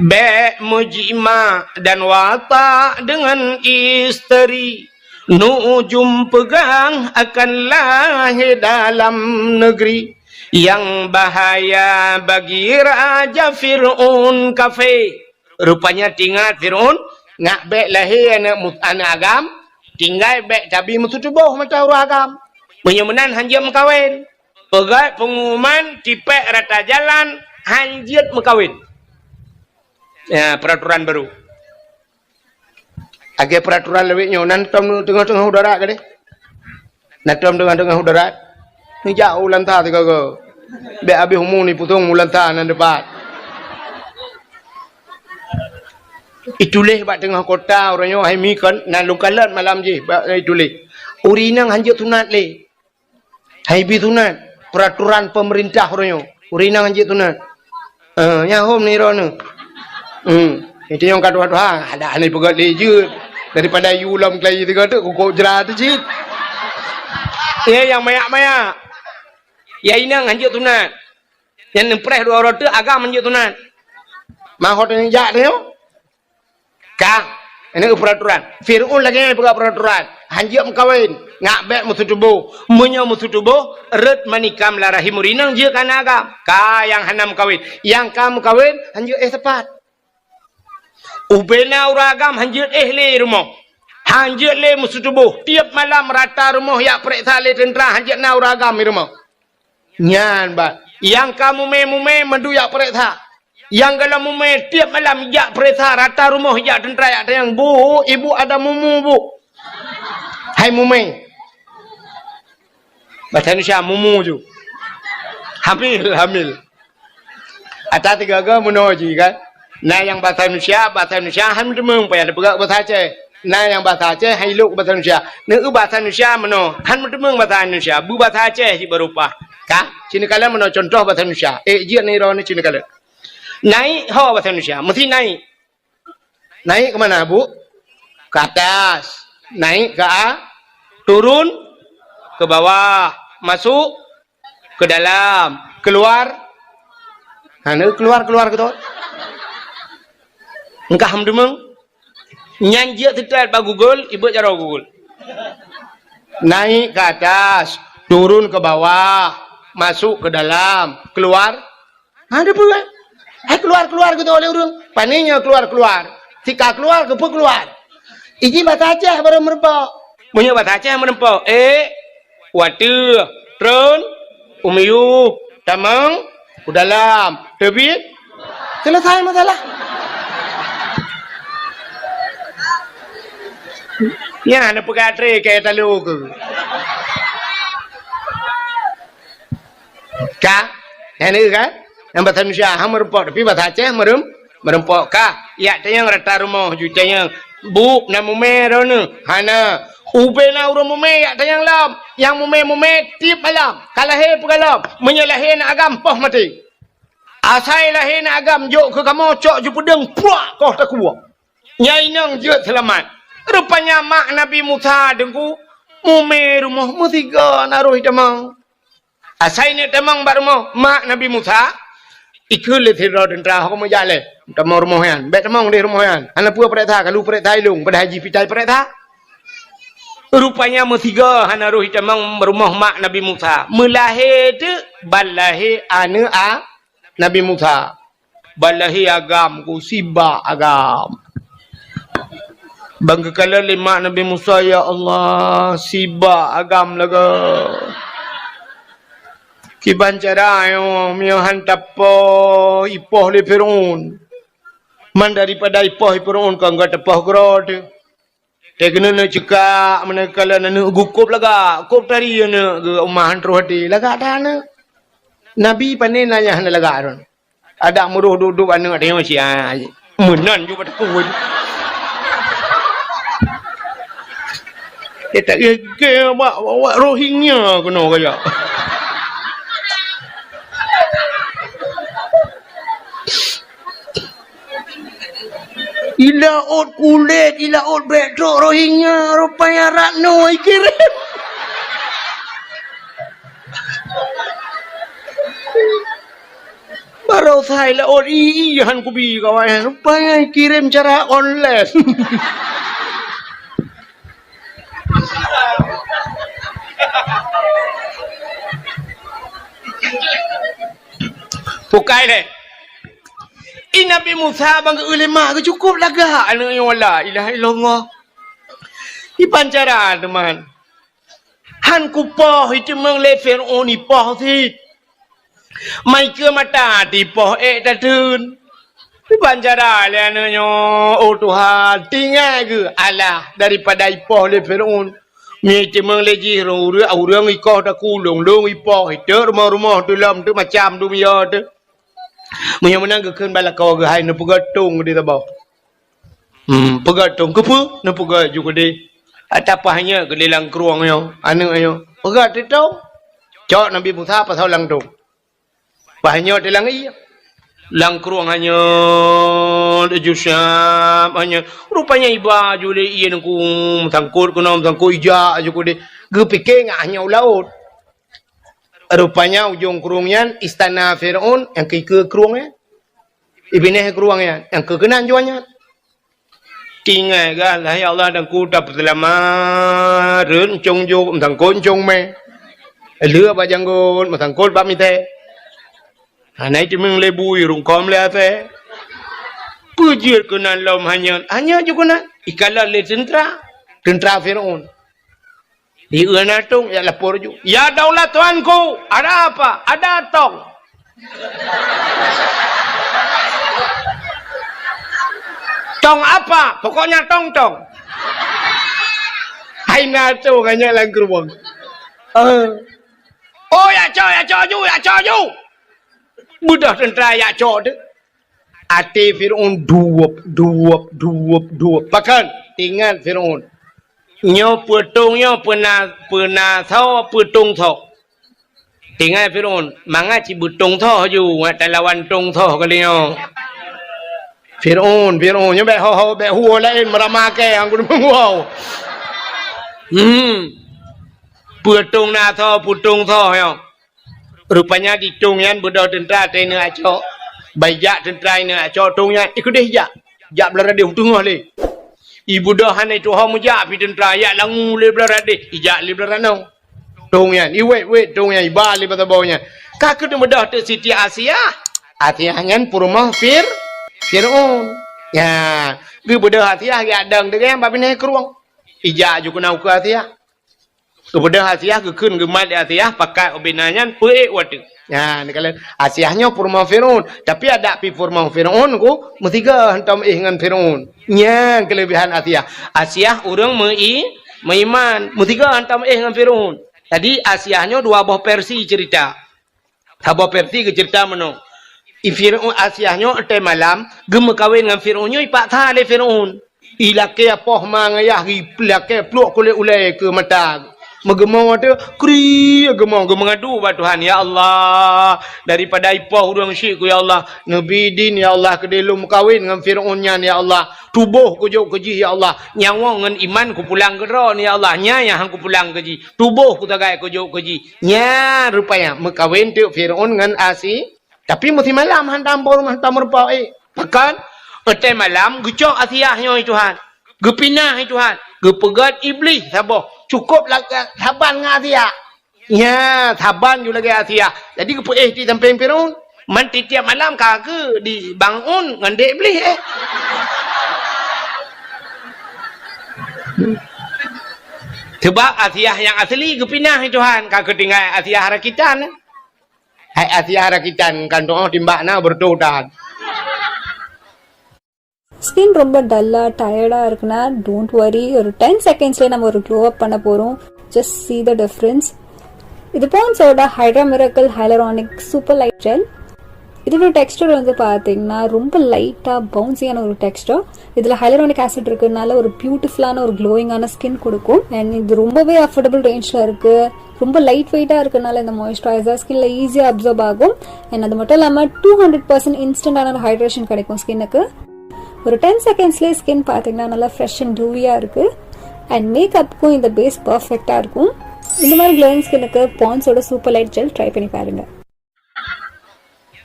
Bék meujimak dan watak deungon isteri. Nujum peugah akan lahé dalam neugri. Nyang bahaya bagi Raja Fir'aun kafé. Rupanya teuingat Fir'aun, ngak bék lahé aneuëk mu-, aneuëk agam, tinggai bék tabi meututoboh mata ureuëng agam. Meunyoe meunan hanjeuet meukawen. Peugét peunguman tipék rata jalan hanjeuet meukawen. Ya, peraturan baru. Lagée peraturan lawét nyoe, nan tom teungoh-teungoh udara gadeh. Nan tom teungoh-teungoh udara. Neujak u lanta sigoe-goe. Bék habéh umu ni pusong u lanta nan dipat. Ituléh bak teungoh kota uroe nyoe hai mi kon nan lungkalan malam jih bak ituléh. Ureuëng inong hanjeuet sunat lé. Hai bi sunat, peraturan pemerintah uroe nyoe. Ureuëng inong hanjeuet sunat. Eh, nyan hom ni droeneuh. Hmm. Itu nyang ka tuha-tuha, ada aneh peugét lé jeuet. Daripada yu lom kelai tiga tu, kukok jera tu cit. Ya, nyang mayak-mayak. Ya, inong hanjeuet sunat. Nyang neupreh dua uroe tu, agam hanjeuet sunat. Mahot nyang jak tu nyoe. Ka, ini peraturan. Fir'aun lagée nyan peugah peraturan. Hanjeuet meukawen, ngak bék meusutuboh. Meunyoe meusutuboh, rot manikam lam rahim ureuëng inong jeuet keu aneuëk agam. Ka nyang hana meukawen. Nyang ka meukawen, hanjeuet éh sapat. Ubena ureuëng agam hanjeuet éh lé rumoh. Hanjeuet lé meusutuboh. Tiep malam rata rumoh jak peuriksa lé teuntra hanjeuet na ureuëng agam di rumoh. Nyan bah, nyang ka mumé-mumé mandum jak peuriksa. Nyang galom mumé tiep malam jak peuriksa rata rumoh jak teuntra jak tanyong, "Bu, ibu ada mumu, Bu?" Hai mumé. Bahasa Indonesia, mumu ju. Hamil, hamil. Ata tiga-tiga meunoe jih kan. Na nyang bahasa Indonesia, bahasa Indonesia han meuteumèe payah teupeugah bahasa Aceh. Na nyang bahasa Aceh han ilok bahasa Indonesia. Neu bahasa Indonesia meunoe, han meuteumèe bahasa Indonesia. Beubahasa Aceh cit baru paih. Ka, sinoe kalon meunoe contoh bahasa Indonesia. Eh, jeuet neu droeneuh sinoe kalon. Naik ho bahasa Indonesia, meusti naik. Naik ke mana, Bu? Ke atas. Naik ke a-, turun ke bawah. Masuk ke dalam. Keluar. Ha, ni keluar, keluar ke tu? Engkah meudeumeng. Nyan jeuet teutat bak Google, ibeuet jaroe Google. Naik ke atas, turun ke bawah, masuk ke dalam, keluar. Ha, ada peue, eh? Hai keluar-keluar gitu oleh ureueng. Pane nyoe keluar-keluar. Sika keluar, keupeue keluar? Iji bahasa Aceh baru meureumpok. Meunyoe bahasa Aceh meureumpok, eh, wateueh, tron, u miyueb, tamong, u dalam, teubiet. Selesai masalah. Nyan na peugah tré keu talo keu. Ka? Nyan ka? Nyang bahasa Indonesia ha meureumpok, tapi bahasa Aceh meureuem-, meureumpok ka. Yak tanyong rata rumoh ju tanyong, "Bu, na mumè droeneuh?" Hana. Ubé na ureueng mumè yak tanyong lom. Nyang mumè-mumè tiep malam. Ka lahé peugalom. Meunyoe lahé na agam, poh maté. Asai lahé na agam jok keu kamoe cok ju peudeueng, puak koh takue. Nyang inong jeuet seulamat. Rupanya mak Nabi Musa deungku mumè rumoh meusigoe na roh itamong. Asai neuk tamong bak rumoh mak Nabi Musa, ikheun lé sidroe teuntra ho meujak lé, "Tamong rumoh nyan, bèk tamong deh rumoh nyan. Hana peue pareksa, kalu pareksa ilong, padahai jih pitai pareksa." Rupanya meusigoe hana roh itamong rumoh mak Nabi Musa. Meulahé teuk ban lahé aneuk a Nabi Musa. Ban lahé agam ku, sibak agam. Ban geukalon lé mak Nabi Musa, "Ya Allah, sibak agam lagèe. Kiban cara nyoe, meunyoe han tapoh ipoh lé Firaun. Man daripada ipoh Firaun kon ka tapoh keudroe teuh." Teuh keuneuk neuk ceukak, meunan kalon aneuk geuh kôb lagak, kôb tari aneuk geuh, uma han troh até, lagak that aneuk. Nabi pane na nyang hana lagak droe. Adak meuroh duek-duek aneuk teuh nyoe sia. Meunan ju bak takue. Eh, tak gègèe bak, bak, bak Rohingya keunoe kajak. Ilaôt kulét, ilaôt bèk trok Rohingya, rupanya Ratno ikirém. Baroesa ilaôt i, i han kubi kawan, rupanya ikirém cara online. Bukai lé. I Nabi Musa ban geu-eu lé mak geuh cukôp lagak aneuk nyoe, la ilaha illallah. Iban cara teuma. Han kupoh iteumeung lé Firaun ipoh cit. Mai keu mata tipoh ék tateun. Iban cara lé aneuk nyoe, oh Tuhan, tinggai geuh alah daripada ipoh lé Firaun. Meunyoe iteumeung lé jih ureueng, ureueng ikoh takulong, lôn ipoh, iteuk rumoh-rumoh teuh lom, teuk macam dunia teuh. Meunyoe meunan geukheun bak lakoe geuh, hai neupeugah tông keudeh saboh. Hmm, peugah tông keupeue? Neupeugah ju keudeh. Ata paih nyoe keudeh lam krueng nyoe, aneuk nyoe. Peugah teuh tông. Cok Nabi Musa pasoe lam tông. Paih nyoe teuh lam ié. Lam krueng hanyeut, ju siap hanyeut. Rupanya iba ju lé ié ngon ku, meusangkot keunoe, meusangkot ijak ju keudeh. Geupike ngat hanyeut u laôt. Rupanya ujong krueng nyan istana Firaun nyang keu ikeue krueng nyan. Ibineh krueng nyan nyang keu keunan juah nyan. Tinggai gah, lah ya Allah, dan ku tapeuseulamat, rhot ncong jok, meusangkot ncong mè. Lheueh bak janggot, meusangkot bak mitée. Hana iteumeung lé bui, rungkôm lé asée. Peue jeuet keunan lom hanyeut, hanyeut ju keunan. Ikalon lé teuntra, teuntra Firaun. Di eu na tông, jak lapor ju. "Ya daulah tuanku, ada apa? Ada tong." "Tong apa? Pokoknya tong-tong." Hai Na tu nganya lam geurubong. Ah. Oh, jak cok, jak cok ju, jak cok ju. Beudôh teuntra jak cok tu. Até Fir'aun duwop, duwop, duwop, duwop. Pakon? Teuingat Fir'aun. Nyoe peutông nyoe peuna, peuna soe, peutông soe. Teuingat Fir'aun, mangat cit beutông soe ju, ngat talawan tông soe kali nyoe. Fir'aun, Fir'aun, nyoe bèk ho-ho, bèk huwo laén meurama kèe, anggun meuwoe. Hmm. Peutông na soe, peutông soe nyoe. Rupanya di tông nyan beudôh teuntra teuingat cok. Bai jak teuntra ingat cok tông nyan, ikeudeh jak. Jak blah radeh u teungoh lé. Ibeudôh hana ituho meujak pi teuntra, jak langue lé blah radeh, ijak lé blah ranoe. Tông nyan, iwet-wet tông nyan, iba lé basa boh nyan. Ka keuneuk beudôh teuk Siti Asiah. Asiah nyan peurumoh Fir-, Fir'aun. Nya, geubeudôh Asiah geujak dong deungon bak binéh krueng. Ijak ju keunoe ukeue Asiah. Geubeudôh Asiah, geukheun geumat lé Asiah, pakat ubena nyan peuék watèe. Nya, neukalon Asiah nyoe peurumoh Fir'aun. Tapi adak pi peurumoh Fir'aun ku meusigoe hantom éh ngon Fir'aun. Nyan keuleubehan Asiah. Asiah ureueng meu-i-, meuiman, meusigoe hantom éh ngon Fir'aun. Jadi Asiah nyoe dua boh versi cerita. Saboh versi geuceurita meunoe. I Fir'aun Asiah nyoe watèe malam geumeukawen ngon Fir'aun nyoe ipaksa lé Fir'aun. Ilakèe poh ma ngon yah, ilakèe pluek kulét ulèe keu mata. Meugeumoe teuk, kri geumoe, geumeungadu bak Tuhan, "Ya Allah, daripada ipoh ureueng syik ku, ya Allah, neubi idin, ya Allah, keudéh lôn meukawen ngon Fir'aun nyan, ya Allah. Tuboh kujok keu jih, ya Allah. Nyawoe ngon iman kupulang keu droe, ya Allah. Nyan nyang han kupulang keu jih. Tuboh kutagai kujok keu jih." Nyan rupanya meukawen teuk Fir'aun ngon Asi-, tapi meusimalam hantom peurumoh, hantom meurumpok éh. Pakon? Watèe malam geucok Asiah nyoe, Tuhan. Geupinah, Tuhan. Geupeugèt Iblih saboh. Cukôp la-, saban ngon Asiah. Nya, saban ju lagèe Asiah. Jadi geupeuéh di sampéng Fir'aun. Man tiep-tiep malam ka keu di bangun ngon dek Iblih, éh. Sebab Asiah nyang asli geupinah, Tuhan, ka keutinggai Asiah rakitan. Hai Asiah rakitan, kan doh timbak na bertodan. Skin ரொம்ப டல்லாக டயர்டாக இருக்குன்னா, don't worry. ஒரு டென் செகண்ட்ஸ்லேயே நம்ம ஒரு க்ளோ அப் பண்ண போகிறோம். Just see the difference. இது பாண்ட்ஸோட hydra miracle hyaluronic super light gel. இதோட டெக்ஸ்டர் வந்து பார்த்தீங்கன்னா, ரொம்ப லைட்டாக பவுன்சியான ஒரு டெக்ஸ்டர். இதில் ஹைலரானிக் ஆசிட் இருக்கிறதுனால ஒரு பியூட்டிஃபுல்லான ஒரு க்ளோயிங்கான ஸ்கின் கொடுக்கும். அண்ட் இது ரொம்பவே அஃபோர்டபுள் ரேஞ்சில் இருக்குது. ரொம்ப லைட் வெயிட்டாக இருக்கிறதுனால இந்த மாய்ஸ்சரைசர் ஸ்கின்ல ஈஸியாக அப்சர்ப் ஆகும். அண்ட் அது மட்டும் இல்லாமல், டூ ஹண்ட்ரட் பர்சன்ட் இன்ஸ்டன்டான ஒரு ஹைட்ரேஷன் கிடைக்கும் ஸ்கின்னுக்கு. ஒரு டென் செகண்ட்ஸ்லேயே ஸ்கின் பார்த்தீங்கன்னா, நல்லா ஃப்ரெஷ் அண்ட் டூவியாக இருக்குது. அண்ட் மேக்கப்புக்கும் இந்த பேஸ் பர்ஃபெக்டாக இருக்கும். இந்த மாதிரி க்ளோயிங் ஸ்கின்னுக்கு பாண்ட்ஸோட சூப்பர் லைட் ஜெல் ட்ரை பண்ணி பாருங்கள்.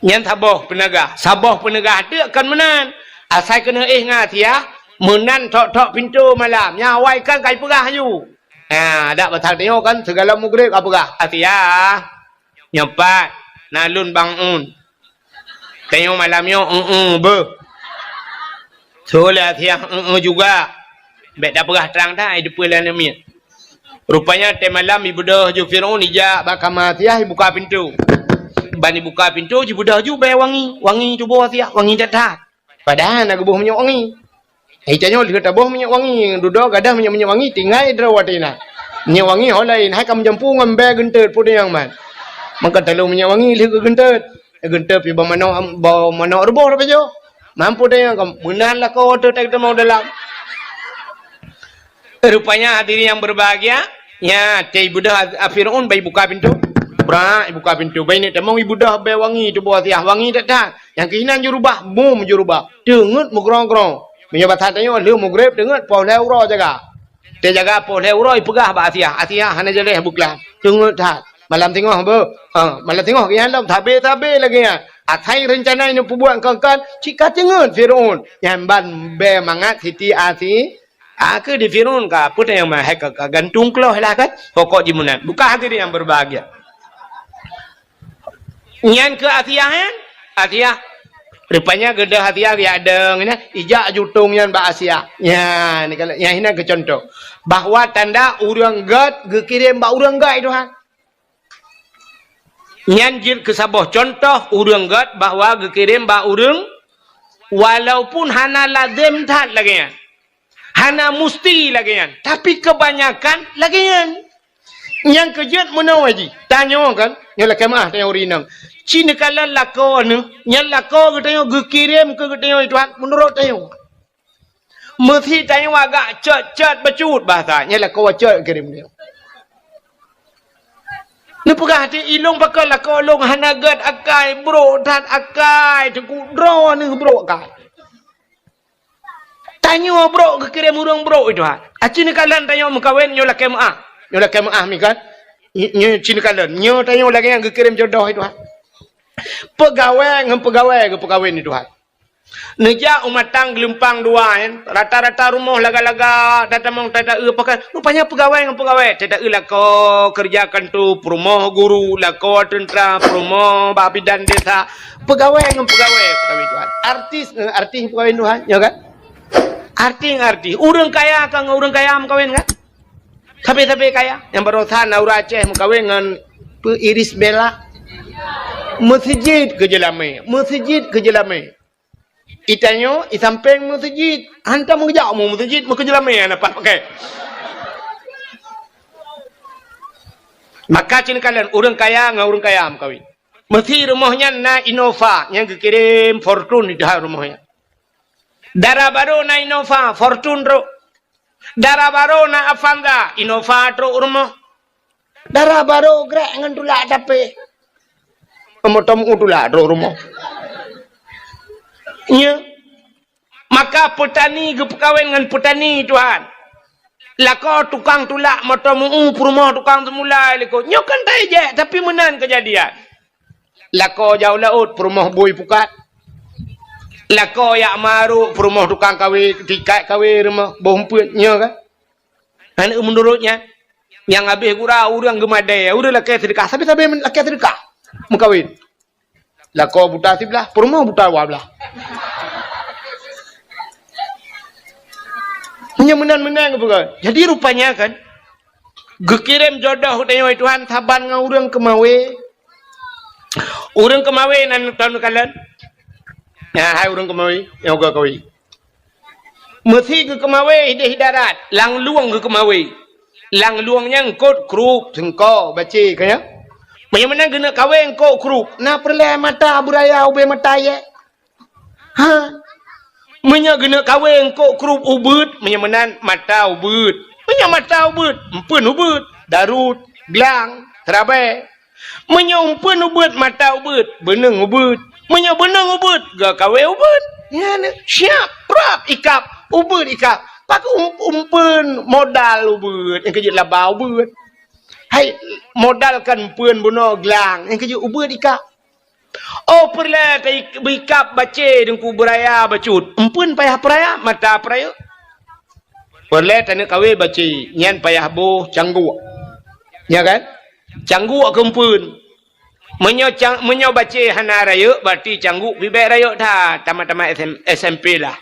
Nyan saboh peuneugah. Saboh peuneugah teuk kon meunan. Asai keuneuk éh ngon Asiah, meunan thok-thok pintoe malam. Nyan awai kan ka ipeugah aju. Ha, dak pasal tanyoe kan, sigohlom mugreb ka peugah, "Asiah, nyoe pat na lôn bangun. Tanyoe malam nyoe, eu-eu, beuh." Soe lé Asiah, eu-eu juga. Bèk tapeugah trang that, ai teupeue lé aneuk miet. Rupanya watèe malam ibeudôh ju Fir'aun ijak bak kama Asiah, ibuka pintoe. Ban ibuka pintoe, jibeudôh ju bèe wangi. Wangi tuboh Asiah, wangi that-that. Padahai na geuboh minyeuk wangi. Hai tanyoe lheueh taboh minyeuk wangi, dudoe gadoh minyeuk-minyeuk wangi, tinggai droe watèe na. Minyeuk wangi ho laén, hai ka meujampu ngon bèe geunteut peue nyang man. Maka taleueng minyeuk wangi lheueh geugeunteut. Geunteut pih bak manok, bak manok ruboh tapajoh. Mampu tanyoe ka meunan lakoe teuh tateumé dalam. Rupanya hadirin yang berbahagia, nya, watèe ibeudôh a-, a Fir'aun bai buka pintoe. Brak, ibuka pintoe. Bai neuk tamong ibeudôh bèe wangi tuboh Asiah, wangi that-that. Nyang keuh inan jurubah, mum jurubah. Teungeut meugrong-grong. Meunyoe basa tanyoe lheueh mugreb teungeut poh lhèe uroe jaga. Teujaga poh lhèe uroe ipeugah bak Asiah, "Asiah, hana jaleh beuklam. Teungeut that. Malam singoh beuh." Ha, malam singoh geuh nyan lom sabe-sabe lagèe nyan. Asai reuncana ineuk peubuet kon-kon, cit ka teungeut Fir'aun. Nyan ban bèe mangat Siti Asi-, A, keu di Fir'aun ka, peue nyang meuhai ka, ka gantung keuloh lah kan? Pokok jih meunan. Bukan hadirin yang berbahagia. Nyan keu Asiah, kan? Asiah. Rupanya geudoh Asiah geujak dong nyan, ijak jutong nyan bak Asiah. Nyan, ni kalau, nyan inan keu contoh. Bahwa tanda ureueng gèt geukirém bak ureueng gèt, Tuhan. Nyan jeuet keu saboh contoh ureueng gèt bahwa geukirém bak ureueng, walaupun hana lazem that lagèe nyan. Hana musti lagée nyan, tapi keubanyakan lagée nyan. Nyang keujeuet meunoe jih, tanyoe kan, nyoe lakée meuáh tanyoe ureuëng inong. Ci neukalon lakoe neuh, nyan lakoe geutanyoe geukirém keu geutanyoe Tuhan meunurot tanyoe. Meusi tanyoe agak cot-cot bacut bahasa, nyan lakoe cot geukirém tanyoe. Neupeugah até ilong pakon lakoe lôn hana gét akai, brok that akai, teungku droeneuh brok akai. Tanyoe brok geukirém ureuëng brok itu ha. Aci neukalon tanyoe meukawen nyoe lakée meuáh. Nyoe lakée meuáh mi kan. Nyoe ci neukalon. Nyoe tanyoe lagée nyang geukirém jodoh itu ha. Peugawée ngon peugawée geupeukawen itu ha. Neujak u matang geulumpang dua nyan, rata-rata rumoh laga-laga, tatamong tata-eu pakai. Rupanya peugawée ngon peugawée, tata-eu lakoe keureuja kanto, peurumoh guru, lakoe teuntra, peurumoh bak bidan desa. Peugawée ngon peugawée peukawén Tuhan. Artis ngon artis peukawén Tuhan, nyo kan? Artis ngon artis. Ureuëng kaya ka ngon ureuëng kaya meukawén kan? Sabe-sabe kaya. Nyang barosan na ureuëng Aceh meukawén ngon peu Iris Bella. Meuseujid keu jeulamé. Meuseujid keu jeulamé. Itanyoe isampéng meuseujid. Hantom geujak mu meuseujid meukeu jeulamé na pat pakai. Maka cen kalon ureuëng kaya ngon ureuëng kaya meukawén. Meusi rumoh nyan na Innova nyang geukirém Fortuner di dalam rumoh nyan. Dara barô na Innova, Fortuner trok. Dara barô na Avanza, Innova trok rumoh. Dara barô grek ngon tulak tapi. Moto meu tulak trok rumoh. Nya. Maka peutani geupeukawen ngon peutani Tuhan. Lakoe tukang tulak moto meu peurumoh tukang seumulai likot. Nyoe kan tajak, tapi meunan keujadian. Lakoe jak u laôt, peurumoh bui pukat. Lakoe jak marok, peurumoh tukang kawé, tikat kawé rumoh, boh umpeuet, nyoe kan? Aneuk meunurot nyan, nyang habéh gura ureuëng geumadée, ureuëng lakée seudeukah, sabe-sabe lakée seudeukah meukawén. Lakoe buta siblah, peurumoh buta dua blah. Meunyoe meunan-meunan geupeugah. Jadi rupanya kan, geukirém jodoh geutanyoe Tuhan saban ngon ureuëng keumawé. Ureuëng keumawé nan tahu kalon. Nah, hai ureuëng keumawé, nyang uga kawé. Meusi geukeumawe ideh darat, lam lueng geukeumawe. Lam lueng nyan eungkôt krup, seungko, bacé, ka nyan. Meunyoe meunan geuneuk kawé eungkôt krup, na peureulée mata beuraya ubé mata yé? Ha? Meunyoe geuneuk kawé eungkôt krup ubeuet, meunyoe meunan mata ubeuet. Meunyoe mata ubeuet, eumpeuen ubeuet, darut, glang, seurabée. Meunyoe eumpeuen ubeuet mata ubeuet, beuneueng ubeuet. Meunyoe beuneueng ubeuet, geukawé ubeuet. Nyan siap, prap ikab, ubeuet ikab. Pakon eum-, eumpeuen modal ubeuet, nyang keujeuet laba ubeuet. Hai, modal kan eumpeuen bunoe glang, nyang keujeuet ubeuet ikab. Oh, peureulée ta-, beikab bacé deungku beuraya bacut. Eumpeuen payah peuraya, mata peurayeuk. Peureulée taneuk kawé bacé, nyan payah boh cangguk. Nya kan? Cangguk keu eumpeuen. Meunyoe cang-, meunyoe bacé hana rayeuk, berarti cangguk pih bék rayeuk that, tamat-tamat S M, S M P lah.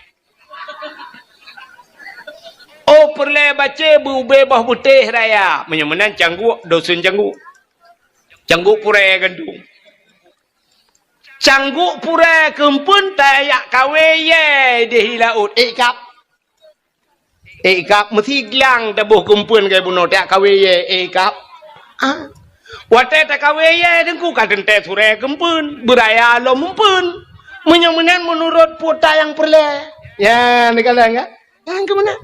Oh, peureulée bacé beu-, ubé boh beutéh raya. Meunyoe meunan cangguk, dosen cangguk. Cangguk purée gandong. Cangguk purée keu eumpeuen tajak kawé yé di laôt. Ék kab. Ék kab meusi glang taboh keu eumpeuen keu bunoe tajak kawé yé. Ék kab. Ah. Watée takawé yé deungku ka teuntée surée keu eumpeuen, beuraya lom eumpeuen. Meunyoe meunan meunurot peue nyang peureulée. Ya, neukalon ka? Nyang keu meunan.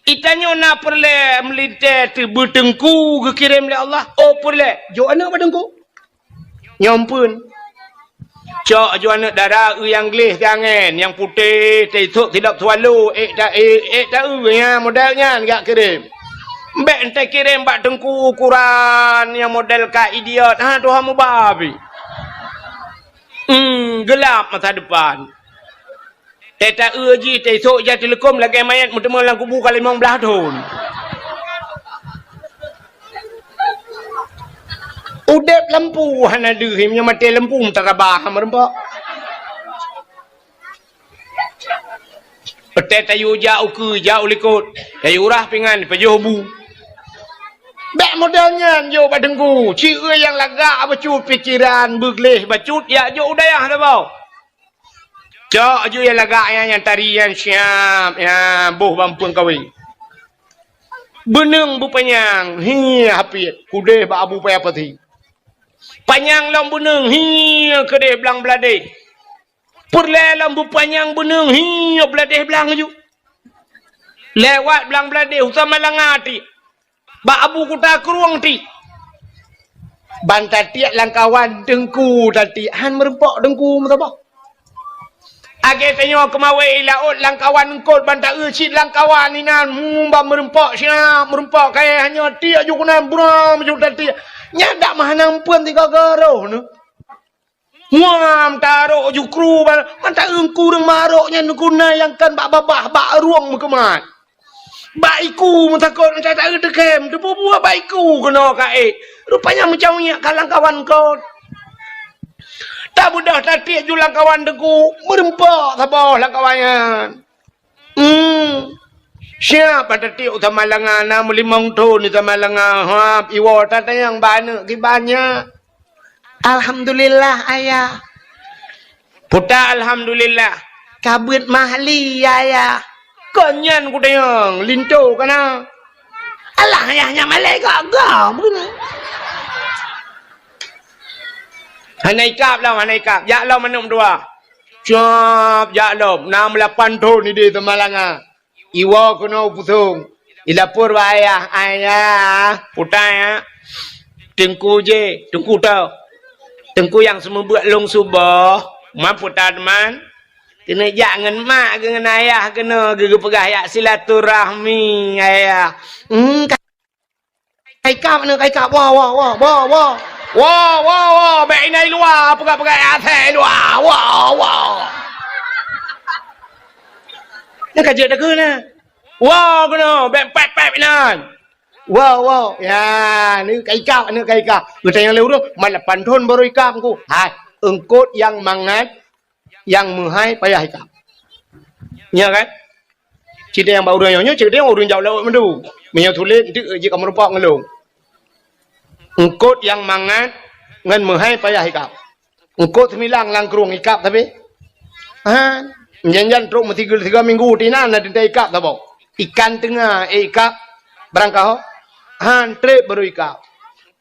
Itanyoe na peureulée meulintée teubeuteungku geukirém lé Allah. Oh, peureulée. Jok aneuk bak teungku. Nyoe eumpeuen. Cok aju aneuk dara eu nyang gleh keu angén, nyang putéh, teusok sidop swallow, ék ta-, ék, ék ta-eu nyan model nyan geukirém. Bék enteuk kirém bak teungku ukuran nyang model ka idiot. Ha, tuha mubabi. Hmm, gelap masa depan. Teuta-eu jih, teusok ija teuleukom lagée manyét meuteumé lam kubu ka limong blaih thon. Udeb lampu hana deuh, meunyoe maté lampu meutarabah meureumpok. Peutét tayue jak ukeue, jak u likot, tayue rah pingan, pajoh bu. Bék model nyan jok bak teungku, ci eu nyang lagak bacut pikeran, beugleh bacut, jak jok u dayah saboh. Cok ju nyang lagak nyan, nyang tari nyan siap, nyan boh bak eumpeuen kawé. Beuneueng beupanyang, hi hapiet, keudeh bak Abu Paya Pasi. Panyang lom beuneueng, hi keudeh blang bladeh. Peureulée lom beupanyang beuneueng, hi bladeh blang ju. Lewat blang bladeh, u Samalanga tiek. Bak Abu Kuta Krueng tiek. Ban tatiek lam kawan teungku tatiek, han meureumpok teungku meusaboh. Lagée tanyoe keumawé i laôt lam kawan eungkôt ban taeu cit lam kawan inan, hmm, ban meureumpok siap, meureumpok kayée hanyoe tiek ju keunan buram ju tatiek. Nyan dak meuhana eumpeuen sigoe-goe roh neuh. Muam tarok ju kru ban, mantong ureuëng marok nyan guna nyang kan bak babah, bak rueng meukeumat. Bak iku meutakot, mantong taeu teukem, teububuet bak iku keunoe ka ék. Rupanya meucaweuek ka lam kawan kon. Tabeudôh tatiek ju lam kawan teungku, meureumpok saboh lam kawan nyan. Hmm. Siap bak tatiek u Samalanga, na meulimong thon di Samalanga. Hab, iwoe tatanyong bak aneuëk kiban nyan. Alhamdulillah, Ayah. Puta alhamdulillah. Ka beuet mahli, Ayah. Kon nyan kutanyong, linto kana. Alah, Ayah, nyan malée gak-gak. Hana ikab lom, hana ikab. Jak lom aneuk dua. Siap, jak lom. Na meulapan thon di Samalanga. Iwoe keunoe u Pusong. Ilapor bak ayah, "Ayah, puta ya. Teungku jih, teungku tau. Teungku nyang seumeubeuet lôn suboh, man puta teuma. Keuneuk jak ngon mak geuh ngon ayah keunoe geupeugah jak silaturahmi, ayah." Hmm, ka-, ka ikab aneuk, ka ikab. Woe, woe, woe, woe, woe. Woe, woe, woe. Bék inan i luwa, peugah-peugah asai i luwa. Woe, woe. Nyan ka jeuet takheun na. Woe keunoe, bék pép-pép inan. Woe, woe. Ya, aneuk ka ikab, aneuk ka ikab. Geutanyong lé ureuëng, "Man lapan thon baru ikab, Teungku?" "Hai, eungkôt nyang mangat, nyang meuhai payah ikab." Nyo kan? Cit nyang bak ureuëng nyoe, cit nyang ureuëng jaoh lewat meundu. Meunyoe tuléh, eunteuk jih ka meurumpok ngon lôn. Eungkôt nyang mangat ngon meuhai payah ikab. Eungkôt seumilang lam krueng ikab tapi. Ha, jan-jan trok meusigeul sigoe minggu tinan na teuntée ikab saboh. Ikan teunga, eh, ikab barangkaho. Han treb baru ikab.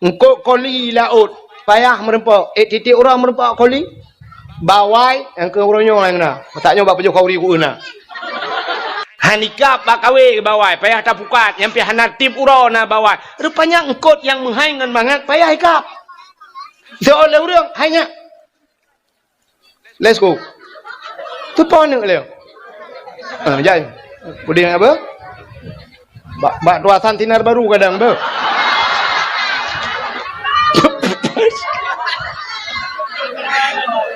Eungkôt koli laôt, payah meurumpok. Eh, tieb-tieb uroe meurumpok koli. Bawai, nyang keu uroe nyoe nyang na. Masak nyoe bak pajoh khauri ku na. Han ikab bak kawé bawai, payah tapukat, nyang pih hana tieb uroe na bawai. Rupanya eungkôt nyang meuhai ngon mangat payah ikab. Soe lé ureuëng, hai nyak. Let's go. Tu po aneuk lé. Ha, jai. Udeh apa? Bak, bak tuasan sinar baru kadang tu.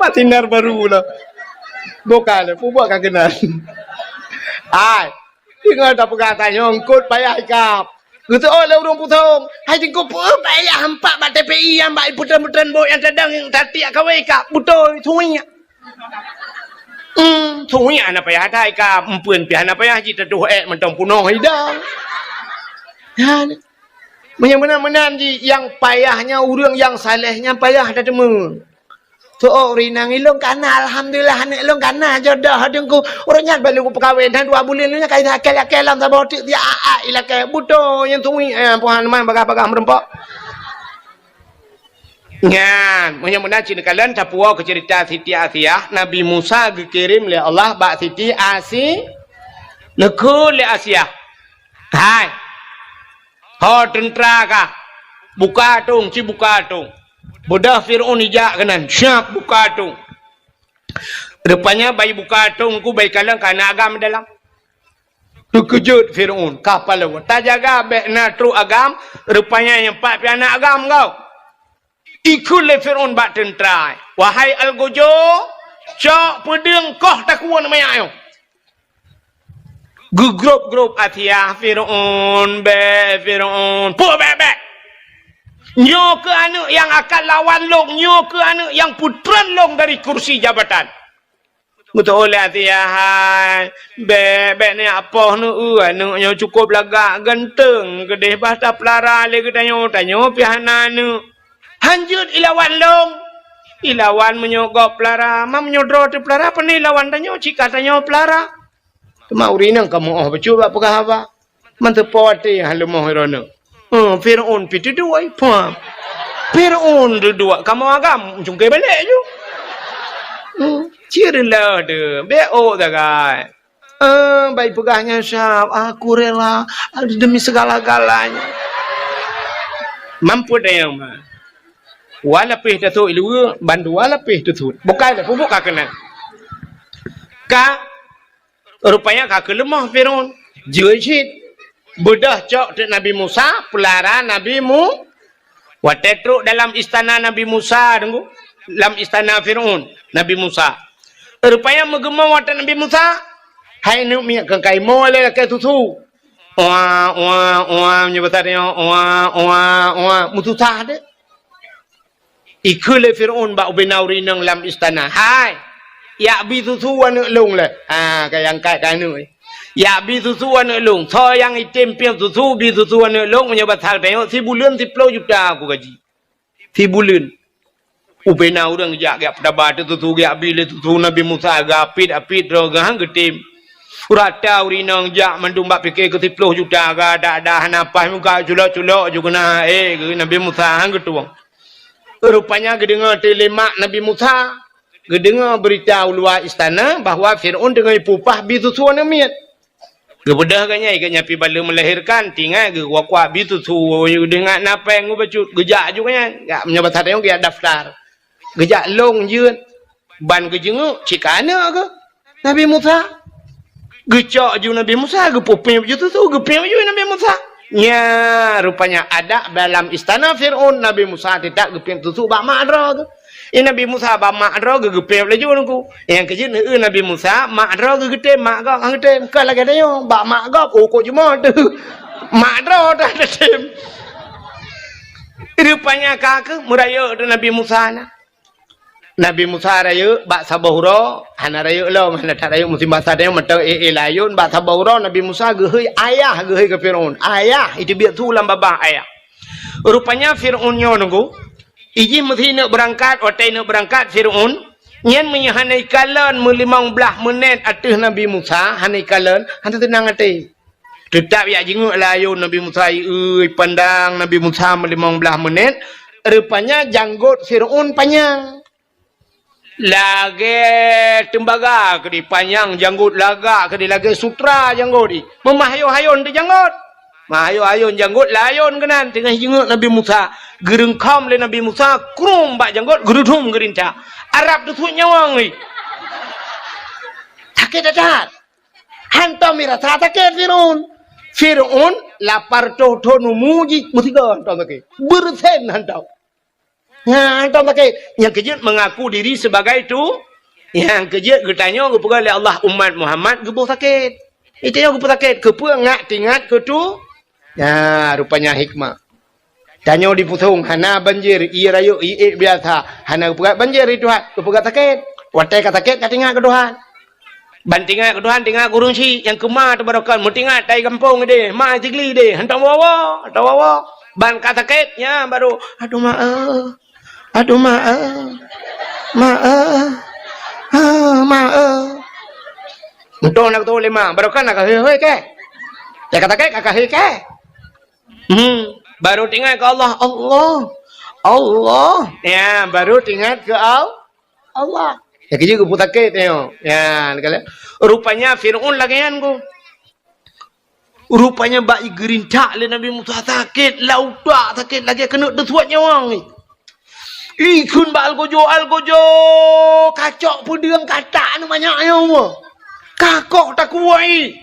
Bak sinar baru lah. Bukan, buat kan kenal. Ai. Deungon tapeugah tanyoe eungkôt payah ikab. Geuseuôt lé ureuëng Pusong, "Hai Teungku, peue payah hampak bak T P I nyang bak putren-putren bot nyang tadong nyang tatiek kawé ikab? Beutôi, suwiek." Hmm, suwiek hana payah that ikab, eumpeuen pih hana payah jih tatuh ék mantong punoh idang. Nyan. Meunyoe meunan-meunan jih, nyang payah nyan ureuëng nyang saleh nyan payah tateumé. Soe ureuëng inong ilôn kana, alhamdulillah, aneuk lôn kana jodoh Teungku. Ureuëng nyan baru kupeukawen, dan dua buleuen lôn nyan ka ilakée-lakée lom saboh teuk, dia a-a ilakée. Beutôi nyan tui, eh, Tuhan man bagah-bagah meurumpok. Nyan, meunyoe meunan cit neukalon tapuwoe keu ceurita Siti Asiah, Nabi Musa geukirém lé Allah bak Siti Asi-, neukheun lé Asiah. Hai, ho teuntra kah, buka atong, ci buka atong. Beudôh Fir'aun ijak keunan, siap buka atong. Rupanya bai buka atong ku bai kalon ka na agam dalam. Teukeujot Fir'aun, ka palau. Tajaga bék na trok agam, rupanya nyang pat pih na agam kau. Ikheun lé Fir'aun bak teuntra, "Wahai Algojo, cok peudeueng koh takue manyak nyoe." Geugrôb-grôb Asiah, "Fir'aun, bék, Fir'aun, peue bék-bék? Nyoe keuh aneuk nyang akan lawan lôn, nyoe keuh aneuk nyang peutreun lôn dari kursi jabatan." Geuteuôt lé Asiah, "Hai, bék, bék neujak poh neueu, aneuk nyoe cukôp lagak, ganteung, keudeh bah tapeulara lé geutanyoe, tanyoe pih hana aneuk. Han jeuet ilawan lôn." Ilawan meunyoe gob peulara, ma meunyoe droe teupeulara, pane ilawan tanyoe, cit ka tanyoe peulara. Teuma ureueng inong ka meu'oh bacut bak peugah haba. Manteupo até han leumoh droeneuh. Hmm, Fir'aun pih teuduek, pah. Fir'aun teuduek, kamoe agam, cungké balek ju. Hmm, cit leuh deuh, bèk ôk sagai. Eh, bai peugah nyan sab, "Aku rela demi segala-galanya." Mampet dayang ma. Wa lapéh tasot ileue, bandua lapéh tasot. Bukai dah pupuk ka keunan. Ka, rupanya ka keuleumoh Firaun. Jeuet cit. Beudôh cok teuk Nabi Musa, peulara Nabi Mu-, Watée trok dalam istana Nabi Musa, deungoe, lam istana Firaun, Nabi Musa. Rupanya meugeumong watée Nabi Musa, hai neuk miet keu kaimoe lé lakée susu. Oa, oa, oa, meunyoe basa tanyoe, oa, oa, oa, meususah deh. Ikheun lé Firaun bak ubena ureueng inong lam istana, "Hai, yak bi susu aneuëk lôn lé." Ha, ka nyang angkat keu aneuëk. "Yak bi susu aneuëk lôn. Soe nyang item piep susu, bi susu aneuëk lôn, meunyoe basa tanyoe, sibuleuen siploh juta aku gaji." Sibuleuen. Ubena ureuëng jak, jak peutaba teuh susu, jak bi lé susu Nabi Musa, geuapit-apit droe geuh han geutem. Rata ureueng inong jak mandum bak pike keu siploh juta, geudak-dak hana paih muka culok-culok ju keunan, eh, geuh Nabi Musa han geutueng. Rupanya geudeungoe teuh lé mak Nabi Musa, geudeungoe beurita u luwa istana bahwa Firaun teungoh ipeupah bi susu aneuëk miet. Geubeudôh geuh nyan, geuh nyan pih bak lheueh meulahirkan, tingat geuh kuak-kuak bi susu, geuh nyan na péng geuh bacut, geujak ju geuh nyan. Jak, meunyoe basa tanyoe geujak daftar. Geujak lôn jeuet, ban geujeungeuk, cit ka aneuëk geuh. Nabi Musa. Geucok ju Nabi Musa, geupeupiep ju susu, geupiep ju Nabi Musa. Nya, rupanya adat dalam istana Firaun, Nabi Musa teutab geupiep susu bak mak droe geuh. Eh, Nabi Musa bak mak droe geuh geupiep laju nungku. Nyang keujeuet neueu Nabi Musa, mak droe geuh geutem, mak gob han geutem. Kon lagée tanyoe, bak mak gob, oh, kok jumoe teuh. Mak droe dah geutem. Rupanya ka keuh meurayeuk teuh Nabi Musa na. Nabi Musa rayeuk bak saboh uroe, hana rayeuk lom, hana that rayeuk musim basa tanyoe mantong éh-éh layôn, bak saboh uroe Nabi Musa geuhôi ayah, geuhôi keu Firaun. Ayah, iteubiet su lam babah ayah. Rupanya Firaun nyoe nungku, ijih meusi neuk beurangkat, watée neuk beurangkat Firaun, nyan meunyoe hana ikalon meulimong blaih meunét ateueh Nabi Musa, hana ikalon, hana teunang até. Teutab jak jingeuk layôn Nabi Musa, ieu, ipandang Nabi Musa meulimong blaih meunét, rupanya janggot Firaun panyang. Lagée teumbaga keudeh panyang janggot, lagak keudeh lagée sutra janggot jih. Meumah hayôn-hayôn teuh janggot. Mah hayôn-hayôn janggot layôn keunan teungoh jingeuk Nabi Musa. Geureungkhom lé Nabi Musa, krueng bak janggot, geureudhom geurintak. Arab teusuet nyawöng jih. Sakét that-that. Hantom mirasa sakét Firaun. Firaun lapar toh thon umu jih, meusigoe hantom sakét. Beureusen hantom. Nyan hantom sakét. Nyang keujeuet mengaku diri sebagai tu, nyang keujeuet geutanyoe geupeugah lé Allah umat Muhammad geuboh sakét. Geutanyoe geupeusakét, keupeue ngat teuingat keu tu? Nyan rupanya hikmah. Tanyoe di Pusong hana banjir, ié rayeuk, ié ék biasa, hana geupeugah banjir di Tuhan, geupeugah sakét. Watée ka sakét ka teuingat keu Tuhan. Ban teuingat keu Tuhan, teuingat keu ureueng syiek nyang keu ma teubarokan, meuteuingat tai gampông ideh, ma Sigli ideh, hantom woe-woe, hantom woe-woe. Ban ka sakét, nyan baru, "Aduh ma eh, aduh ma eh, ma eh, ah, ma eh." Meutoh na geutoh lé ma, barokan na ka hôi-hôi keh. Nyang ka sakét ka hôi keh. Hmm, baru teuingat keu Allah, Allah, Allah. Ya, baru teuingat keu Al-, Allah. Ya, keujeuet geupeusakét nyoe. Ya, rupanya Firaun lagée nyan ku. Rupanya bak geurintak lé Nabi Musa sakét, lam utak sakét lagée keuneuk teusuet nyawöng. Ikheun bak algojo, "Algojo, kacok peudeueng katak nyoe manyak nyoe. Kakoh takue."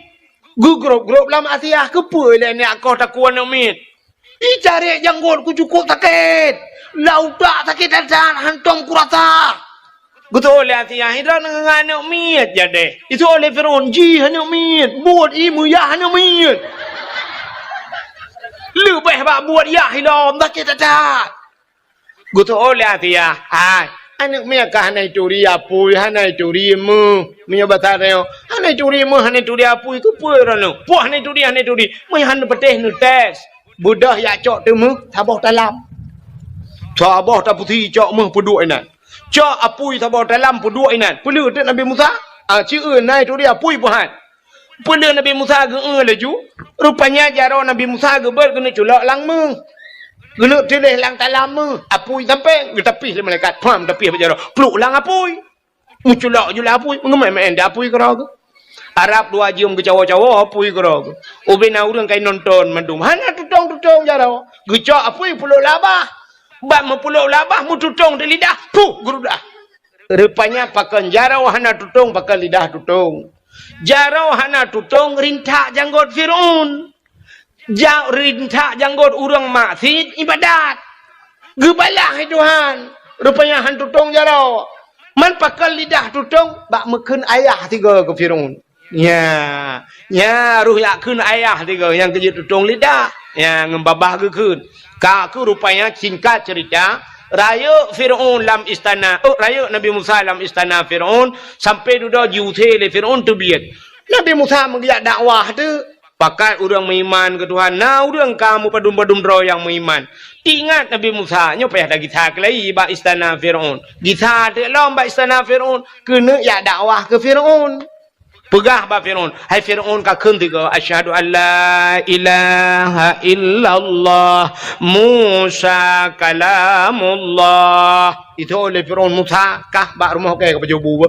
Geugrôp-grôp lam asiah, keupeue lé nyak koh takue aneuëk miet. Icarek janggot ku cukôp sakét. Lam utak sakét that-that, hantom kurasa. Geutoh lé asiah, "Droeneuh ngon aneuëk miet jadeh." Geutoh lé Firaun, "Jih aneuëk miet, buet ié meuyah aneuëk miet." Leubeh bak buet yah ilom, sakét that-that. Geutoh lé asiah, "Hai, aneuëk miet ka hana ituri apui, hana ituri meuh." Meunyoe basa tanyoe, "Hana ituri meuh, hana ituri apui, keupeue droeneuh? Poh hana ituri, hana ituri. Meunyoe hana patéh neutés." Beudôh jak cok teumeuh, saboh talam. Saboh tapusi cok meuh peuduek inan. Cok apui saboh talam peuduek inan. Peuleueh teuk Nabi Musa? Ah, ci eu nai tu dia apui peuhat. Peuleueh Nabi Musa geu-eu laju. Rupanya jaroe Nabi Musa geubeuet keuneuk culok lam meuh. Keuneuk tuléh lam talam meuh. Apui sampai geutapih lé malaikat. Pham, tapih bak jaroe. Pluk lam apui. Meuculok ju lam apui. Meungeumai-mai di apui keudroe geuh. Arab dua jeuem geucawoe-cawoe apui keudroe geuh. Ubena ureueng kai nonton mandum. Hana tutong-tutong jaroe. Geucok apui pulok labah. Bak meupulok labah meututong di lidah. Puh, geurudah. Rupanya pakon jaroe hana tutong, pakon lidah tutong. Jaroe hana tutong rintak janggot Fir'aun. Ja-, rintak janggot ureueng maksiet ibadat. Geubalah lé Tuhan. Rupanya han tutong jaroe. Man pakon lidah tutong bak meukheun ayah tiga keu Fir'aun. Nya, nya roh jak kheun ayah tiga nyang keujeuet tutong lidah. Nya ngon babah geukheun. Ka keuh rupanya singkat cerita, rayeuk Fir'aun lam istana, oh, rayeuk Nabi Musa lam istana Fir'aun, sampai dudoe jiusé lé Fir'aun teubiet. Nabi Musa meugeujak dakwah teuk. Pakat ureueng meuiman keu Tuhan, na ureueng ka meupadum-padum droe nyang meuiman. Teuingat Nabi Musa, nyoe payah tagisa keulai bak istana Fir'aun. Gisa teuk lom bak istana Fir'aun, keuneuk jak dakwah keu Fir'aun. Peugah bak Fir'aun, "Hai Fir'aun, kakheun tiga, 'Asyhadu an la ilaha illallah, Musa kalamullah.'" Itu oleh Fir'aun, "Musa, kah bak rumoh kèe ka pajoh bu."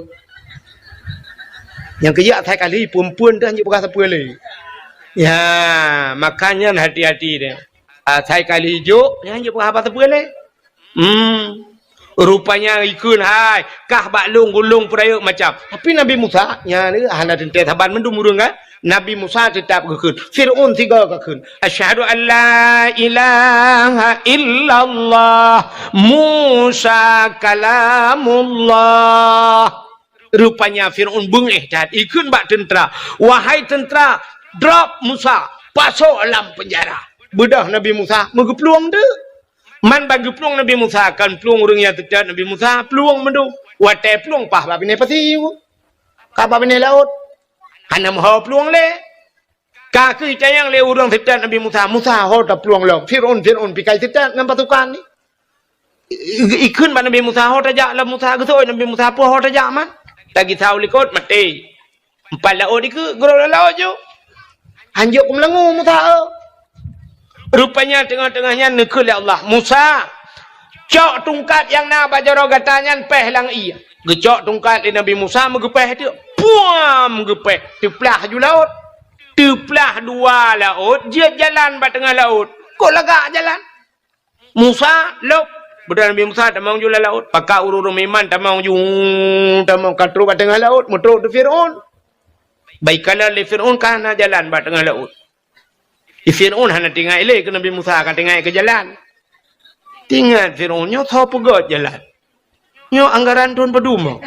Nyang keujak asai kali, phon-phon dah jeuet peugah sapeue lé. Ya, makanya hati-hati deh. Asai kali jok, nyan jeuet peugah haba sapeue lé. Hmm. Rupanya ikheun hai, kah bak lôn gulong peurayeuk macam. Tapi Nabi Musa, nyan hana teuntèe saban mandum ureueng kan. Nabi Musa teutap geukheun. Fir'aun sigoe geukheun. "Asyhadu an la ilaha illallah, Musa kalamullah." Rupanya Fir'aun beungéh that, ikheun bak teuntra, "Wahai teuntra, drop Musa, pasoe lam peunjara." Beudôh Nabi Musa meugeuplueng teuk. Man ban geuplueng Nabi Musa, kon plueng ureueng nyang teutab Nabi Musa, plueng mandum. Watèe plueng paih bak binéh pasi, ka bak binéh laôt. Hana meuho plueng lé. Ka keuh itanyong lé ureueng teutab Nabi Musa, "Musa, ho taplueng lom? Fir'aun, Fir'aun pikai teutab ngon pasukan nyan." I-, i-, ikheun bak Nabi Musa, "Ho tajak lom Musa?" Geuseuôt Nabi Musa, "Peue ho tajak man?" Tagisa u likot, maté. Empat laôt dikeue, geurôk lam laôt ju. Hanjeuet keu meulangô Musa, eh. Rupanya teungoh-teungoh nyan neukheun lé Allah, "Musa, cok tungkat nyang na bak jaroe gata nyan péh lam ié." Geucok tungkat lé Nabi Musa, meugeupéh teuk. Puam! Geupéh. Teuplah ju laôt. Teuplah dua laôt, jeuet jalan bak teungoh laôt. Kok lagak jalan? Musa, lôb. Beudôh Nabi Musa tamong ju lam laôt. Pakat ureueng-ureueng meuiman tamong ju, tamong ka trôk bak teungoh laôt, meutrôk di Fir'aun. Bak ikalon lé Fir'aun ka hana jalan bak teungoh laôt. Di Fir'aun hana teuingat ilée keu Nabi Musa, ka teuingat keu jalan. Teuingat Fir'aun, nyoe soe peugöt jalan. Nyoe anggaran thôn padum?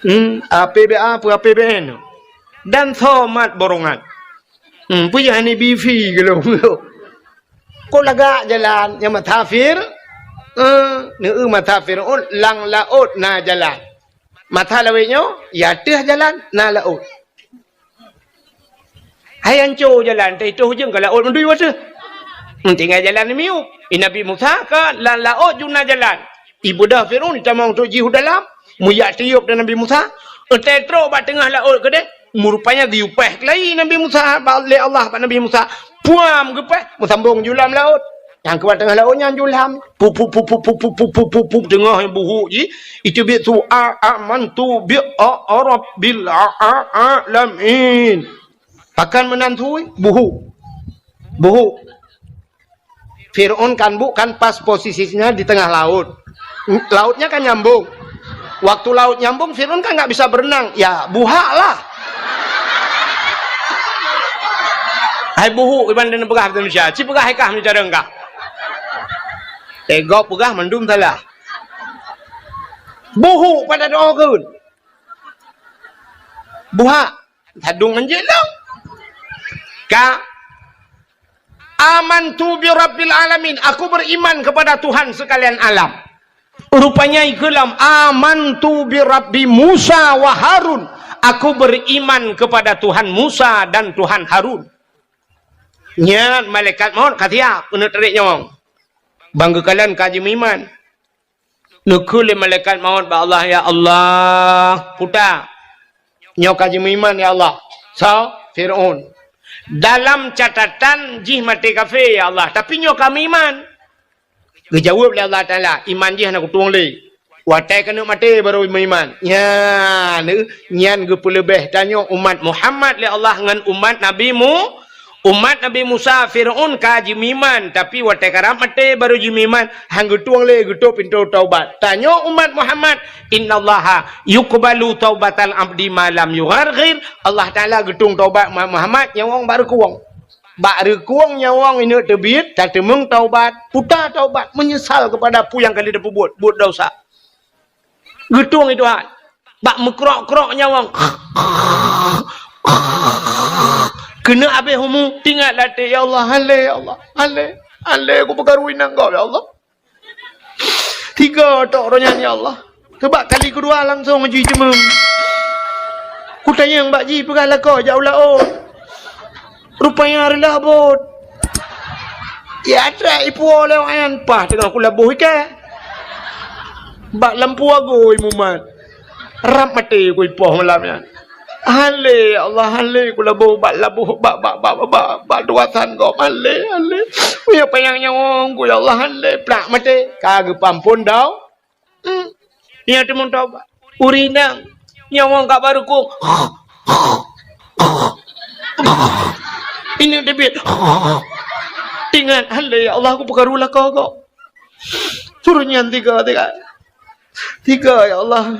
Hmm, A P B A peue A P B N? Dan soe mat borongan? Hmm, peue jih hana B V golom? Kok lagak jalan nyang mata Fir-, eh, neu mata Fir'aun lam laôt na jalan. Mata lawét nyoe, ya teuh jalan na laôt. Hai anco jalan, teuh itoh ujong ka laôt mandum ateuh. Tinggai jalan miyueb. I Nabi Musa ka lam laôt ju na jalan. Ibeudôh Fir'aun itamong trôk jih u dalam, meuyak tiôb di Nabi Musa. Eunteuk trôk bak teungoh laôt keudeh, meurupanya geuyue péh keulai Nabi Musa bak, lé Allah bak Nabi Musa. Puam geupéh, meusambong ju lam laôt. Nyang keubat teungoh laôt nyan ju lam. Pup, pup, pup, teungoh buhuk jih. Itu biet su a, amantu bi a, a rabbil a, a, alamin. Pakon meunan sui? Buhuk. Buhuk. Fir'aun kan bu-, kan pas posisinya di tengah laut. Lautnya kan nyambung. Waktu laut nyambung, Fir'aun kan nggak bisa berenang. Ya, buhak lah. Hai buhuk, iban dan peugah bahasa Indonesia. Ci peugah hai kah meucara kah. Tegok peugah mandum salah. Buhuk pada doa keun. Buhak. Sadung anjeuk lom. Ka. Amantu bi rabbil alamin. Aku beriman kepada Tuhan sekalian alam. Rupanya ikeu lom, "Amantu bi rabbi Musa wa Harun." Aku beriman kepada Tuhan Musa dan Tuhan Harun. Nyan malaikat maut ka siap keuneuk tarék nyawöng. Ban geukalon ka jimeuiman. Neukheun lé malaikat maut bak Allah, "Ya Allah, kuta nyoe ka jimeuiman, ya Allah." Soe? Fir'aun. Dalam catatan jih maté kafé, ya Allah, tapi nyoe ka meuiman. Geujaweueb lé Allah Taala, "Iman jih hana kutueng lé. Watée keuneuk maté barô meuiman." Nyan, nyan geupeuleubeh tanyoe umat Muhammad lé Allah ngon umat Nabi Mu-, umat Nabi Musa. Fir'aun ka jimeuiman, tapi watée karab maté barô jimeuiman, han geutueng lé geutôp pintoe taubat. Tanyoe umat Muhammad, "Innallaha yuqbalu taubatal abdi ma lam yugharghir." Allah Taala geutueng taubat umat Muhammad nyawöng bak reukueng. Bak reukueng nyawöng ineuk teubiet, tateumeung taubat, puta taubat, meunyeusal keupada peue nyang ka lheueh tapeubuet, buet desya. Geutueng i Tuhan. Bak meukrok-krok nyawöng. Keuneuk abéh umu, tingat lam até, "Ya Allah, han lé, ya Allah, han lé, han lé, kupeukaru inong gob, ya Allah." Tiga tok roh nyan, ya Allah. Keubah kali keudua langsong jih jimeuem. Kutanyong bak jih peugah lakoe jak u laôt. Rupanya reulah bot. Ya, atra ipuwoe lé awak nyan, paih teungoh kulaboh iké. Bak lampu agui mumat. Rab maté kuipoh malam nyan. "Han lé, ya Allah, han lé, kulaboh bak laboh, bak, bak, bak, bak, bak, bak tugasan gob, han lé, han lé. Meunyoe panyang nyawöng ku, ya Allah, han lé, plak maté." Ka geupeuamphon dau. Hmm. Nyan teumeung taubat. Ureueng inong, nyawöng ka bak reukueng. Ineuk teubiet. Tingat, "Han lé, ya Allah, kupeukaru lakoe gob." Suruh nyan tiga, tiga. Tiga, ya Allah.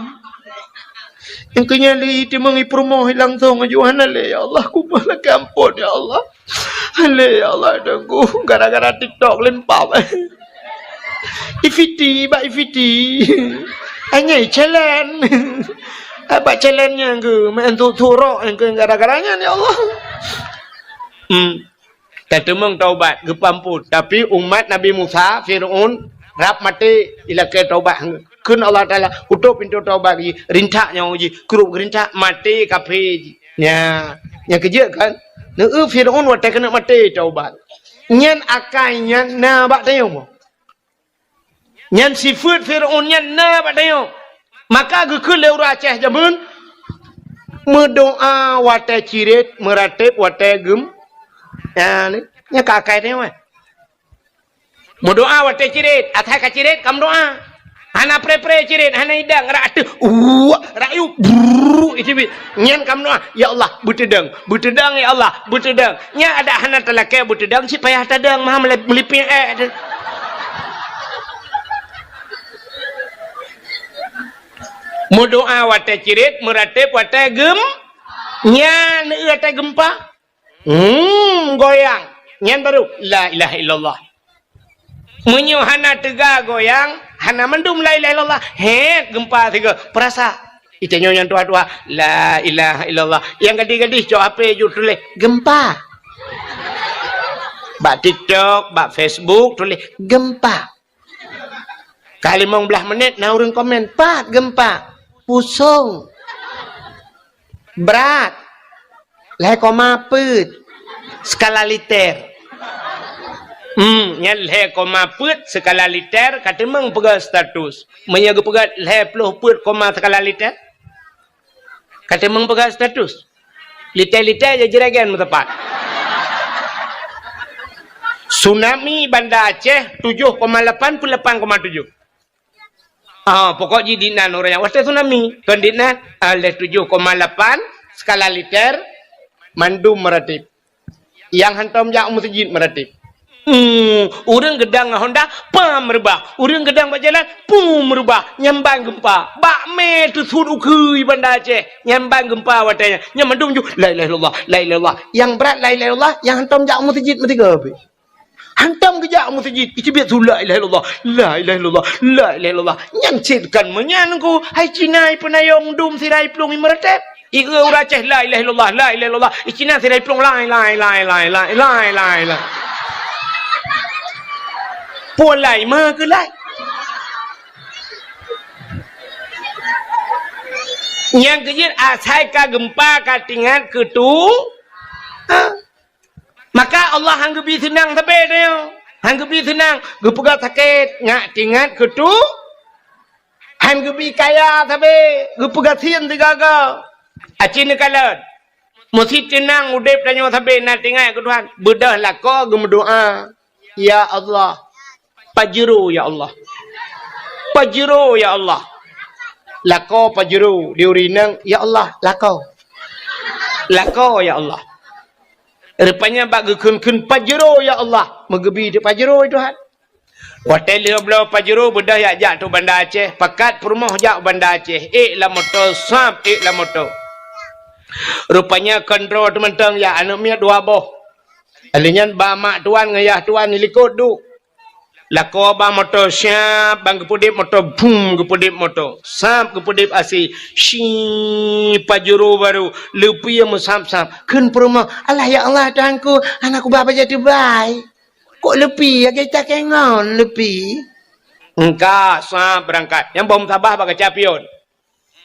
Nyang keu nyan lé teumeung i peurumoh langsong aju, "Han lé, ya Allah, kumoh lakèe amphon, ya Allah. Han lé, ya Allah, Teungku, gara-gara TikTok limpah." I Fiti, bak i Fiti. Anyai challenge. Bak challenge nyan keuh, main tu-, turok nyan keuh gara-gara nyan, ya Allah. Hmm. Tateumeung taubat, geupeuamphon. Tapi umat Nabi Musa, Fir'aun, rab maté, ilakèe taubat. Kheun Allah Taala, "Kutôp pintoe taubat jih, rintak nyawöng jih, krup geurintak, maté kafé jih." Nya, nyang keujeuet kan? Neu Fir'aun watèe keuneuk maté taubat. Nyan akai nyan na bak tanyoe. Nyan sifeuet Fir'aun nyan na bak tanyoe. Maka geukheun lé ureueng Aceh jameun, meudoa watèe cirét, meuratéb watèe geum-, nyan, nyan ka akai tanyoe. Meudoa watèe cirét, asai ka cirét ka meudoa. Hana pré-pré cirét, hana idang, rak ateueh, uwak, rak yub, brrrr, iteubiet. Nyan ka meudoa, "Ya Allah, beuteudong, beuteudong, ya Allah, beuteudong." Nyan adak hana talakèe beuteudong, cit payah tadong, meuhan meuli-, meulipéng èk teuh. Meudoa watèe cirét, meuratéb watèe geum-, nyan, watèe geumpa. Hmm, goyang. Nyan baru la ilaha illallah. Meunyoe hana teuga goyang, hana mandum la ilaha illallah. Hét, geumpa sigoe. Peurasa. Itanyoe nyang tuha-tuha, la ilaha illallah. Nyang gadih-gadih cok H P ju tuléh, "Geumpa." Bak TikTok, bak Facebook tuléh, "Geumpa." Ka limong blaih menit na ureueng komen, "Pat geumpa?" "Pusong." "Brat?" "Lhèe koma peuet skala liter." Hmm, nyan lhèe koma peuet skala liter ka teumeung peugah status. Meunyoe geupeugah lhèe ploh peuet koma skala liter, ka teumeung peugah status. Liter-liter jeuet jiragen meuteumpat. Tsunami Banda Aceh tujoh koma lapan peuet lapan koma tujoh. Ah, pokok jih dinan ureueng nyang watèe tsunami. Kon dinan, ah, lhèe tujoh koma lapan skala liter mandum meuratéb. Nyang hantom jak u meuseujid meuratéb. Hmm, ureueng geudong ngon honda, pam reubah. Ureueng geudong bak jalan, pum reubah. Nyan ban geumpa. Bak mé teusut ukeue Banda Aceh. Nyan ban geumpa watèe nyan. Nyan mandum ju, la ilaha illallah, la ilaha illallah. Nyang brat la ilaha illallah, nyang hantom jak u meuseujid meusigoe pih. Hantom geujak u meuseujid, iteubiet su la ilaha illallah, la ilaha illallah, la ilaha illallah. Nyan cit kon meunyan ku, hai Cina ipeunayong dum sira iplueng imeuratéb. Ieu ureueng Aceh, la ilaha illallah, la ilaha illallah. I Cina sira iplueng, lai, lai, lai. Puan lai, ma keu lai. Nyang keujeuet asai ka geumpa ka tingat keu tu. Ha? Maka Allah han geubi seunang sabe tanyoe. Han geubi seunang, geupeugah sakét, nyak tingat keu tu. Han geubi kaya sabe, geupeugasien sigaga. Aci neukalon. Meusi teunang udeb tanyoe sabe na teuingat keu Tuhan. Beudôh lakoe geumeudoa, "Ya Allah, Pajero, ya Allah. Pajero, ya Allah." Lakoe Pajero, di ureueng inong, "Ya Allah, lakoe. Lakoe, ya Allah." Rupanya bak geukheun-kheun, "Pajero, ya Allah." Meugeubi di Pajero, Tuhan. Watèe lheueh bloe Pajero, beudôh jak-jak tu Banda Aceh. Pakat peurumoh jak Banda Aceh. Ék lam moto, sab ék lam moto. Rupanya kondro teuh mantong jak, aneuk miet dua boh. Lheueh nyan ba mak tuan ngon yah tuan di likot duek. Lakoe ba moto, siap, ban geupeudeb moto, bum, geupeudeb moto. Sab geupeudeb asai, si, Pajero baru, leupie meusab-sab. Kheun peurumoh, "Alah ya Allah, Tuhanku, hana kuba bajèe teubai. Kok leupie, lagèe cakée ngon leupie?" Engka, sab beurangkat. Nyang boh meusabah bak kaca pion.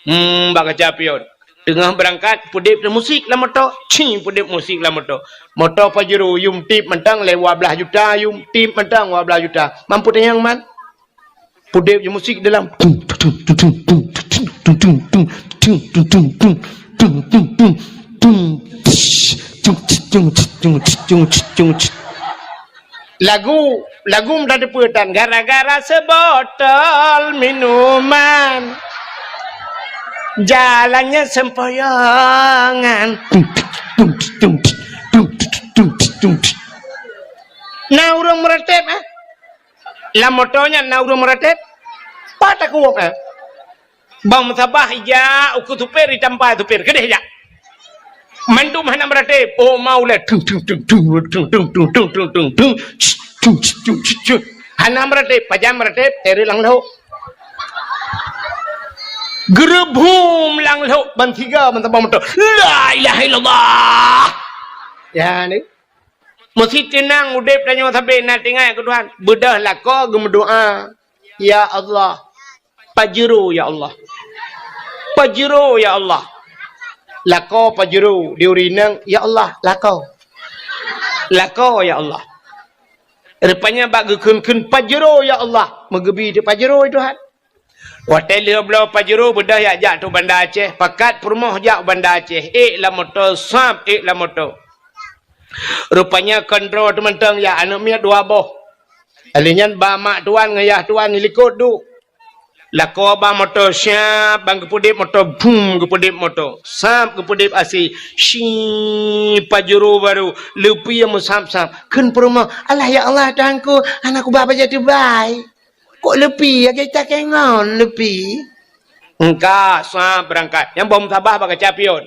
Hmm, bak kaca pion. Teungoh beurangkat, peudeb musik lam moto. Ci, peudeb musik lam moto. Moto Pajero, yum tip mantong lé dua blah juta, yum tip mantong dua blah juta. Mampu tanyong man? Peudeb musik dalam. Lagu, lagu meutateupeue tan, gara-gara seubotol minuman, jalannya sempoyongan. Na ureueng meuratéb, eh? Lam moto nyan na ureueng meuratéb? Pat takot, eh? Bang meusabah ija ukeue supir, itampa supir. Keudeh jak. Mandum hana meuratéb. Oh, maulai. Tung, tung, tung. Hana meuratéb. Pajan meuratéb, teureuk lam lhok. Geureubum lam lhok, ban siga meusabah moto. La ilaha illallah. Ya, ni. Meusi teunang udeb tanyoe sabe na teuingat keu Tuhan. Beudôh lakoe geumeudoa, "Ya Allah, Pajero, ya Allah. Pajero, ya Allah." Lakoe Pajero, di ureueng inong, "Ya Allah, lakoe. Lakoe, ya Allah." Rupanya bak geukheun-kheun, "Pajero, ya Allah." Meugeubi di Pajero, Tuhan. Watèe lheueh bloe Pajero, beudôh jak-jak tu Banda Aceh. Pakat peurumoh jak Banda Aceh. Ék lam moto, sab ék lam moto. Rupanya kondro teuh mantong jak, aneuk miet dua boh. Lheueh nyan ba mak tuan ngon yah tuan di likot duek. Lakoe ba moto, siap, ban geupeudeb moto, bum, geupeudeb moto. Sab geupeudeb asai, si, Pajero baru, leupie meusab-sab. Kheun peurumoh, "Alah ya Allah, Tuhanku, hana kuba bajèe teubai. Kok leupie, lagèe cakée ngon leupie?" Engka, sab beurangkat. Nyang boh meusabah bak kaca pion.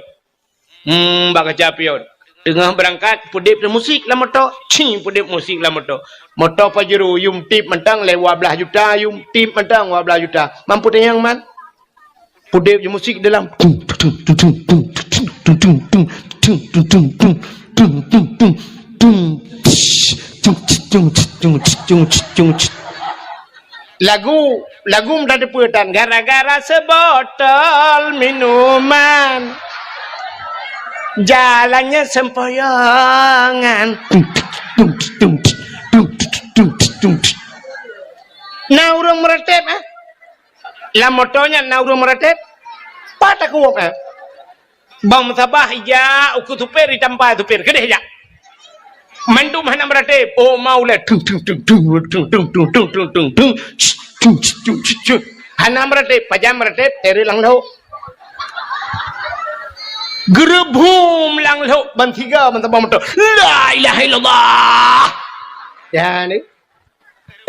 Hmm, bak kaca pion. Teungoh beurangkat, peudeb musik lam moto. Ci, peudeb musik lam moto. Moto Pajero, yum tip mantong lé dua blah juta, yum tip mantong dua blah juta. Mampu tanyong man? Peudeb musik dalam. Lagu, lagu meutateupeue tan, gara-gara seubotol minuman, jalannya sempoyongan. Na ureueng meuratéb, eh? Lam moto nyan na ureueng meuratéb? Pat takot, eh? Bang meusabah ija ukeue supir, itampa supir. Keudeh jak. Mandum hana meuratéb. Oh, maulai. Tung, tung, tung. Hana meuratéb. Pajan meuratéb, teureuk lam lhok. Geureubum lam lhok ban tiga ban tabang moto. La ilaha illallah. Ya, ni.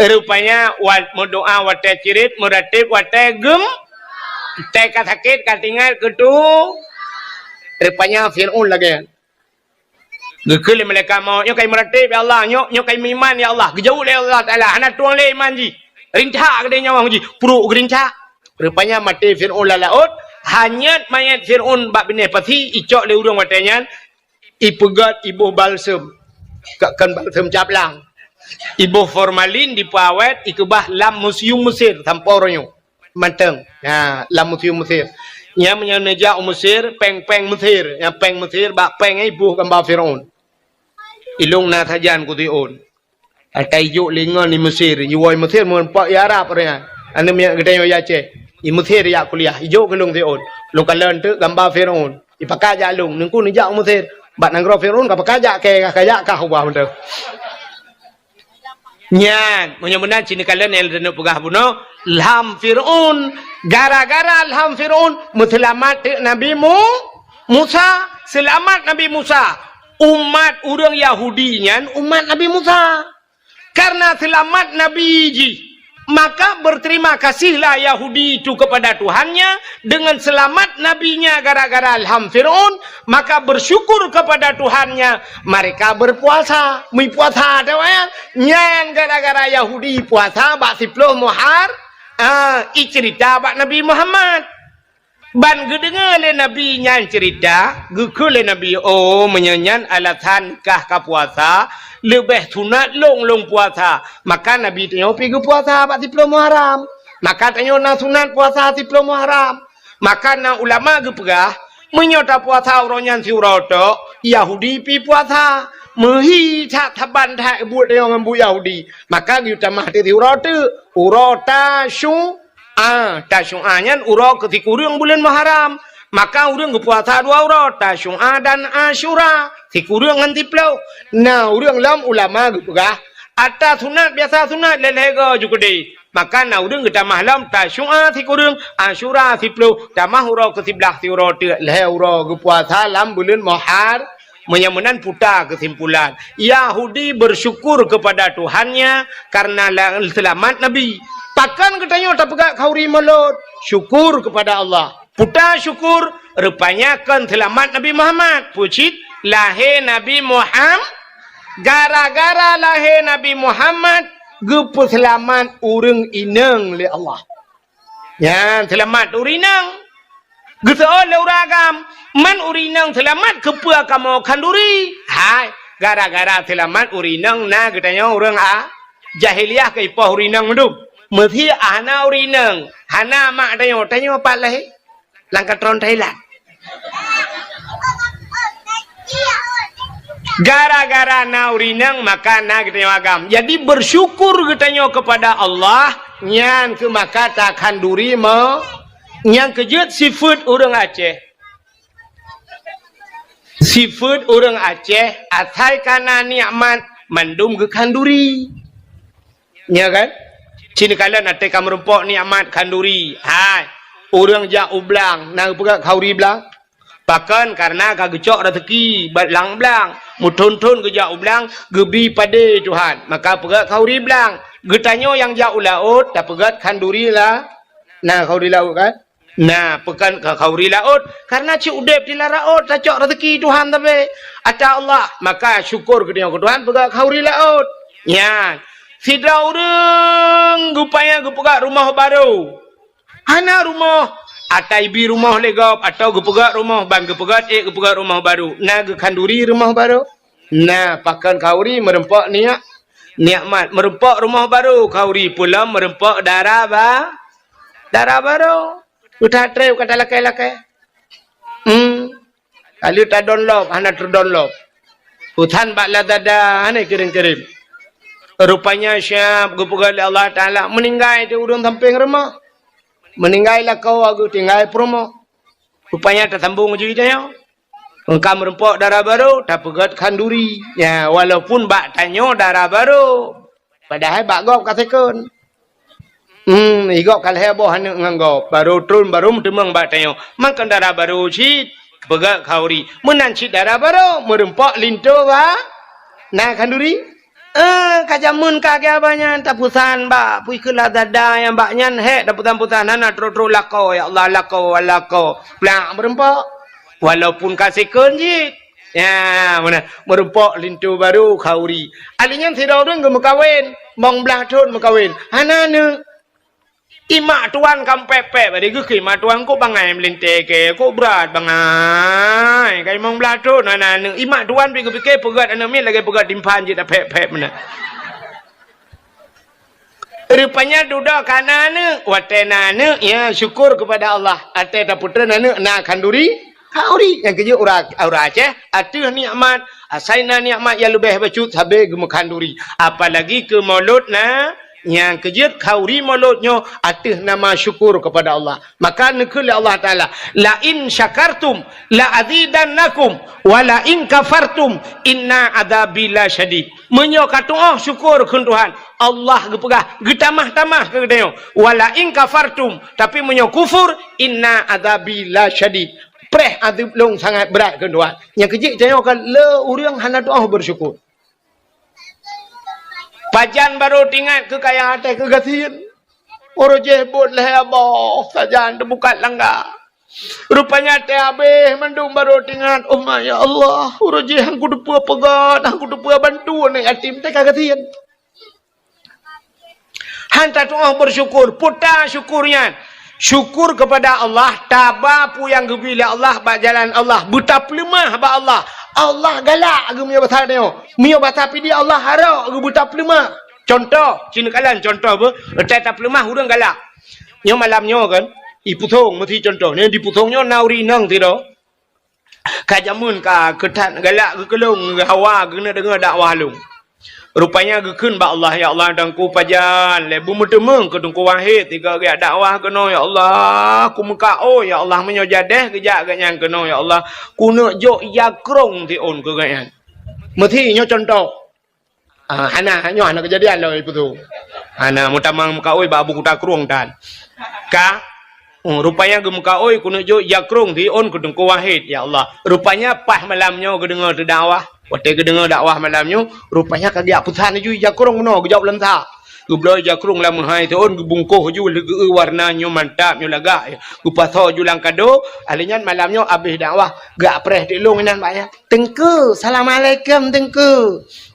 Rupanya, wat meudoa watée cirit, meuratéb watée gem, watée ka sakét, ka tinggai keu tu. Rupanya Fir'aun lagée nyan. Geukheun lé malaikat maut, "Nyoe kai meuratéb, ya Allah, nyoe, nyoe kai meuiman, ya Allah." Geujaweueb lé Allah Taala, "Hana tueng lé iman jih. Rincak keudeh nyawöng jih, pruek geurincak." Rupanya maté Fir'aun lam laôt, hanyot manyét Fir'aun bak binéh pasi, icok lé ureuëng watée nyan, ipeugét iboh balsem, ka kon balsem caplang, iboh formalin, dipeuawét, ikeubah lam museum Mesir sampoe uroe nyoe mantong. Ha, lam museum Mesir. Nyan meunyoe neujak u Mesir, péng-péng Mesir, nyang péng Mesir bak péng nyan iboh gamba Fir'aun. Ilong na sajan keu Fir'aun. Ata ijok lingon di Mesir, jiwoe Mesir meureumpok i Arab ureuëng nyan. Aneuk miet geutanyoe i Aceh. I Mesir jak kuliah, ijok keu lôn Fir'aun. Lôn kalon teuk gamba Fir'aun. Ipakat jak lôn, neungku neujak u Mesir. Bak nanggroe Fir'aun ka pakat jak kèe, ka jak kah ubah mantong. Nyan, meunyoe meunan cit neukalon nyang lôn peugah bunoe, lham Fir'aun. Gara-gara lham Fir'aun, meuseulamat teuk Nabi Mu-, Musa. Seulamat Nabi Musa. Umat ureuëng Yahudi nyan umat Nabi Musa. Karena seulamat Nabi jih, maka berterima kasihlah Yahudi itu kepada Tuhannya dengan selamat nabinya gara-gara lham Fir'aun, maka bersyukur kepada Tuhannya, mereka berpuasa. Meupuasa, ada wayang. Nyan gara-gara Yahudi puasa bak siploh Muhar-, ah, icerita bak Nabi Muhammad. Ban geudeungoe lé Nabi nyan ceurita, geukheun lé Nabi, "Oh, meunyoe nyan alasan kah ka puasa, leubeh sunat lôn lôn puasa." Maka Nabi tanyoe pi geupuasa bak siploh Muharram. Maka tanyoe na sunat puasa siploh Muharram. Maka na ulama geupeugah, meunyoe tapuasa uroe nyan siuroe tok, Yahudi pi puasa. Meuhi that saban that buet tanyoe ngon buet Yahudi. Maka geuyue tamah teuk siuroe teuk, uroe Tasyu-, Ah, Tasyu'a nyan uroe keu sikureueng buleuen Muharram. Maka ureuëng geupuasa dua uroe, Tasyu'a dan Asyura, sikureueng ngon siploh. Na ureuëng lom ulama geupeugah, ata sunat biasa sunat lhèe-lhèe go ju keudeh. Maka na ureuëng geutamah lom Tasyu'a sikureueng, Asyura siploh, tamah uroe keu siblaih siuroe teuk lhèe uroe geupuasa lam buleuen Muhar-, Meunyoe meunan puta keusimpulan, Yahudi bersyukur kepada Tuhannya karena la-, seulamat Nabi. Pakon geutanyoe tapeugah khanduri mulod? Syukur kepada Allah. Puta syukur, rupanya kon seulamat Nabi Muhammad. Peue cit lahé Nabi Muham-, gara-gara lahé Nabi Muhammad, geupeuseulamat ureuëng inong lé Allah. Nyan seulamat ureuëng inong. Geuseuôt lé ureuëng agam, man ureuëng inong seulamat keupeue kamoe khanduri? Hai, gara-gara seulamat ureuëng inong na geutanyoe ureuëng a-, jahiliyah keu ipoh ureuëng inong mandum. Meusé hana ureuëng inong, hana mak tanyoe, tanyoe pat lahé? Lam katron Thailand. Gara-gara na ureuëng inong maka na geutanyoe agam. Jadi bersyukur geutanyoe kepada Allah, nyan keuh maka takhanduri mo-, nyang keu jeuet sifeuet ureuëng Aceh. Sifeuet ureuëng Aceh asai ka na nikmat mandum geukhanduri. Nya kan? Cit neukalon até ka meurumpok nikmat khanduri. Hai, ureuëng jak u blang, na geupeugah khanduri blang? Pakon? Karena ka geucok raseuki bak lam blang. Meuthon-thon geujak u blang, geubi padé Tuhan. Maka peugah khanduri blang. Geutanyoe nyang jak u laôt, tapeugah khanduri la-, na khanduri laôt kan? Na, pakon ka khanduri laôt? Karena cit udeb di lam laôt tacok raseuki Tuhan tapi ata Allah. Maka syukur geutanyoe keu Tuhan peugah khanduri laôt. Nyan, sidroe ureuëng geupaya geupeugah rumoh barô. Hana rumoh, ata ibi rumoh lé gob, atawa geupeugah rumoh, ban geupeugah ék geupeugah rumoh barô. Na geukhanduri rumoh barô? Na, pakon khanduri meurumpok niyak, nikmat. Meurumpok rumoh barô khanduri, peue lom meurumpok dara ba-, dara barô. Utak treb kata lakée-lakée. Hmm. Kali tadonlop, hana teudonlop. Utan bak Lazada, hana kirém-kirém. Rupanya siab geupeugah lé Allah Taala, meuninggai di ureuëng sampéng rumoh. Meuninggai lakoe geutinggai peurumoh. Rupanya tasambong ju tanyoe. Engka meurumpok dara barô, tapeugah khanduri. Ya, walaupun bak tanyoe dara barô. Padahai bak gob ka second. Hmm, i gob ka lhée boh aneuëk ngon gob, barô tron barô meuteumong bak tanyoe. Maka dara barô cit peugah khanduri. Meunan cit dara barô meurumpok linto ba-, na khanduri. Eh, ka jameun ka geuh abah nyan tapusan bak pui keu Lazada nyang bak nyan hék tapusan-pusan hana trok-trok lakoe, ya Allah, lakoe, lakoe. Plak meurumpok. Walaupun ka second cit. Ya, meunan. Meurumpok linto barô khanduri. Ahli nyan sidroe ureuëng geumeukawen, limong blaih thon meukawen. Hana aneuëk. Imak tuan ka pép-pép, bari geukheun imak tuan, "Kok bangai meulintée kèe, kok brat bangai. Ka limong blaih thon hana aneuëk." Imak tuan pi geupike peugét aneuëk miet lagée peugét timphan jih tapép-pép meunan. Rupanya dudoe ka na aneuëk. Watée na aneuëk, ya syukur kepada Allah. Até tapeutreun aneuëk na khanduri, khanduri. Nyang keujeuet ureuëng, ureuëng Aceh, ateueh nikmat, asai na nikmat nyang leubeh bacut sabe geumeukhanduri. Apalagi keu mulod na-, Nyang keujeuet khauri mulod nyoe ateueh nama syukur kepada Allah. Maka neukheun lé Allah Taala, "La in syakartum la azidannakum, wa la in kafartum inna adzabi lasyadid." Meunyoe ka tu'oh syukur kheun Tuhan, Allah geupeugah, geutamah-tamah keu geutanyoe, "Wa la in kafartum," tapi meunyoe kufur, "Inna adzabi lasyadid." Preh azeub lôn sangat brat kheun Tuhan. Nyang keujeuet tanyoe ka le ureuëng hana tu'oh beusyukur. Pajan barô teuingat keu kayang até keu gasien. Uroe jih buet lhée boh sajan teubukat langga. Rupanya até habéh mandum barô teuingat, "Oh ma, ya Allah, uroe jih han kuteupeue peugét, han kuteupeue bantu aneuk yatim teuka gasien." Han tatu'oh beusyukur, puta syukur nyan. Syukur kepada Allah, taba peue nyang geubri lé Allah bak jalan Allah, beutapeuleumah bak Allah. Allah galak geumeunyoe basa tanyoe. Meunyoe basa Pidie Allah harok geubeutapeuleumah. Contoh, ci neukalon contoh beuh, teuh tapeuleumah ureuëng galak. Nyoe malam nyoe kan, i Pusong meusi contoh. Nyoe di Pusong nyoe na ureuëng inong sidroe. Ka jameun ka keuthat galak geukeulong hawa geuneuk deungoe dakwah lôn. Rupanya geukheun bak Allah, "Ya Allah, Teungku pajan lé beumeuteumeung keu Teungku Wahid tiga geujak dakwah keunoe, ya Allah. Kumeukaôi, ya Allah, meunyoe jadeh geujak geuhnyan keunoe, ya Allah, kuneuk jok ija krong siôn keu geuhnyan." Meusi nyoe contoh. Ah, hana, nyoe hana keujadian lom ipeue tu. Hana meutamang meukaôi bak Abu Kuta Krueng tan. Ka, oh, rupanya geumeukaôi keuneuk jok ija krong siôn keu Teungku Wahid, ya Allah. Rupanya paih malam nyoe geudeungoe teudakwah. Watée geudeungoe dakwah malam nyoe, rupanya ka geujak peusan laju ija krong meunoe geujok lam sa. Geubloe ija krong lam meuhai siôn geubungkoh laju leugeue warna nyoe mantap nyoe lagak. Geupasoe laju lam kado, alèh nyan malam nyoe abéh dakwah, geujak preh teuk lôn inan bak nyan. "Teungku, assalamualaikum, Teungku."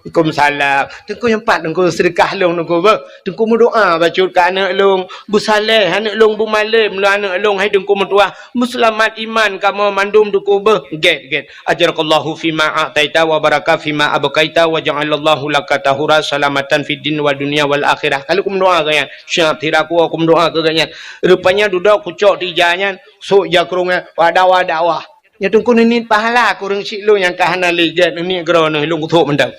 "Waalaikumsalam." "Teungku, nyoe pat Teungku seudeukah lôn, Teungku, beuh. Teungku meudoa bacut keu aneuk lôn, beusaleh aneuk lôn, beumalém lôn aneuk lôn, hai Teungku meutuah, beuseulamat iman kamoe mandum, Teungku, beuh." "Gét, gét. Ajarakallahu fima a'taita wa baraka fima abqaita wa ja'alallahu laka tahura salamatan fid din wa dunya wal akhirah." Ka lheueh kumeudoa keu nyan, siap sira kuwoe kumeudoa keu nyan. Rupanya dudoe kucok teuh ija nyan, sôk ija krong nyan, wada-wada wah. Nyoe Teungku neuniet pahala keu ureuëng syiek lôn nyang ka hana lé gét, neuniet keudroe neuh lôn kuthok mantong.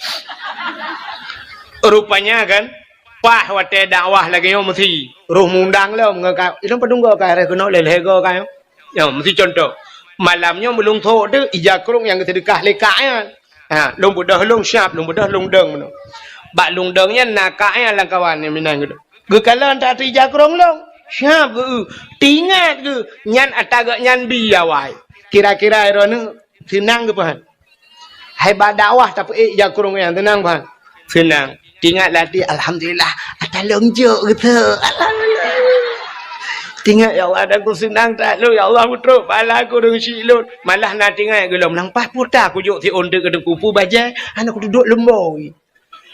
Rupanya kan, paih watée dakwah lagée nyoe meusi roh mundang lom ngon ka, ilôn padum goe ka harôh keunoe lé lhée goe ka nyoe. Nyoe meusi contoh. Malam nyoe meulôn thok teuk ija krong nyang geuseudeukah lé kak nyan. Ha, lôn beudôh lôn siab, lôn beudôh lôn dong meunoe. Bak lôn dong nyan na kak nyan lam kawan nyang meunan geuh. Geukalon ata ija krong lôn, siab geu, teuingat geu, nyan ata geuh nyan bi awai. Kira-kira droeneuh seunang geupeue han? Hai bak dakwah tapeuék ija krong nyan seunang peue han? Seunang. Teuingat lam até, "Alhamdulillah, ata lôn jok geuh." Alhamdulillah. Teuingat, "Ya Allah, ata ku seunang that lôn, ya Allah, meutrok pahala keu ureuëng syiek lôn." Malah na teuingat geuh lom, "Nang paih puta kujok siôn teuk keu Teungku, peue bajée, hana kuduek leumboi."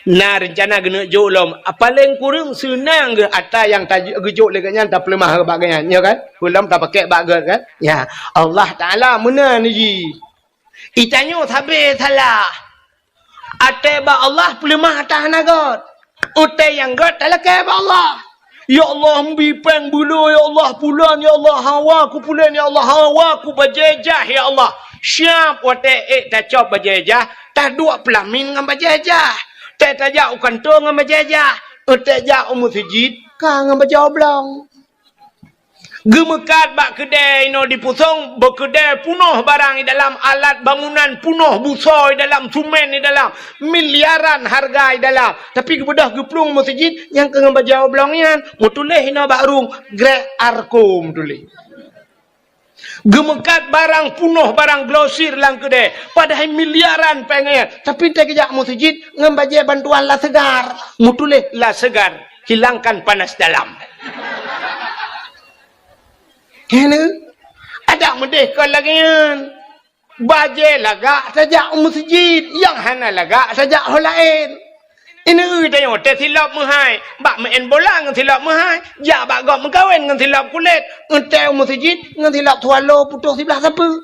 Na reuncana geuneuk jok lom, paléng kureueng seunang geuh ata nyang ta-, geujok lé geuhnyan tapeuleumah bak geuhnyan, nyoe kan? Peue lom tapakèk bak gét kan? Ya, Allah Taala meunan jih. Itanyoe sabe salah. Até bak Allah peuleumah ata hana gét. Até nyang gét talakée bak Allah. Ya Allah, meubi péng beuloe, ya Allah, pulan, ya Allah, hawa ku pulan, ya Allah, hawa ku bajée jah, ya Allah. Siab watée ék tacok bajée jah, taduek peulamin ngon bajée jah. Tée tajak u kantô ngon bajée jah. Tée jak u meuseujid, ka ngon bajée oblong. Geumeukat bak keudée inoe di Pusong, bak keudée punoh barang di dalam, alat bangunan punoh, busoe di dalam, sumen di dalam, miliaran hareuga di dalam. Tapi geubeudôh geuplueng meuseujid nyang keu ngon bajée oblong nyan, meutuléh inoe bak rueng, Grek Arko meutuléh. Geumeukat barang punoh, barang glosir lam keudée, padahai miliaran péng nyan. Tapi tée geujak meuseujid ngon bajée bantuan La Segar, meutuléh La Segar. Hilangkan panas dalam. Keuneuk, adak meudeh kon lagée nyan. Bajée lagak tajak u meuseujid, nyang hana lagak tajak ho laén. Ineuk tanyoe teuh silop meuhai, bak meu'en bola ngon silop meuhai, jak bak gob meukawen ngon silop kulét, eunteuk u meuseujid ngon silop swallow putôh siblah sapeue.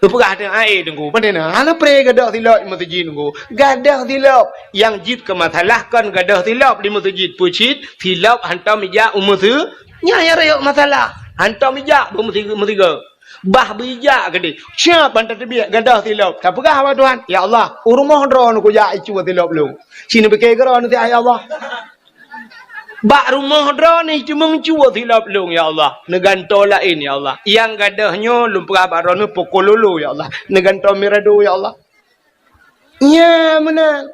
Geupeugah teuh, "Ai, Teungku, pane na? Hana pré gadôh silop di meuseujid, Teungku." Gadôh silop. Nyang jeuet keu masalah kon gadôh silop di meuseujid. Peue cit, silop hantom ijak u meuseu-, nyan nyang rayeuk masalah. Hantom ijak bak meusi-, meusigoe. Bah beujak keudeh. Siab ban tateubiet gadôh silop. Tapeugah bak Tuhan, "Ya Allah, u rumoh droeneuh kujak icu silop lôn." Ci neupike keudroe neuh, "Ya Allah." Bak rumoh droeneuh cuma cue silop lôn, ya Allah. Neugantoe laén, ya Allah. Nyang gadôh nyoe lôn peugah bak droeneuh poko lolo, ya Allah. Neugantoe mirado, ya Allah. Nya meunan.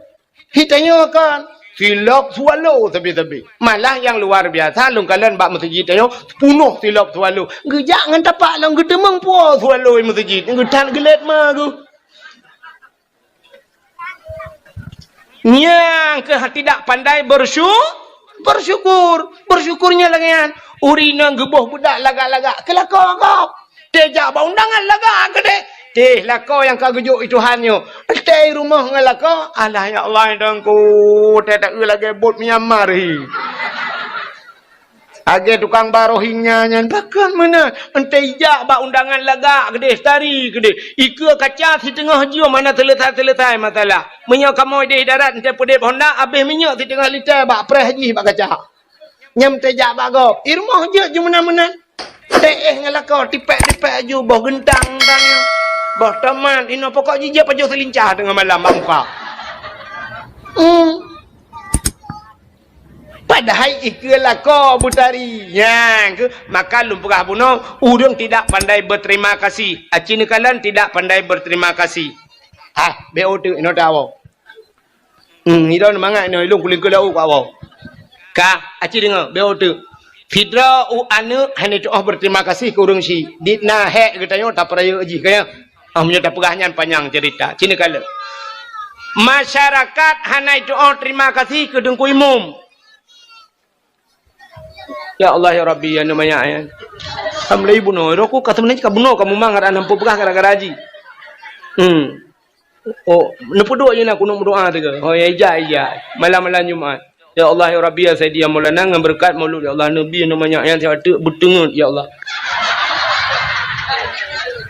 Hi tanyoe kan, silop swallow sabe-sabe. Malah nyang luar biasa, lôn kalon bak meuseujid tanyoe, peunoh silop swallow. Geujak ngon tapak lôn geuteumeung po swallow meuseujid. Geutan geulet ma geuh. Nyang keuh tidak pandai bersyu-, bersyukur. Bersyukur nyan lagèe nyan. Ureueng inong geuboh beudak lagak-lagak, keu lakoe gob. Teuh jak bak undangan lagak keudeh. Teuh lakoe nyang ka geujok i Tuhan nyoe. Teuh i rumoh ngon lakoe, alah ya Allah, Tuhanku, teuh taeu lagèe bot Myanmar hi. Lagèe tukang ba Rohingya nyan, pakon meunan. Teuh jak bak undangan lagak keudeh, tari keudeh. Ikeue kaca siteungoh jeuem hana seuleusai-seuleusai masalah. Meunyoe kamoe deh darat, teuh peudeb honda, abéh minyeuk siteungoh liter bak preh jih bak kaca. Nyang teuh jak bak gob, i rumoh jeuet ju meunan-meunan. Teuh ngon lakoe, tipék-tipék aju, boh geuntang-geuntang nyoe. Boh tomat, inoe pokok jih jeuet pajoh seulincah teungoh malam bak muka. Hmm. Padahai ikeue lakoe beutari. Nyan keuh, maka lôn peugah bunoe, ureueng tidak pandai berterima kasih. Aci neukalon tidak pandai berterima kasih. Ah, B O teuk inoe tawoe. Hmm, idong mangat nyoe, ilong kuling keu laôt keu awak. Ka, aci deungoe, beu teuk. Sidroe u aneuk hana tu'oh berterima kasih keu ureueng syiek. Dit na hék geutanyoe tapeurayeuk jih, ka nyan. Ah, meunyoe tapeugah nyan panyang cerita. Sini kalon. Masyarakat hana tu'oh terima kasih keu Teungku Imum. Ya Allah, ya Rabbi, ya Namayak, ya. Alhamdulillah, bunoe. Roh ku ka sebenarnya ka bunoe, ka mumang, ada nampu peugah gara-gara haji. Hmm. Oh, neupeuduek je na kunut meudoa teuka. Oh, ya, ija, ija. Malam-malam Jumat. Ya Allah, ya Rabbi, ya Sayyidi, ya Maulana, ngon beureukat maulud, ya Allah, Nabi, Namayak, ya, sihat teuk, beuteungeut, ya Allah.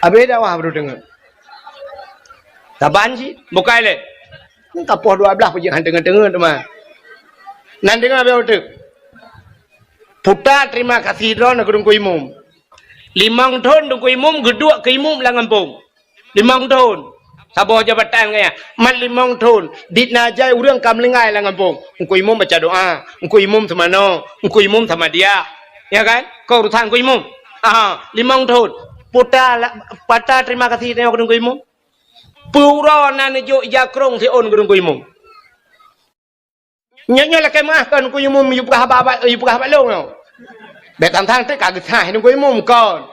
Habéh dakwah baru teungeut. Saban cit, bukai lé. Ka poh dua belas pajak han teungeut-teungeut teuma. Nan deungoe beu teuk. Puta terima kasih droeneuh keu Teungku Imum. Limong thon Teungku Imum geuduek keu imum lam gampông. Limong thon. Saboh jabatan gaya. Mat limong thon. Dit na jai ureueng ka meuninggai lam gampông. Teungku Imum baca doa. Teungku Imum seumanoe. Teungku Imum sama dia. Ya kan? Keu urusan Teungku Imum. Aha, limong thon. Puta la-, pata terima kasih tanyoe keu Teungku Imum. Peue uroe na neujok ija krông siôn keu Teungku Imum. Nyoe, nyoe lakèe meu'ah kon Teungku Imum yue peugah haba, haba, yue peugah haba lôn nyoe. Bèk tang-tang teuk ka geusaih Teungku Imum kon.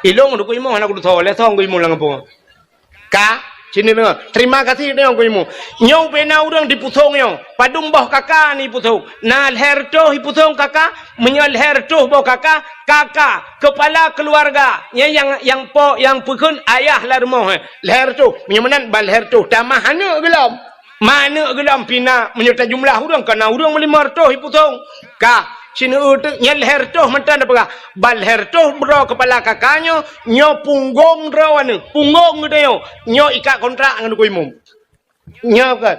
Ilôn Teungku Imum hana kudutoe, lé song Teungku Imum lam gampông. Ka, sini deungoe. Terima kasih deungoe Teungku Imum. Nyoe ubé na ureueng dipusong nyoe. Padum boh kaka ni pusong. Na lhèe reutôh ipusong kaka, meunyoe lhèe reutôh boh kaka, kaka, kepala keluarga. Nyan nyang, nyang po, nyang peukheun ayah lam rumoh, eh. Lhèe reutôh. Meunyoe meunan ban lhèe reutôh. Tamah aneuk geulom. Ma aneuk geulom pih na, meunyoe tajumlah ureueng, ka na ureueng meulimong reutôh ipusong. Ka, sineuk teuk nyan lhèe reutôh mantong tapeugah. Ban lhèe reutôh droe kepala kaka nyoe, nyoe punggong droeneuh, punggong geutanyoe, nyoe ikat kontrak ngon Teungku Imum. Nyoe kan.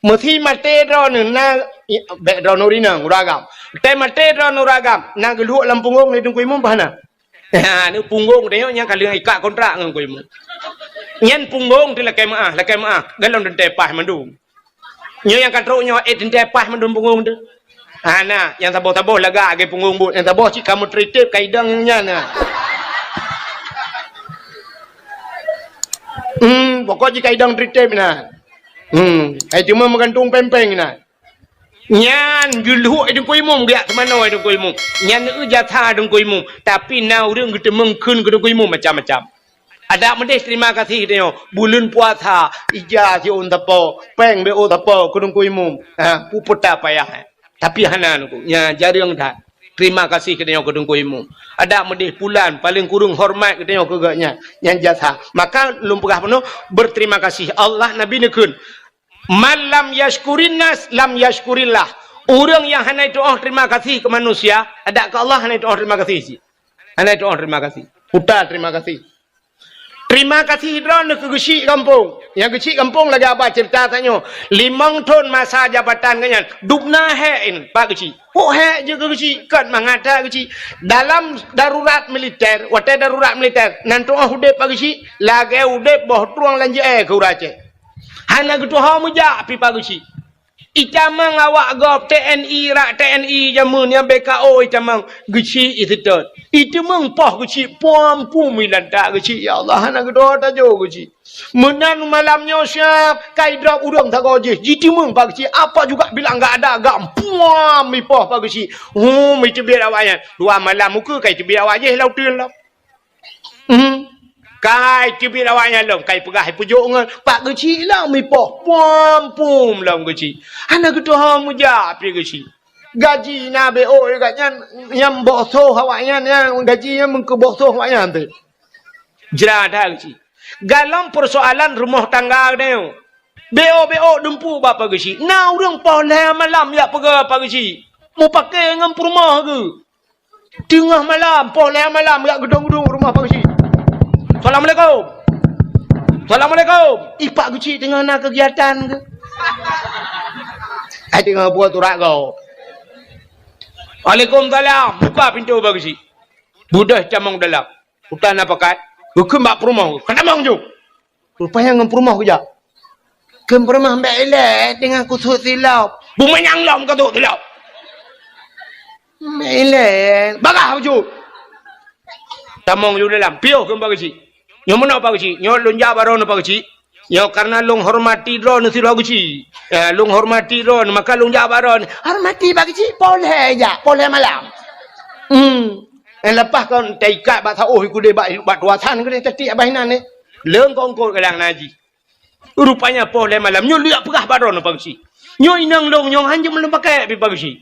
Meusi maté droeneuh na, i, bèk droeneuh rinong, ureueng agam. Teuh maté droeneuh ureueng agam, na geulhok lam punggong lé Teungku Imum bah na. Ha, ni punggong tanyoe nyang ka lheueh ikat kontrak ngon Teungku Imum. Nyan punggong teuh lakèe meu'ah, lakèe meu'ah. Galom teuntèe paih mandum. Nyoe nyang ka trok nyoe, eh, teuntèe paih mandum punggong teuh. Ha, na, nyang saboh-saboh lagak lagèe punggong buet. Nyang saboh cit ka meutritép ka idong nyan na. Hmm, pokok jih ka idong tritép na. Hmm, ai cuma meugantung péng-péng na. Nyan geulhok Teungku Imum, geujak seumanoe Teungku Imum. Nyan eu jasa Teungku Imum. Tapi na ureueng geuteumeung kheun keu Teungku Imum macam-macam. Adak meudeh terima kasih tanyoe. Buleuen puasa, ija siôn sapo, péng beu sapo keu Teungku Imum. Ha, peue peue ta payah. Tapi hana Teungku. Nyan jareueng that. Terima kasih keu tanyoe keu Teungku Imum. Adak meudeh pulan, paléng kureueng hormat keu tanyoe keu gobnyan. Nyan jasa. Maka lôn peugah bunoe, berterima kasih. Allah, Nabi neukheun, "Man lam yashkurin nas, lam yashkurillah." Ureueng nyang hana tu'oh terima kasih keu manusia, adak keu Allah hana tu'oh terima kasih cit. Hana tu'oh terima kasih. Puta terima kasih. Terima kasih droeneuh keu geuchik gampông. Nyang geuchik gampông lagèe haba ceurita tanyoe. Limong thon masa jabatan gobnyan, dub na hék in bak geuchik. Pok hék jeuet keu geuchik, kon mangat that geuchik. Dalam darurat militer, watèe darurat militer, nan tu'oh udép bak geuchik, lagèe udép boh trueng lam jeu'èe keu ureueng Aceh. Hana geutuho meujak pih bak geuchik. Itamong awak gob T N I, rak T N I jameun nyan B K O itamong geuchik iseutôt. Iteumeung poh geuchik puam pum ilantak geuchik, ya Allah, hana geudoe tajo geuchik. Meunan malam nyoe siap, ka idrop ureuëng sagoe jih, jiteumeung Pak Geuchik, apa juga bilang gak ada, gak puam ipoh Pak Geuchik. Hum, iteubiet awaknyan. Dua malam muka ka iteubiet awak jih lam uteuen lom. Hmm. Ka iteubiet awaknyan lom, ka ipeugah ipeujok ngon Pak Geuchik lom ipoh, puam pum lom Geuchik. Hana geutuho meujak pih Geuchik. Gaji na B O gobnyan, nyang boh soh awaknyan, nyang gaji nyan meukeu boh soh awaknyan teuh. Jra that Geuchik. Galom peusoalan rumoh tangga geutanyoe, B O B O dumpeue bak Pak Geuchik. Na ureuëng poh lhée malam jak peugah Pak Geuchik, mupakée ngon peurumoh geuh. Teungoh malam, poh lhée malam jak geudong-geudong rumoh Pak Geuchik. "Assalamualaikum. Assalamualaikum." Ih, Pak Geuchik teungoh na keugiatan geuh. Ai teungoh buet urat gob. "Waalaikumsalam." Buka pintoe Pak Geuchik. Beudôh tamong dalam. Utan na pakat, geukheun bak peurumoh, "Ka tamong ju!" Rupanya ngon peurumoh geujak. Kheun peurumoh, "Bèk ilée, teungoh kusut silop." "Bumanyang lom ka sut silop." "Bèk ilée, bagah ju." Tamong ju dalam, piôh kheun Pak Geuchik. "Nyoe meunoe Pak Geuchik, nyoe lôn jak bak droeneuh Pak Geuchik. Nyoe karena lôn hormati droeneuh sidroe Geuchik. Ya, lôn hormati droeneuh, maka lôn jak bak droeneuh." "Hormati Pak Geuchik, poh lhée jak, poh lhée malam." Hmm. Eh, leupah kon taikat bak saôh i keudeh bak, bak tuasan keudeh tatiek abah inan nyoe. Leungkong kot galang naji. Rupanya poh lhée malam nyoe lheueh peugah bak droeneuh Pak Geuchik. "Nyoe inong lôn nyoe hanjeuet lôn pakèk pih Pak Geuchik.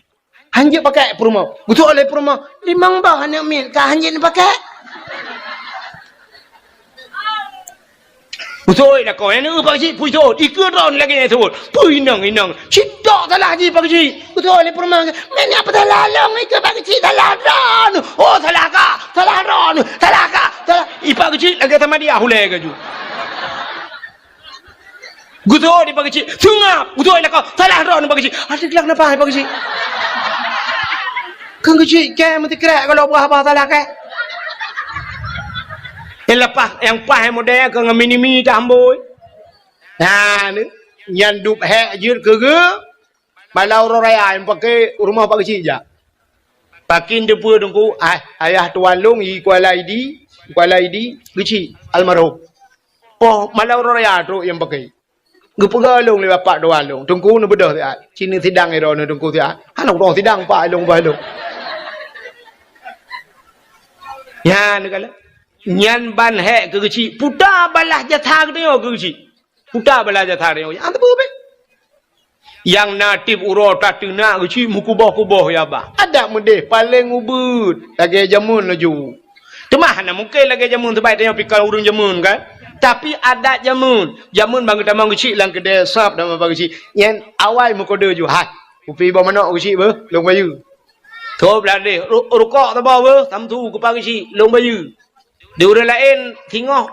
Hanjeuet pakèk peurumoh." Geuseuôt lé peurumoh, "Limong boh aneuk miet ka hanjeuet pakèk?" Geuseuôt lakoe, "Nyoe Pak Geuchik peue seuôt? Ikeue droeneuh lagèe nyan seuôt. Peue inong-inong? Cit tok salah jih Pak Geuchik." Geuseuôt lé peurumoh, "Meunyoe peusalah lôn ikeue Pak Geuchik, salah droeneuh." "Oh, salah kah? Salah droeneuh. Salah kah? Salah." Ih, Pak Geuchik lagèe sama dia hulèe gaju. Geuseuôt lé Pak Geuchik, "Seungab!" Geuseuôt lé lakoe, "Salah droeneuh Pak Geuchik." Adak glak nafah Pak Geuchik. Kheun Geuchik kèe meusikrek kalau peugah haba salah kèe. Nyang leupah, nyang paih model keu ngon mini-mini tambôi. Nah, ni, nyan dub hék jeuet keu geu, malam uroe raya nyang paké u rumoh Pak Geuchik jak. Pakén teupeue Teungku, ah, ayah tuan lôn i Kuala Idi, Kuala Idi, Geuchik, almarhum. Poh malam uroe raya trok nyang paké. Geupeugah lôn lé bapak tuan lôn, Teungku neubeudôh siat. Ci neusidang droeneuh Teungku siat. Hana ureueng sidang pak lôn bah lôn. Nyan kala. Nyan ban hék keu Geuchik. Puta balah jasa geutanyoe keu Geuchik. Puta balah jasa geutanyoe. Hana teupeue beh. Nyang na tiep uroe tateunak Geuchik meukuboh-kuboh ya bah. Adak meudeh paleng ubeuet lagèe jameun laju. Teuma hana mungken lagèe jameun, sabab tanyoe pih ka ureueng jameun kan. Tapi adat jameun, jameun ban geutamong Geuchik lam keudè sab dan ban Geuchik. Nyan awai meukodeu ju, "Hai, kupi boh manok Geuchik beuh, lôn bayeue." Toh blah deh, ru-, rukok saboh beuh, samsu kupa Geuchik, lôn bayeue. Di ureueng laén singoh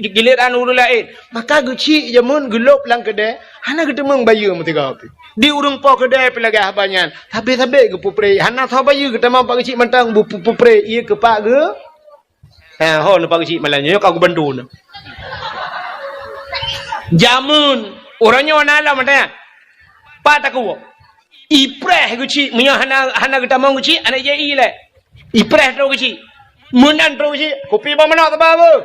giliran ureueng laén. Maka Geuchik jameun geulôb lam keudè, hana geuteumeung bayeue meusigoe pih. Di ureueng po keudè pih lagèe haba nyan. Sabé-sabé geupeupreh, hana soe bayeue geutamong Pak Geuchik mantong beupeupreh ié keu Pak Geu-, ha, ho nyoe Pak Geuchik malam nyoe ka geubantu nyoe. Jameun, uroe nyoe na lom mantong nyan. Pat takue. Ipreh Geuchik, meunyoe hana, hana geutamong Geuchik, hana jai lé. Ipreh trok Geuchik. Meunan trok Geuchik, kupi boh manok teuba beuh.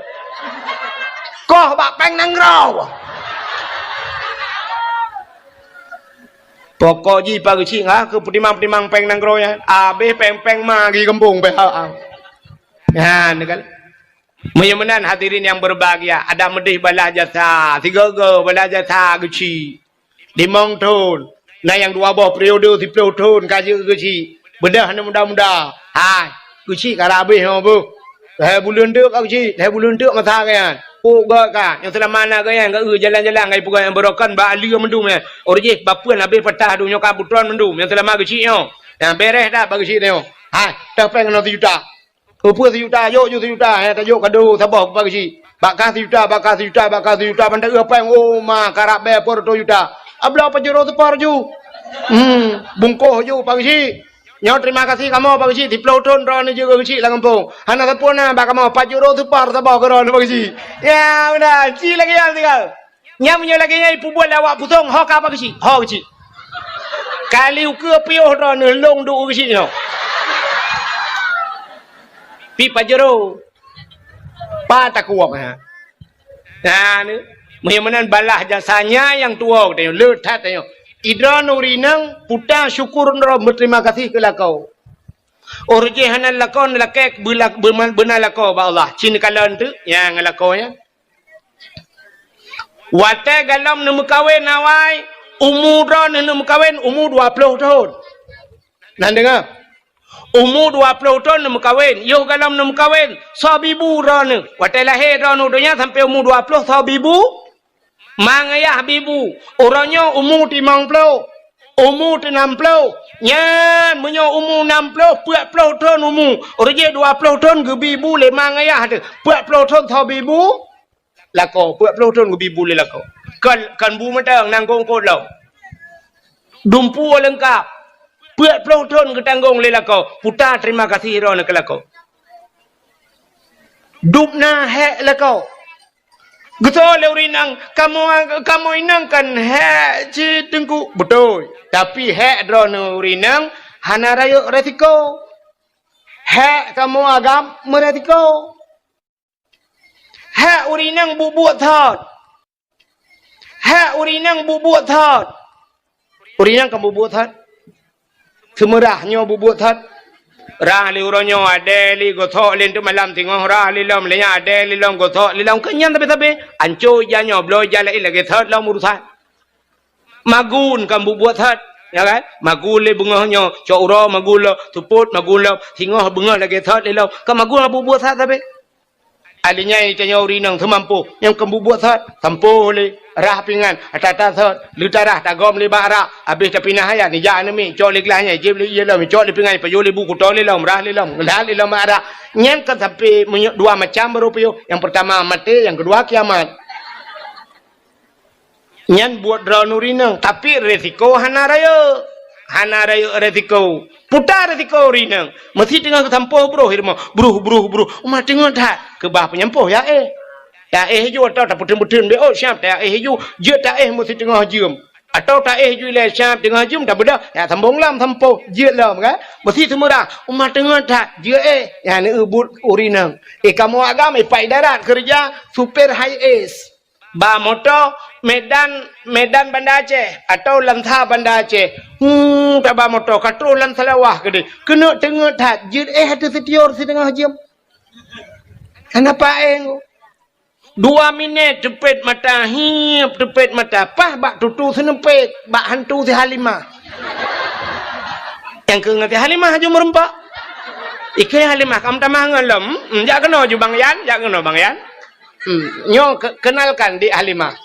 Koh bak péng nanggroe. Pokok jih Pak Geuchik ngah keu peutimang-peutimang péng nanggroe nyan. Abéh péng-péng ma geuh gampông pih ha. Nyan kan. Meunyoe meunan hadirin yang berbahagia, adak meudeh balah jasa, sigoe-goe balah jasa Geuchik. Limong thon, na nyang dua boh periode siplôh thon ka jeuet Geuchik. Beudôh aneuk muda-muda. Hai, Geuchik ka rab abéh nyoe beuh. Lhèe buleuen teuk ka Geuchik, lhèe buleuen teuk masa geuh nyan. Pok gèt ka, nyang seulama na geuh nyan, geuh jalan-jalan, geuh peugah nyang beurokon bak aleue mandum nyan. Ureueng jih bapeuen abéh patah dum nyoe ka beutron mandum, nyang seulama Geuchik nyoe. Nyang bereh that bak Geuchik nyoe. Hai, teuh péng keunoe sijuta. Keupeue sijuta, jok ju sijuta, eh, tajok kado saboh bak Geuchik. Bak kah sijuta, bak kah sijuta, bak kah sijuta, ban taeu péng, oh, ma, karab bèe peuet reutôh juta. Abloe pajuro seupor ju. Hmm, bungkôh ju Pak Geuchik. Nyoe terima kasih kamoe Pak Geuchik, siplôh thon droeneuh jeuet keu Geuchik lam gampông. Hana sapeue na bak kamoe, pajuro seupor saboh keu droeneuh Pak Geuchik. Ya, meunan, ci lagèe nyan tinggai. Nyan meunyoe lagèe nyan ipeubuet lé awak Pusong, ho ka Pak Geuchik, ho Geuchik. Kali ukeue piôh droeneuh lôn duek u geuchik nyoe. Pi pajero. Pa takuok ha. Nah, ni. Meunyoe meunan balah jasa nyan nyang tuwoe tanyoe, le that tanyoe. Idroeneuh ureueng inong puta syukur droe, berterima kasih keu lakoe. Óh jih hana lakoe lakée beuna lakoe bak Allah. Cit kalon teuk nyang lakoe nyan. Watée galom neumeukawen awai, umu droeneuh neumeukawen umu dua ploh thon. Nan deungoe. Umu dua ploh thon neumeukawen, yoh galom neumeukawen, soe bibu droeneuh. Watée lahé droeneuh donya sampoe umu dua ploh soe bibu, ma ngayah bibu. Uroe nyoe umu timong ploh, umu teunam ploh. Nyan meunyoe umu nam ploh, peuet ploh thon umu, uroe jih dua ploh thon geubi bu lé ma ngayah teuh. Peuet ploh thon soe bibu, lakoe, peuet ploh thon geubi bu lé lakoe. Kon, kon bu mantong, nanggung kot lom. Dumpeue leungkap. Peuet ploh thon geutanggong lé lakoe. Puta terima kasih droeneuh keu lakoe. Dubna hék lakoe. Geutôi lé ureueng inong, kamoe, kamoe inong kan hék cit Teungku. Beutôi. Tapi hék droeneuh ureueng inong hana rayeuk resiko. Hék kamoe agam meuresiko. Hék ureueng inong buet-buet thot. Hék ureueng inong buet-buet thot. Ureueng inong kan buet-buet thot. Seumeurah nyoe buet-buet thot. Rah lé uroe nyoe, adée lé gosok lé teuk malam singoh, rah lé lom lé nyan, adée lé lom gosok lé lom. Keu nyan sabe-sabe, anco ija nyoe, bloe ija laén lagée thot lom urusan. Magun kan buet-buet thot, ya kan? Magun lé beungoh nyoe, cok uroe magun lom, seupôt magun lom, singoh beungoh lagée thot lé lom. Kan magun buet-buet thot sabe. Alinyan tanyoe ureueng inong seumampoh, nyang keu buet-buet thot, sampoh lé, rah pingan, ata-ata thot, leutarah tagom lé bak rak, habéh tapinah ayat, nijak aneuk miet, cok lé glah nyan, jieb lé ié lom, cok lé pingan, pajoh lé bu, kuto lé lom, rah lé lom, ngeulat lé lom bak rak. Nyan kan sampoe meunyoe dua macam baru piôh, nyang peurtama maté, nyang keudua kiamat. Nyan buet droeneuh ureueng inong, tapi resiko hana rayeuk. Hana rayeuk resiko. Puta resiko ureueng inong. Meusi teungoh geusampoh broh i rumoh. Bruh, bruh, bruh. Uma teungoh that. Keubah peunyampôh ya éh. Ya éh ju atau tapeuteun-peuteun B O siab ta éh ju. Jeuet ta éh meusi teungoh jeuem. Atau ta éh ju ilée siab teungoh jeuem tabeudôh. Ya sambong lom sampoh. Jeuet lom kan. Meusi seumeurah. Uma teungoh that. Jeuet éh. Ya neueu buet ureueng inong. Eh kamoe agam eh Pak Idarat keureuja supir high es. Ba moto Medan, Medan Banda Aceh atau Lansa Banda Aceh. Hmm, taba moto ka troh lam Salawah keudeh. Keuneuk teungeut that, jeuet éh ateueh sitior siteungoh jeuem. Hana paéng. Dua minét teupet mata, hiep teupet mata, paih bak tutu seuneupet, bak hantu si Halimah. Nyang keu ngon si Halimah aju meureumpok. Ikeu Halimah, kam tamah ngon lom. Hmm, jak keunoe ju Bang Yan, jak keunoe Bang Yan. Hmm, nyoe ke-, kenalkan Dik Halimah.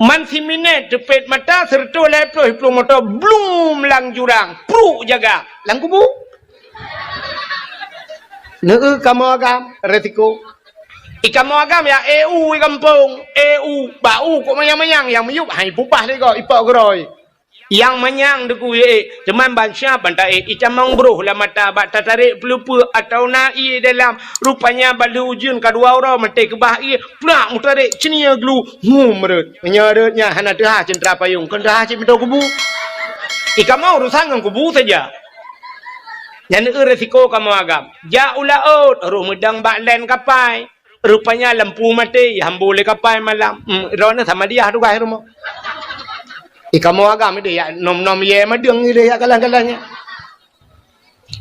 Man siminét teupet mata, seureutôh lhèe ploh iplueng moto, blum lam jurang, pruk jaga, lam kubu. Neueu kamoe agam, resiko. I kamoe agam ya E U i gampông, E U, bak u kok manyang-manyang, nyang miyueb hai pubah lé gob, ipok geurôi. Nyang manyang deukui ék, teuma ban siab ban taék, itamong broh lam mata bak tatarek peuleupeue atawa na ié dalam. Rupanya ban lheueh ujeuen ka dua uroe maté keubah ié, plak meutarek ceunie glu, hum rhot. Meunyoe rhot nyan hana teuhah ceuntra payong, kon teuhah cit meutoe kubu. I kamoe urusan ngon kubu saja. Nyan neueu resiko kamoe agam. Jak u laôt, roh meudang bak len kapai. Rupanya lampu maté, hambô lé kapai malam. Hmm, droeneuh Samadiyah tugaih rumoh. I kamoe agam ideh yak nom-nom yé madeueng ideh yak galah-galah nyan.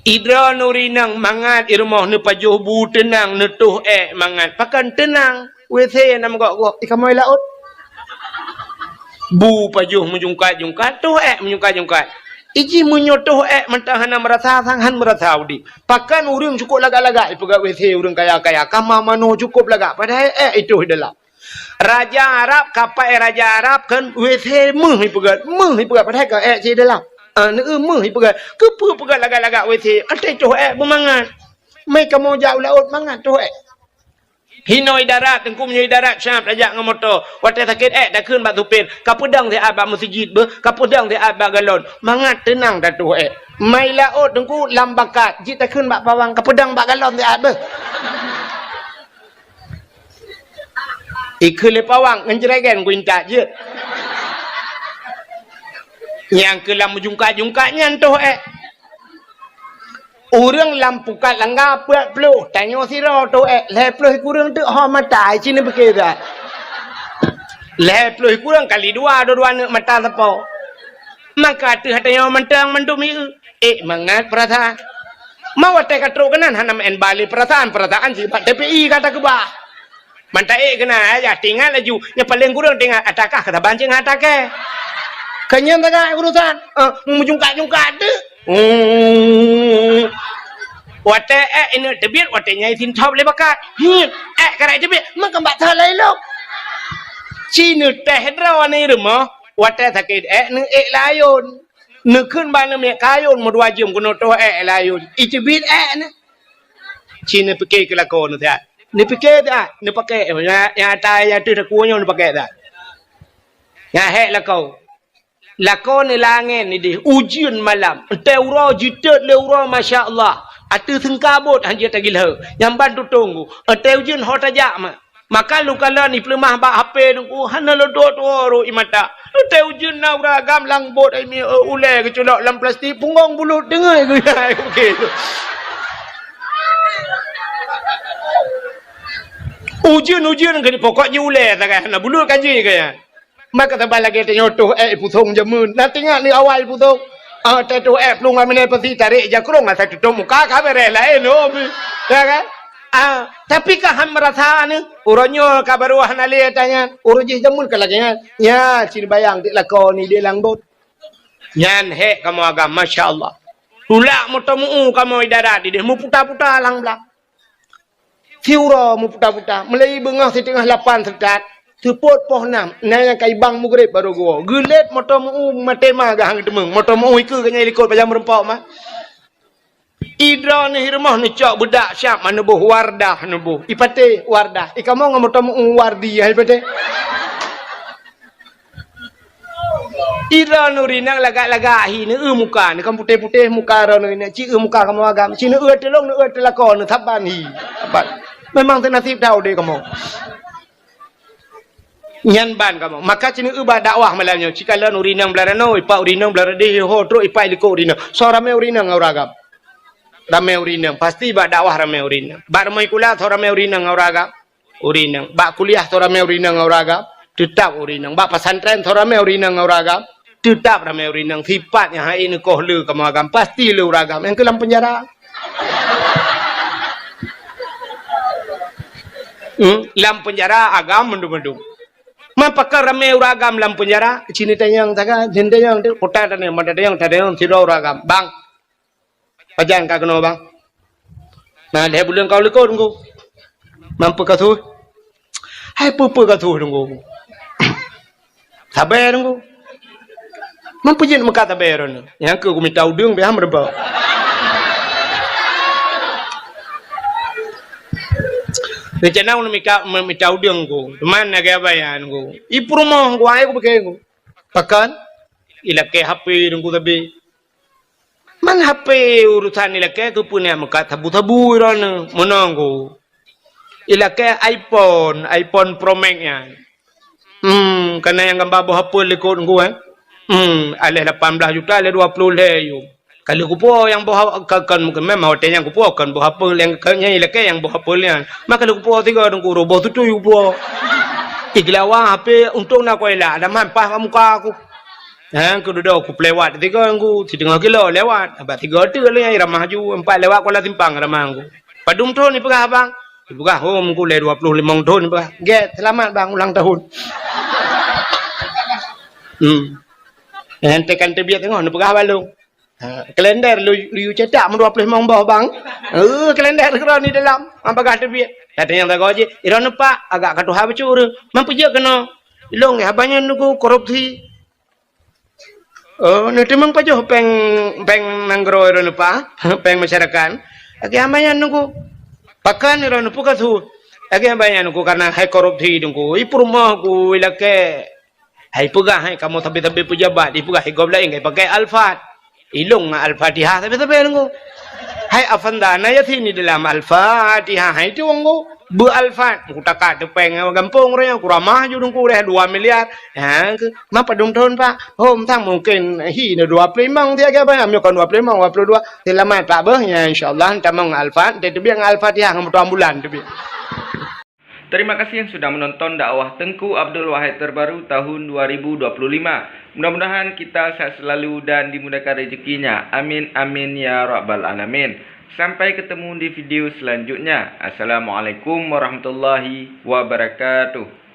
I droeneuh rinang mangat i rumoh neupajoh bu teunang, neutoh ék mangat. Pakon teunang? W C na meugok-gok. I kamoe laôt. Bu pajoh meujungkat-jungkat, toh ék meujungkat-jungkat. Iji meunyoe toh ék mantong hana meurasa sang, han meurasa udeb. Pakon ureuëng cukôp lagak-lagak ipeugét W C ureuëng kaya-kaya, kama manoe cukôp lagak, padahai ék itoh i dalam. Raja Arab, kapai raja Arab kan W C meuh ipeugét, meuh ipeugét, padahai ka ék cit i dalam. Ah, neueu meuh ipeugét. Keupeue peugét lagak-lagak W C? Até toh ék beumangat. Mé kamoe jak u laôt mangat toh ék. Hinoe i darat, Teungku, meunyoe i darat siab tajak ngon moto. Watée sakét ék takheun bak supir, "Kapeudong siat bak meuseujid beuh, kapeudong siat bak galon." Mangat teunang tatoh ék. Mai laôt Teungku lam bakat, jeuet takheun bak pawang, "Kapeudong bak galon siat beuh." Ikheun lé pawang ngon jregen kuintat jeuet. Nyang keu lam meujungkat-jungkat nyan toh ék. Ureuëng lam pukat langga peuet ploh, tanyoe sidroe toh ék, lhée ploh kureueng teuk ho mata, ci neupike that. Lhée ploh kureueng kali dua, dua-dua neuk mata sapo. Maka teuh tanyoe mantong mandum ieu, ék mangat peurasaan. Ma watée ka trok keunan hana meu'en bale peurasaan, peurasaan sifat T P I ka takeubah. Mantong ék keunan, ya, teuingat laju. Nyang paleng kureueng teuingat, atakah ka saban cit ngon atakée. Keunyan tagak urusan, eh, meujungkat-jungkat teuk. Hmm. Watée ék ineuk teubiet, watée nyai sintop lé bakat. Hmm. Ék karai teubiet, meukeumbat salah ilok. Ci neutéh droe ni rumoh, watée sakét ék neuék layôn. Neukheun bak neumiet kayôn meudua jeuem keunoe toh ék layôn. Iteubiet ék nyan. Ci neupike keu lakoe neusiat. Neupike siat, neupake, nyang, nyang ata nyang teuh takue nyoe neupake siat. Nyang hék lakoe. Lakoe ni langét ni deh, ujeuen malam. Entée uroe jiteuet lé uroe, masya Allah. Ateueh seungkabot hanjeuet tagilheu. Nyang ban tutong gu. Entée ujeuen ho tajak ma. Maka leukalon ipeuleumah bak H P nungku, hana lodot tuwoe ro i mata. Entée ujeuen na ureuëng agam lam bot ai mi, eh, ulée geuculok lam plastik, punggong bulut deungoe geuya. Ujeuen-ujeuen keu pokok jih ulée sagai hana bulut ka jih kaya. Maka saban lagée tanyoe toh ék pusong jameun. Na teuingat ni awai pusong. Ah, teuh toh ék plueng aminai pasi tarék jakrong asa tutup muka ka beres laén, oh, mi. Ya kan? Ah, tapi ka han meurasa ni, uroe nyoe ka barô hana lé ata nyan. Uroe jih jameun ka lagée nyan. Nya, ci neubayang di lakoe ni di lam bot. Nyan hék kamoe agam, masya Allah. Tulak moto meu-u kamoe i darat ideh, meuputa-puta lam blang. Siuroe meuputa-puta, meulai beungoh siteungoh lapan seutat, seupôt poh nam, na nyang ka ibang mugreb barô geuwoe. Geulet moto meu-u maté ma geuhang teumeng, moto meu-u ikeue geunyai likot pajan meurumpok ma. Idroe neuh i rumoh neucok beudak siab ma neuboh Wardah neuboh. Ipatéh Wardah. Ikamoe ngon moto meu-u Wardi hai patéh. Idroe neuh rinang lagak-lagak hi neueu muka, neukan putéh-putéh muka droe neuh rinang, ci eu muka kamoe agam. Ci neueu teulông, neueu teulakon, neusaban hi. Saban. Memang teunasib that udeb kamoe. Nyan ban kamoe. Maka ci neueu bak dakwah malam nyoe. Ci kalon ureuëng inong Beularanoe, ipak ureuëng inong Beularanoe, ho trok ipak likot ureuëng inong. Soe ramé ureuëng inong ngon ureuëng agam? Ramé ureuëng inong. Pasti bak dakwah ramé ureuëng inong. Bak rumoh sikula soe ramé ureuëng inong ngon ureuëng agam? Ureuëng inong. Bak kuliah soe ramé ureuëng inong ngon ureuëng agam? Teutap ureuëng inong. Bak pesantren soe ramé ureuëng inong ngon ureuëng agam? Teutap ramé ureuëng inong. Sipat nyang hai neukoh le kamoe agam, pasti le ureuëng agam. Nyang keu lam peunjara. Hmm, lam peunjara agam mandum-mandum. Man pakon ramé ureuëng agam lam peunjara, ci neutanyong sagai, ci neutanyong tu, kota tanyong, mata tanyong, tanyong sidroe ureuëng agam. Bang, pajan ka keunoe, Bang? Na lhée buleuen ka u likot, Teungku. Man peue ka su? Hai peue-peue ka su, Teungku. Sabe, Teungku. Man peue jeuet meukat sabe droeneuh? Nyang keu kumita udeueng pih han meureubah. Rencana ulôn mika, me-, mita udeueng ku. Teuma na gaya bayan ku. I peurumoh ku, ai ku pike ku. Pakon? Ilakée H P dengku sabe. Man H P urusan ilakée keupeue na meukat sabu-sabu droeneuh. Meunoe ku. Ilakée iPhone, iPhone Pro Max nyan. Hmm, kana nyang gamba boh apel likot ngku, eh. Hmm, aléh lapan blaih juta, aléh dua ploh lhée yum. Ka lheueh kupuoe nyang boh a-, ka, kon, memang watée nyan kupuoe kon boh apel nyang ka nyan ilakée nyang boh apel nyan. Maka lheueh kupuoe sigoe dengku roh boh tutui kupuoe. Igeulawa H P untông na kuela, ada man paih bak muka aku. Ha, keududoe kupeuliwat sigoe ngku, siteungoh kilo lewat. Abah sigoe teuk lé nyang ramah ju, empat lewat Kuala Simpang ramah ngku. Padum thon ipeugah abang? Ipeugah, "Oh, meungku lé dua ploh limong thon," ipeugah. "Gét, seulamat bang ulang tahun." Hmm. Nyan tekan teubiet teungoh neupeugah bak lôn. Ha, kalender lu, lu cetak meudua ploh limong boh bang. Eh, kalender keudroe ni dalam. Am bagah teubiet. Kata nyang sagoe jih, "Iroh neupak, agak ka tuha bacut ureueng. Man peujeuet keunoe?" "Ilong, haba nyan nunggu korupsi." Oh, neuteumeung pajoh péng, péng nanggroe droeneuh pa, péng masyarakat. Lagée hamba nyan nungku. Pakon droeneuh peue ka su? Lagée hamba nyan nungku karena hai korupsi nungku. I peurumoh ku ilakée. Hai peugah hai kamoe sabe-sabe peujabat, ipeugah i gob laén kai pakai Alfat. Ilong ngon Al-Fatihah sabe-sabe nungku. Hai Afanda na Yasin di dalam Al-Fatihah hai tu nungku. Beu Alphard, ku taka teupeng gampông raya, ku ramah ju dungku deh dua miliar. Ha, ke, ma padum thon, Pak? Hom sang mungkin hi na dua puluh lima tiap ke, Pak? Amyo kan dua puluh lima, dua puluh dua. Selamat, Pak, beuh. Ya, insyaallah, tamong Alphard, teubiet ngon Al-Fatihah ngon moto ambulan teubiet. Terima kasih yang sudah menonton dakwah Tengku Abdul Wahid terbaru tahun dua ribu dua puluh lima. Mudah-mudahan kita sehat selalu dan dimudahkan rezekinya. Amin, amin, ya rabbal alamin. Sampai ketemu di video selanjutnya. Assalamualaikum warahmatullahi wabarakatuh.